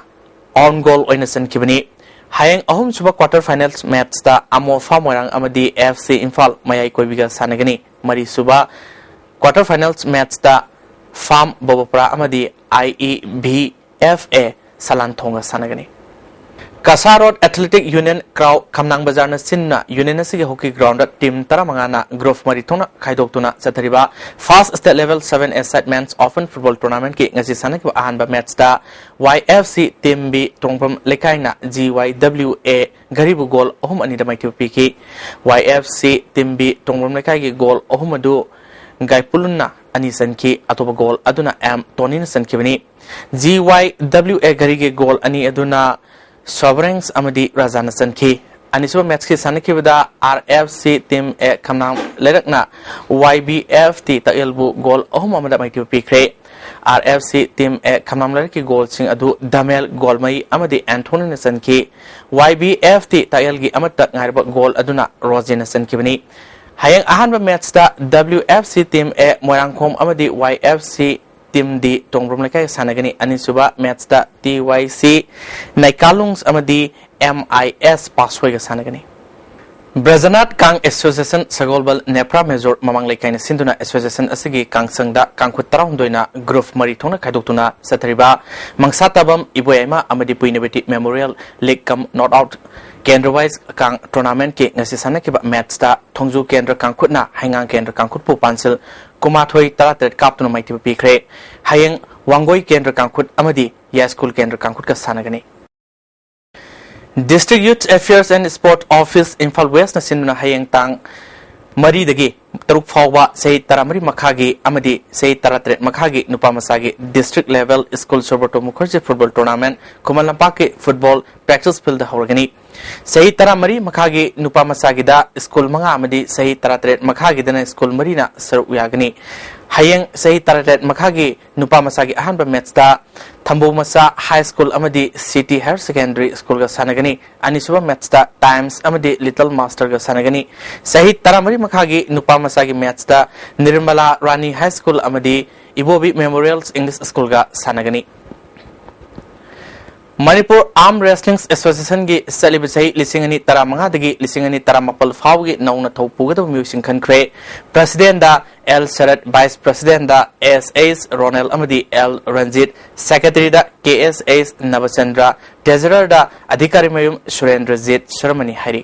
ꯑꯣꯟ ꯒꯣꯜ ꯑꯣꯏꯅ ꯆꯟꯈꯤꯕꯅꯤ꯫ ꯍꯌꯦꯡ ꯑꯍꯨꯝꯁꯨꯕ ꯀ꯭ꯋꯥꯔꯇꯔ ꯐꯥꯏꯅꯦꯜ ꯃꯦꯠꯆꯇ ꯑꯃꯣꯐꯥ ꯃꯣꯏꯔꯥꯡ ꯑꯃꯗꯤ ꯑꯦꯐ ꯁꯤ ꯏꯝꯐꯥꯜ ꯃꯌꯥꯏ ꯀꯣꯏꯕꯤꯒ ꯁꯥꯟꯅꯒꯅꯤ꯫ ꯃꯔꯤꯁꯨꯕ ꯀ꯭ꯋꯥꯔꯇꯔ ꯐꯥꯏꯅꯦꯜ ꯃꯦꯠꯆꯇ ꯐꯥꯝ ꯕꯣꯕꯄꯨꯔꯥ ꯑꯃꯗꯤ I E V F A ꯁꯂꯥꯟꯊꯣꯡꯒ ꯁꯥꯟꯅꯒꯅꯤ꯫ ꯀꯁꯥꯔ ꯔꯣꯗ ꯑꯦꯊꯂꯦꯇꯤꯛ ꯌꯨꯅꯤꯌꯟ ꯀ꯭ꯔꯥꯎ ꯈꯝꯅꯥꯡ ꯕꯖꯥꯔꯅ ꯁꯤꯟꯅ ꯌꯨꯅꯤꯌꯟ ꯑꯁꯤꯒꯤ ꯍꯣꯀꯤ ꯒ꯭ꯔꯥꯎꯟꯗ ꯇꯤꯝ ꯇꯔꯥꯃꯉꯥꯅ ꯒ꯭ꯔꯨꯞ ꯃꯔꯤ ꯊꯣꯛꯅ ꯈꯥꯏꯗꯣꯛꯇꯨꯅ ꯆꯠꯊꯔꯤꯕ ꯐꯥꯔꯁ state level seven a side men's open football ꯇꯣꯔꯅꯥꯃꯦꯟꯠꯀꯤ ꯉꯁꯤ ꯁꯥꯟꯅꯈꯤꯕ ꯑꯍꯥꯟꯕ ꯃꯦꯠꯁꯇ Y F C team B ꯇꯣꯡꯕ꯭ꯔꯝ ꯂꯩꯀꯥꯏꯅ ꯖꯤ ꯋꯥꯏ ꯗꯕ꯭ꯂꯤꯎ ꯑꯦ ꯘꯔꯤꯕꯨ ꯒꯣꯜ ꯑꯍꯨꯝ ꯑꯅꯤꯗ ꯃꯥꯏꯊꯤꯕ ꯄꯤꯈꯤ꯫ Y F C team B ꯇꯣꯡꯕ꯭ꯔꯝ ꯂꯩꯀꯥꯏꯒꯤ ꯒꯣꯜ ꯑꯍꯨꯝ ꯑꯗꯨ ꯒꯥꯏꯄꯨꯂꯨꯟꯅ ꯑꯅꯤ ꯆꯟꯈꯤ꯫ ꯑꯇꯣꯞꯄ ꯒꯣꯜ ꯑꯗꯨꯅ ꯑꯦꯝ ꯇꯣꯅꯤꯅ ꯆꯟꯈꯤꯕꯅꯤ꯫ ꯖꯤ ꯋꯥꯏ ꯗꯕ꯭ꯂꯤꯎ ꯑꯦ ꯘꯔꯤꯒꯤ ꯒꯣꯜ ꯑꯅꯤ ꯑꯗꯨꯅ ꯁꯣꯕꯔꯦꯡꯁ ꯑꯃꯗꯤ ꯔꯥꯖꯥꯅ ꯆꯟꯈꯤ꯫ ꯑꯅꯤꯁꯨꯕ ꯃꯦꯠꯁꯀꯤ ꯁꯥꯟꯅꯈꯤꯕꯗ R F C team A Khamnang ꯂꯩꯔꯛꯅ ꯋꯥꯏ ꯕꯤ ꯑꯦꯐ ꯇꯤ ꯇꯥꯛꯌꯦꯜꯕꯨ ꯒꯣꯜ ꯑꯍꯨꯝ ꯑꯃꯗ ꯃꯥꯏꯊꯤꯕ ꯄꯤꯈ꯭ꯔꯦ꯫ R F C team A Khamnang ꯂꯩꯔꯛꯀꯤ ꯒꯣꯜꯁꯤꯡ ꯑꯗꯨ ꯗꯃꯦꯜ ꯒꯣꯜꯃꯩ ꯑꯃꯗꯤ ꯑꯦꯟꯊꯣꯅꯤꯅ ꯆꯟꯈꯤ꯫ ꯋꯥꯏ ꯕꯤ ꯑꯦꯐ ꯇꯤ ꯇꯥꯛꯌꯦꯜꯒꯤ ꯑꯃꯠꯇ ꯉꯥꯏꯔꯕ ꯒꯣꯜ ꯑꯗꯨꯅ ꯔꯣꯖꯦꯅ ꯆꯟꯈꯤꯕꯅꯤ꯫ ꯍꯌꯦꯡ ꯑꯍꯥꯟꯕ ꯃꯦꯠꯁꯇ ꯗꯕ꯭ꯂꯤꯎ ꯑꯦꯐ ꯁꯤ ꯇꯤꯝ ꯑꯦ ꯃꯣꯏꯔꯥꯡꯈꯣꯝ ꯑꯃꯗꯤ ꯋꯥꯏ ꯑꯦꯐ ꯁꯤ ꯇꯤꯝ ꯗꯤ ꯇꯣꯡꯕ꯭ꯔꯝ ꯂꯩꯀꯥꯏꯒ ꯁꯥꯟꯅꯒꯅꯤ꯫ ꯑꯅꯤꯁꯨꯕ ꯃꯦꯠꯁꯇ ꯇꯤ ꯋꯥꯏ ꯁꯤ ꯅꯩꯀꯥꯂꯨꯡꯁ ꯑꯃꯗꯤ ꯑꯦꯝ ꯑꯥꯏ ꯑꯦꯁ ꯄꯥꯁꯣꯏꯒ ꯁꯥꯟꯅꯒꯅꯤ꯫ ꯕ꯭ꯔꯖꯅꯥꯊ ꯀꯥꯡ ꯑꯦꯁꯣꯁꯤꯌꯦꯁꯟ ꯁꯒꯣꯜꯕꯜ ꯅꯦꯄ꯭ꯔꯥ ꯃꯦꯖꯣꯔ ꯃꯃꯥꯡ ꯂꯩꯀꯥꯏꯅ ꯁꯤꯟꯗꯨꯅ ꯑꯦꯁꯣꯁꯤꯌꯦꯁꯟ ꯑꯁꯤꯒꯤ ꯀꯥꯡꯁꯪꯗ ꯀꯥꯡꯈꯨꯠ ꯇꯔꯥꯍꯨꯝꯗꯣꯏꯅ ꯒ꯭ꯔꯨꯞ ꯃꯔꯤ ꯊꯣꯛꯅ ꯈꯥꯏꯗꯣꯛꯇꯨꯅ ꯆꯠꯊꯔꯤꯕ ꯃꯪꯁꯥ ꯇꯥꯕꯝ ꯏꯕꯣꯌꯥꯏꯃ ꯑꯃꯗꯤ ꯄꯨꯏꯅꯕꯦꯇꯤ ꯃꯦꯃꯣꯔꯤꯌꯦꯜ ꯂꯤꯒ ꯀꯝ ꯅꯣꯠ ꯑꯥꯎꯠ ꯀꯦꯟꯗ꯭ꯔ ꯋꯥꯏꯁ ꯀꯥꯡ ꯇꯣꯔꯅꯥꯃꯦꯟꯠꯀꯤ ꯉꯁꯤ ꯁꯥꯟꯅꯈꯤꯕ ꯃꯦꯠꯁꯇ ꯊꯣꯡꯖꯨ ꯀꯦꯟꯗ꯭ꯔ ꯀꯥꯡꯈꯨꯠꯅ ꯍꯩꯉꯥꯡ ꯀꯦꯟꯗ꯭ꯔ ꯀꯥꯡꯈꯨꯠꯄꯨ ꯄꯥꯟꯁꯤꯜ ꯀꯨꯟꯃꯥꯊꯣꯏ ꯇꯔꯥꯇꯔꯦꯠ ꯀꯥꯞꯇꯨꯅ ꯃꯥꯏꯊꯤꯕ ꯄꯤꯈ꯭ꯔꯦ꯫ ꯍꯌꯦꯡ ꯋꯥꯡꯒꯣꯏ ꯀꯦꯟꯗ꯭ꯔ ꯀꯥꯡꯈꯨꯠ ꯑꯃꯗꯤ ꯌꯥꯏꯁ꯭ꯀꯨꯜ ꯀꯦꯟꯗ꯭ꯔ ꯀꯥꯡꯈꯨꯠꯀ ꯁꯥꯟꯅꯒꯅꯤ꯫ District Youth Affairs and Sport Office, Imphal ꯋꯦꯁꯅ ꯁꯤꯟꯗꯨꯅ ꯍꯌꯦꯡ ꯇꯥꯡ ꯃꯔꯤꯗꯒꯤ ꯇꯔꯨꯛ ꯐꯥꯎꯕ ꯆꯍꯤ ꯇꯔꯥꯃꯔꯤ ꯃꯈꯥꯒꯤ ꯑꯃꯗꯤ ꯆꯍꯤ ꯇꯔꯥꯇꯔꯦꯠ ꯃꯈꯥꯒꯤ ꯅꯨꯄꯥ ꯃꯆꯥꯒꯤ district level school ꯁꯣꯔꯕꯇꯣ Mukherjee football tournament ꯈꯨꯃꯟ ꯂꯝꯄꯥꯛꯀꯤ football practice field ꯍꯧꯔꯒꯅꯤ꯫ ꯆꯍꯤ ꯇꯔꯥꯃꯔꯤ ꯃꯈꯥꯒꯤ ꯅꯨꯄꯥ ꯃꯆꯥꯒꯤꯗ ꯁ꯭ꯀꯨꯜ ꯃꯉꯥ ꯑꯃꯗꯤ ꯆꯍꯤ ꯇꯔꯥꯇꯔꯦꯠ ꯃꯈꯥꯒꯤꯗꯅ ꯁ꯭ꯀꯨꯜ ꯃꯔꯤꯅ ꯁꯔꯨꯛ ꯌꯥꯒꯅꯤ꯫ ꯍꯌꯦꯡ ꯆꯍꯤ ꯇꯔꯥꯇꯔꯦꯠ ꯃꯈꯥꯒꯤ ꯅꯨꯄꯥ ꯃꯆꯥꯒꯤ ꯑꯍꯥꯟꯕ ꯃꯦꯠꯁꯇ ꯊꯝꯕꯧ ꯃꯆꯥ ꯍꯥꯏ ꯁ꯭ꯀꯨꯜ ꯑꯃꯗꯤ ꯁꯤꯇꯤ ꯍꯥꯌꯔ ꯁꯦꯀꯦꯟꯗꯔꯤ ꯁ꯭ꯀꯨꯜꯒ ꯁꯥꯟꯅꯒꯅꯤ꯫ ꯑꯅꯤꯁꯨꯕ ꯃꯦꯠꯁꯇ ꯇꯥꯏꯝꯁ ꯑꯃꯗꯤ ꯂꯤꯇꯜ ꯃꯥꯁꯇꯔꯒ ꯁꯥꯟꯅꯒꯅꯤ꯫ ꯆꯍꯤ ꯇꯔꯥꯃꯔꯤ ꯃꯈꯥꯒꯤ ꯅꯨꯄꯥ ꯃꯆꯥꯒꯤ ꯃꯦꯠꯁꯇ ꯅꯤꯔꯃꯂꯥ ꯔꯥꯅꯤ ꯍꯥꯏ ꯁ꯭ꯀꯨꯜ ꯑꯃꯗꯤ ꯏꯕꯣꯕꯤ ꯃꯦꯃꯣꯔꯤꯌꯦꯜ ꯏꯪꯂꯤꯁ ꯁ꯭ꯀꯨꯜꯒ ꯁꯥꯟꯅꯒꯅꯤ꯫ ꯃꯅꯤꯄꯨꯔ ꯑꯥꯔꯝ ꯔꯦꯁꯂꯤꯡ ꯑꯦꯁꯣꯁꯤꯌꯦꯁꯟꯒꯤ ꯆꯠꯂꯤꯕ ꯆꯍꯤ ꯂꯤꯁꯤꯡ ꯑꯅꯤ ꯇꯔꯥꯃꯉꯥꯗꯒꯤ ꯂꯤꯁꯤꯡ ꯑꯅꯤ ꯇꯔꯥꯃꯥꯄꯜ ꯐꯥꯎꯕꯒꯤ ꯅꯧꯅ ꯊꯧ ꯄꯨꯒꯗꯕ ꯃꯤꯑꯣꯏꯁꯤꯡ ꯈꯟꯈ꯭ꯔꯦ꯫ ꯄ꯭ꯔꯁꯤꯗꯦꯟꯗ ꯑꯦꯜ ꯁꯔꯠ, ꯚꯥꯏꯁ ꯄ꯭ꯔꯁꯤꯗꯦꯟꯗ ꯑꯦꯁ ꯑꯦꯁ ꯔꯣꯅꯦꯜ ꯑꯃꯗꯤ ꯑꯦꯜ ꯔꯟꯖꯤꯠ, ꯁꯦꯀ꯭ꯔꯦꯇꯔꯤꯗ ꯀꯦ ꯑꯦꯁ ꯑꯦꯁ ꯅꯕꯆꯟꯗ꯭ꯔ, ꯇ꯭ꯔꯦꯖꯔꯔꯗ ꯑꯙꯤꯀꯥꯔꯤ ꯃꯌꯨꯝ ꯁꯨꯔꯦꯟꯗ꯭ꯔꯖꯤꯠ ꯁꯔꯃꯅꯤ ꯍꯥꯏꯔꯤ꯫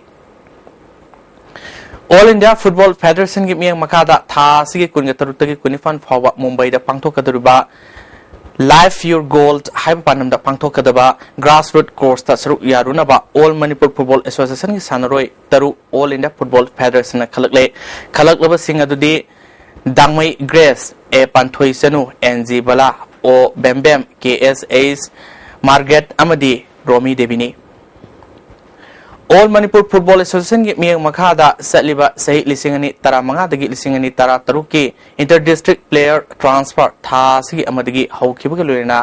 ꯑꯣꯜ ꯏꯟꯗꯤꯌꯥ ꯐꯨꯠꯕꯣꯜ ꯐꯦꯗꯔꯦꯁꯟꯒꯤ ꯃꯤꯠꯌꯦꯡ ꯃꯈꯥꯗ ꯊꯥ ꯑꯁꯤꯒꯤ ꯀꯨꯟꯒ ꯇꯔꯨꯛꯇꯒꯤ ꯀꯨꯟꯅꯤꯄꯥꯟ ꯐꯥꯎꯕ ꯃꯨꯝꯕꯥꯏꯗ ꯄꯥꯡꯊꯣꯛꯀꯗꯧꯔꯤꯕ Life Your Goal ꯍꯥꯏꯕ ꯄꯥꯟꯗꯝꯗ ꯄꯥꯡꯊꯣꯛꯀꯗꯕ ꯒ꯭ꯔꯥꯁꯔꯨꯠ ꯀꯣꯔꯁꯇ ꯁꯔꯨꯛ ꯌꯥꯔꯨꯅꯕ ꯑꯣꯜ ꯃꯅꯤꯄꯨꯔ ꯐꯨꯠꯕꯣꯜ ꯑꯦꯁꯣꯁꯤꯌꯦꯁꯟꯒꯤ ꯁꯥꯟꯅꯔꯣꯏ ꯇꯔꯨꯛ ꯑꯣꯜ ꯏꯟꯗꯤꯌꯥ ꯐꯨꯠꯕꯣꯜ ꯐꯦꯗꯔꯦꯁꯟꯅ ꯈꯜꯂꯛꯂꯦ꯫ ꯈꯜꯂꯛꯂꯕꯁꯤꯡ ꯑꯗꯨꯗꯤ Dangmei Grace, A Panthoi Chanu, N G Bala, O Bembem, K S S Margaret ꯑꯃꯗꯤ ꯔꯣꯃꯤ ꯗꯦꯕꯤꯅꯤ꯫ ꯑꯣꯜ ꯃꯅꯤꯄꯨꯔ ꯐꯨꯠꯕꯣꯜ ꯑꯦꯁꯣꯁꯤꯌꯦꯁꯟꯒꯤ ꯃꯤꯠꯌꯦꯡ ꯃꯈꯥꯗ ꯆꯠꯂꯤꯕ ꯆꯍꯤ ꯂꯤꯁꯤꯡ ꯑꯅꯤ ꯇꯔꯥꯃꯉꯥꯗꯒꯤ ꯂꯤꯁꯤꯡ ꯑꯅꯤ ꯇꯔꯥꯇꯔꯨꯛꯀꯤ ꯏꯟꯇꯔ ꯗꯤꯁꯇ꯭ꯔꯤꯛ ꯄ꯭ꯂꯦꯌꯔ ꯇ꯭ꯔꯥꯟꯁꯐꯔ ꯊꯥ ꯑꯁꯤꯒꯤ ꯑꯃꯗꯒꯤ ꯍꯧꯈꯤꯕꯒ ꯂꯣꯏꯅꯅ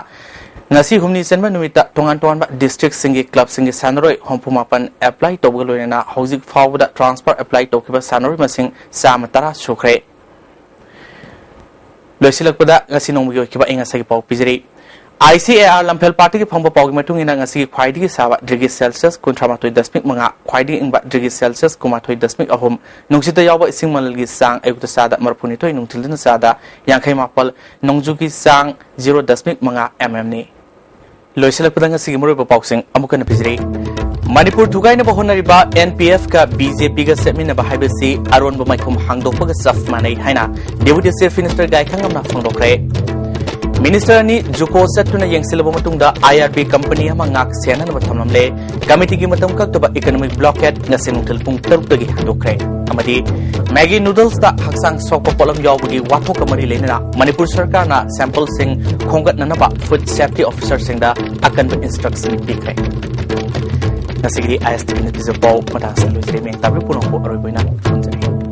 ꯉꯁꯤ ꯍꯨꯝꯅꯤ ꯆꯟꯕ ꯅꯨꯃꯤꯠꯇ ꯇꯣꯉꯥꯟ ꯇꯣꯉꯥꯟꯕ ꯗꯤꯁꯇ꯭ꯔꯤꯛꯁꯤꯡꯒꯤ ꯀ꯭ꯂꯕꯁꯤꯡꯒꯤ ꯁꯥꯟꯅꯔꯣꯏ ꯍꯨꯝꯐꯨ ꯃꯥꯄꯟ ꯑꯦꯄ꯭ꯂꯥꯏ ꯇꯧꯕꯒ ꯂꯣꯏꯅꯅ ꯍꯧꯖꯤꯛ ꯐꯥꯎꯕꯗ ꯇ꯭ꯔꯥꯟꯁꯐꯔ ꯑꯦꯄ꯭ꯂꯥꯏ ꯇꯧꯈꯤꯕ ꯁꯥꯟꯅꯔꯣꯏ ꯃꯁꯤꯡ ꯆꯥꯝꯃ ꯇꯔꯥ ꯁꯨꯈ꯭ꯔꯦ꯫ ꯂꯣꯏꯁꯤꯜꯂꯛꯄꯗ ꯉꯁꯤ ꯅꯣꯡꯃꯒꯤ ꯑꯣꯏꯈꯤꯕ ꯑꯏꯪ ꯑꯁꯥꯒꯤ ꯄꯥꯎ ꯄꯤꯖꯔꯤ꯫ ꯑꯥꯏ ꯁꯤ ꯑꯦ ꯑꯥꯔ ꯂꯝꯐꯦꯜ ꯄꯥꯠꯇꯒꯤ ꯐꯪꯕ ꯄꯥꯎꯒꯤ ꯃꯇꯨꯡ ꯏꯟꯅ ꯉꯁꯤꯒꯤ ꯈ꯭ꯋꯥꯏꯗꯒꯤ ꯁꯥꯕ ꯗꯤꯒ꯭ꯔꯤ ꯁꯦꯜꯁꯤꯌꯁ ꯀꯨꯟꯊ꯭ꯔꯥ ꯃꯥꯊꯣꯏ ꯗꯁꯃꯤꯛ ꯃꯉꯥ, ꯈ꯭ꯋꯥꯏꯗꯒꯤ ꯏꯪꯕ ꯗꯤꯒ꯭ꯔꯤ ꯁꯦꯜꯁꯤꯌꯁ ꯀꯨꯟꯃꯥꯊꯣꯏ ꯗꯁꯃꯤꯛ ꯑꯍꯨꯝ, ꯅꯨꯡꯁꯤꯠꯇ ꯌꯥꯎꯕ ꯏꯁꯤꯡ ꯃꯅꯤꯜꯒꯤ ꯆꯥꯡ ꯑꯌꯨꯛꯇ ꯆꯥꯗ ꯃꯔꯤꯐꯨꯅꯤꯊꯣꯏ, ꯅꯨꯡꯊꯤꯜꯗꯅ ꯆꯥꯗ ꯌꯥꯡꯈꯩ ꯃꯥꯄꯜ, ꯅꯣꯡꯖꯨꯒꯤ ꯆꯥꯡ ꯖꯤꯔꯣ ꯗꯁꯃꯤꯛ ꯃꯉꯥ ꯑꯦꯝ ꯑꯦꯝꯅꯤ꯫ ꯂꯣꯏꯁꯤꯜꯂꯛꯄꯗ ꯉꯁꯤꯒꯤ ꯃꯔꯨꯑꯣꯏꯕ ꯄꯥꯎꯁꯤꯡ ꯑꯃꯨꯛ ꯍꯟꯅ ꯄꯤꯖꯔꯤ꯫ ꯃꯅꯤꯄꯨꯔ ꯊꯨꯒꯥꯏꯅꯕ ꯍꯣꯠꯅꯔꯤꯕ ꯑꯦꯟ ꯄꯤ ꯑꯦꯐꯀ ꯕꯤ ꯖꯦ ꯄꯤꯒ ꯆꯠꯃꯤꯟꯅꯕ ꯍꯥꯏꯕꯁꯤ ꯑꯔꯣꯟꯕ ꯃꯥꯏꯈꯨꯝ ꯍꯥꯡꯗꯣꯛꯄꯒ ꯆꯞ ꯃꯥꯟꯅꯩ ꯍꯥꯏꯅ ꯗꯦꯄ꯭ꯌꯨꯇꯤ ꯆꯤꯐ ꯃꯤꯅꯤꯁꯇꯔ ꯒꯥꯏꯈꯪꯉꯝꯅ ꯐꯣꯡꯗꯣꯛꯈ꯭ꯔꯦ꯫ ꯃꯤꯅꯤꯁꯇꯔ ꯑꯅꯤ ꯖꯨꯀꯣ ꯆꯠꯇꯨꯅ ꯌꯦꯡꯁꯤꯜꯂꯕ ꯃꯇꯨꯡꯗ ꯑꯥꯏ ꯑꯥꯔ ꯕꯤ ꯀꯝꯄꯅꯤ ꯑꯃ ꯉꯥꯛ ꯁꯦꯟꯅꯅꯕ ꯊꯝꯂꯝꯂꯦ꯫ ꯀꯃꯤꯇꯤꯒꯤ ꯃꯇꯝ ꯀꯛꯇꯕ ꯏꯀꯣꯅꯣꯃꯤꯛ ꯕ꯭ꯂꯣꯀꯦꯠ ꯉꯁꯤ ꯅꯨꯡꯊꯤꯜ ꯄꯨꯡ ꯇꯔꯨꯛꯇꯒꯤ ꯍꯥꯡꯗꯣꯛꯈ꯭ꯔꯦ꯫ ꯑꯃꯗꯤ ꯃꯦꯒꯤ ꯅꯨꯗꯜꯁꯇ ꯍꯛꯆꯥꯡ ꯁꯣꯛꯄ ꯄꯣꯠꯂꯝ ꯌꯥꯎꯕꯒꯤ ꯋꯥꯊꯣꯛꯀ ꯃꯔꯤ ꯂꯩꯅꯅ ꯃꯅꯤꯄꯨꯔ ꯁꯔꯀꯥꯔꯅ ꯁꯦꯝꯄꯜꯁꯤꯡ ꯈꯣꯝꯒꯠꯅꯅꯕ ꯐꯨꯗ ꯁꯦꯐꯇꯤ ꯑꯣꯐꯤꯁꯔꯁꯤꯡꯗ ꯑꯀꯟꯕ ꯏꯟꯁꯇ꯭ꯔꯛꯁꯟ ꯄꯤꯈ꯭ꯔꯦ꯫ ꯉꯁꯤꯒꯤꯗꯤ ꯑꯥꯏ ꯑꯦꯁ ꯇꯤ ꯚꯤꯅ ꯄꯤꯖꯕ ꯄꯥꯎ ꯃꯇꯥꯡ ꯑꯁꯤꯗ ꯂꯣꯏꯖꯔꯦ꯫ ꯃꯌꯥꯝ ꯇꯥꯕꯤꯕ ꯄꯨꯝꯅꯃꯛꯄꯨ ꯑꯔꯣꯏꯕ ꯑꯣꯏꯅ ꯈꯨꯔꯨꯝꯖꯔꯤ꯫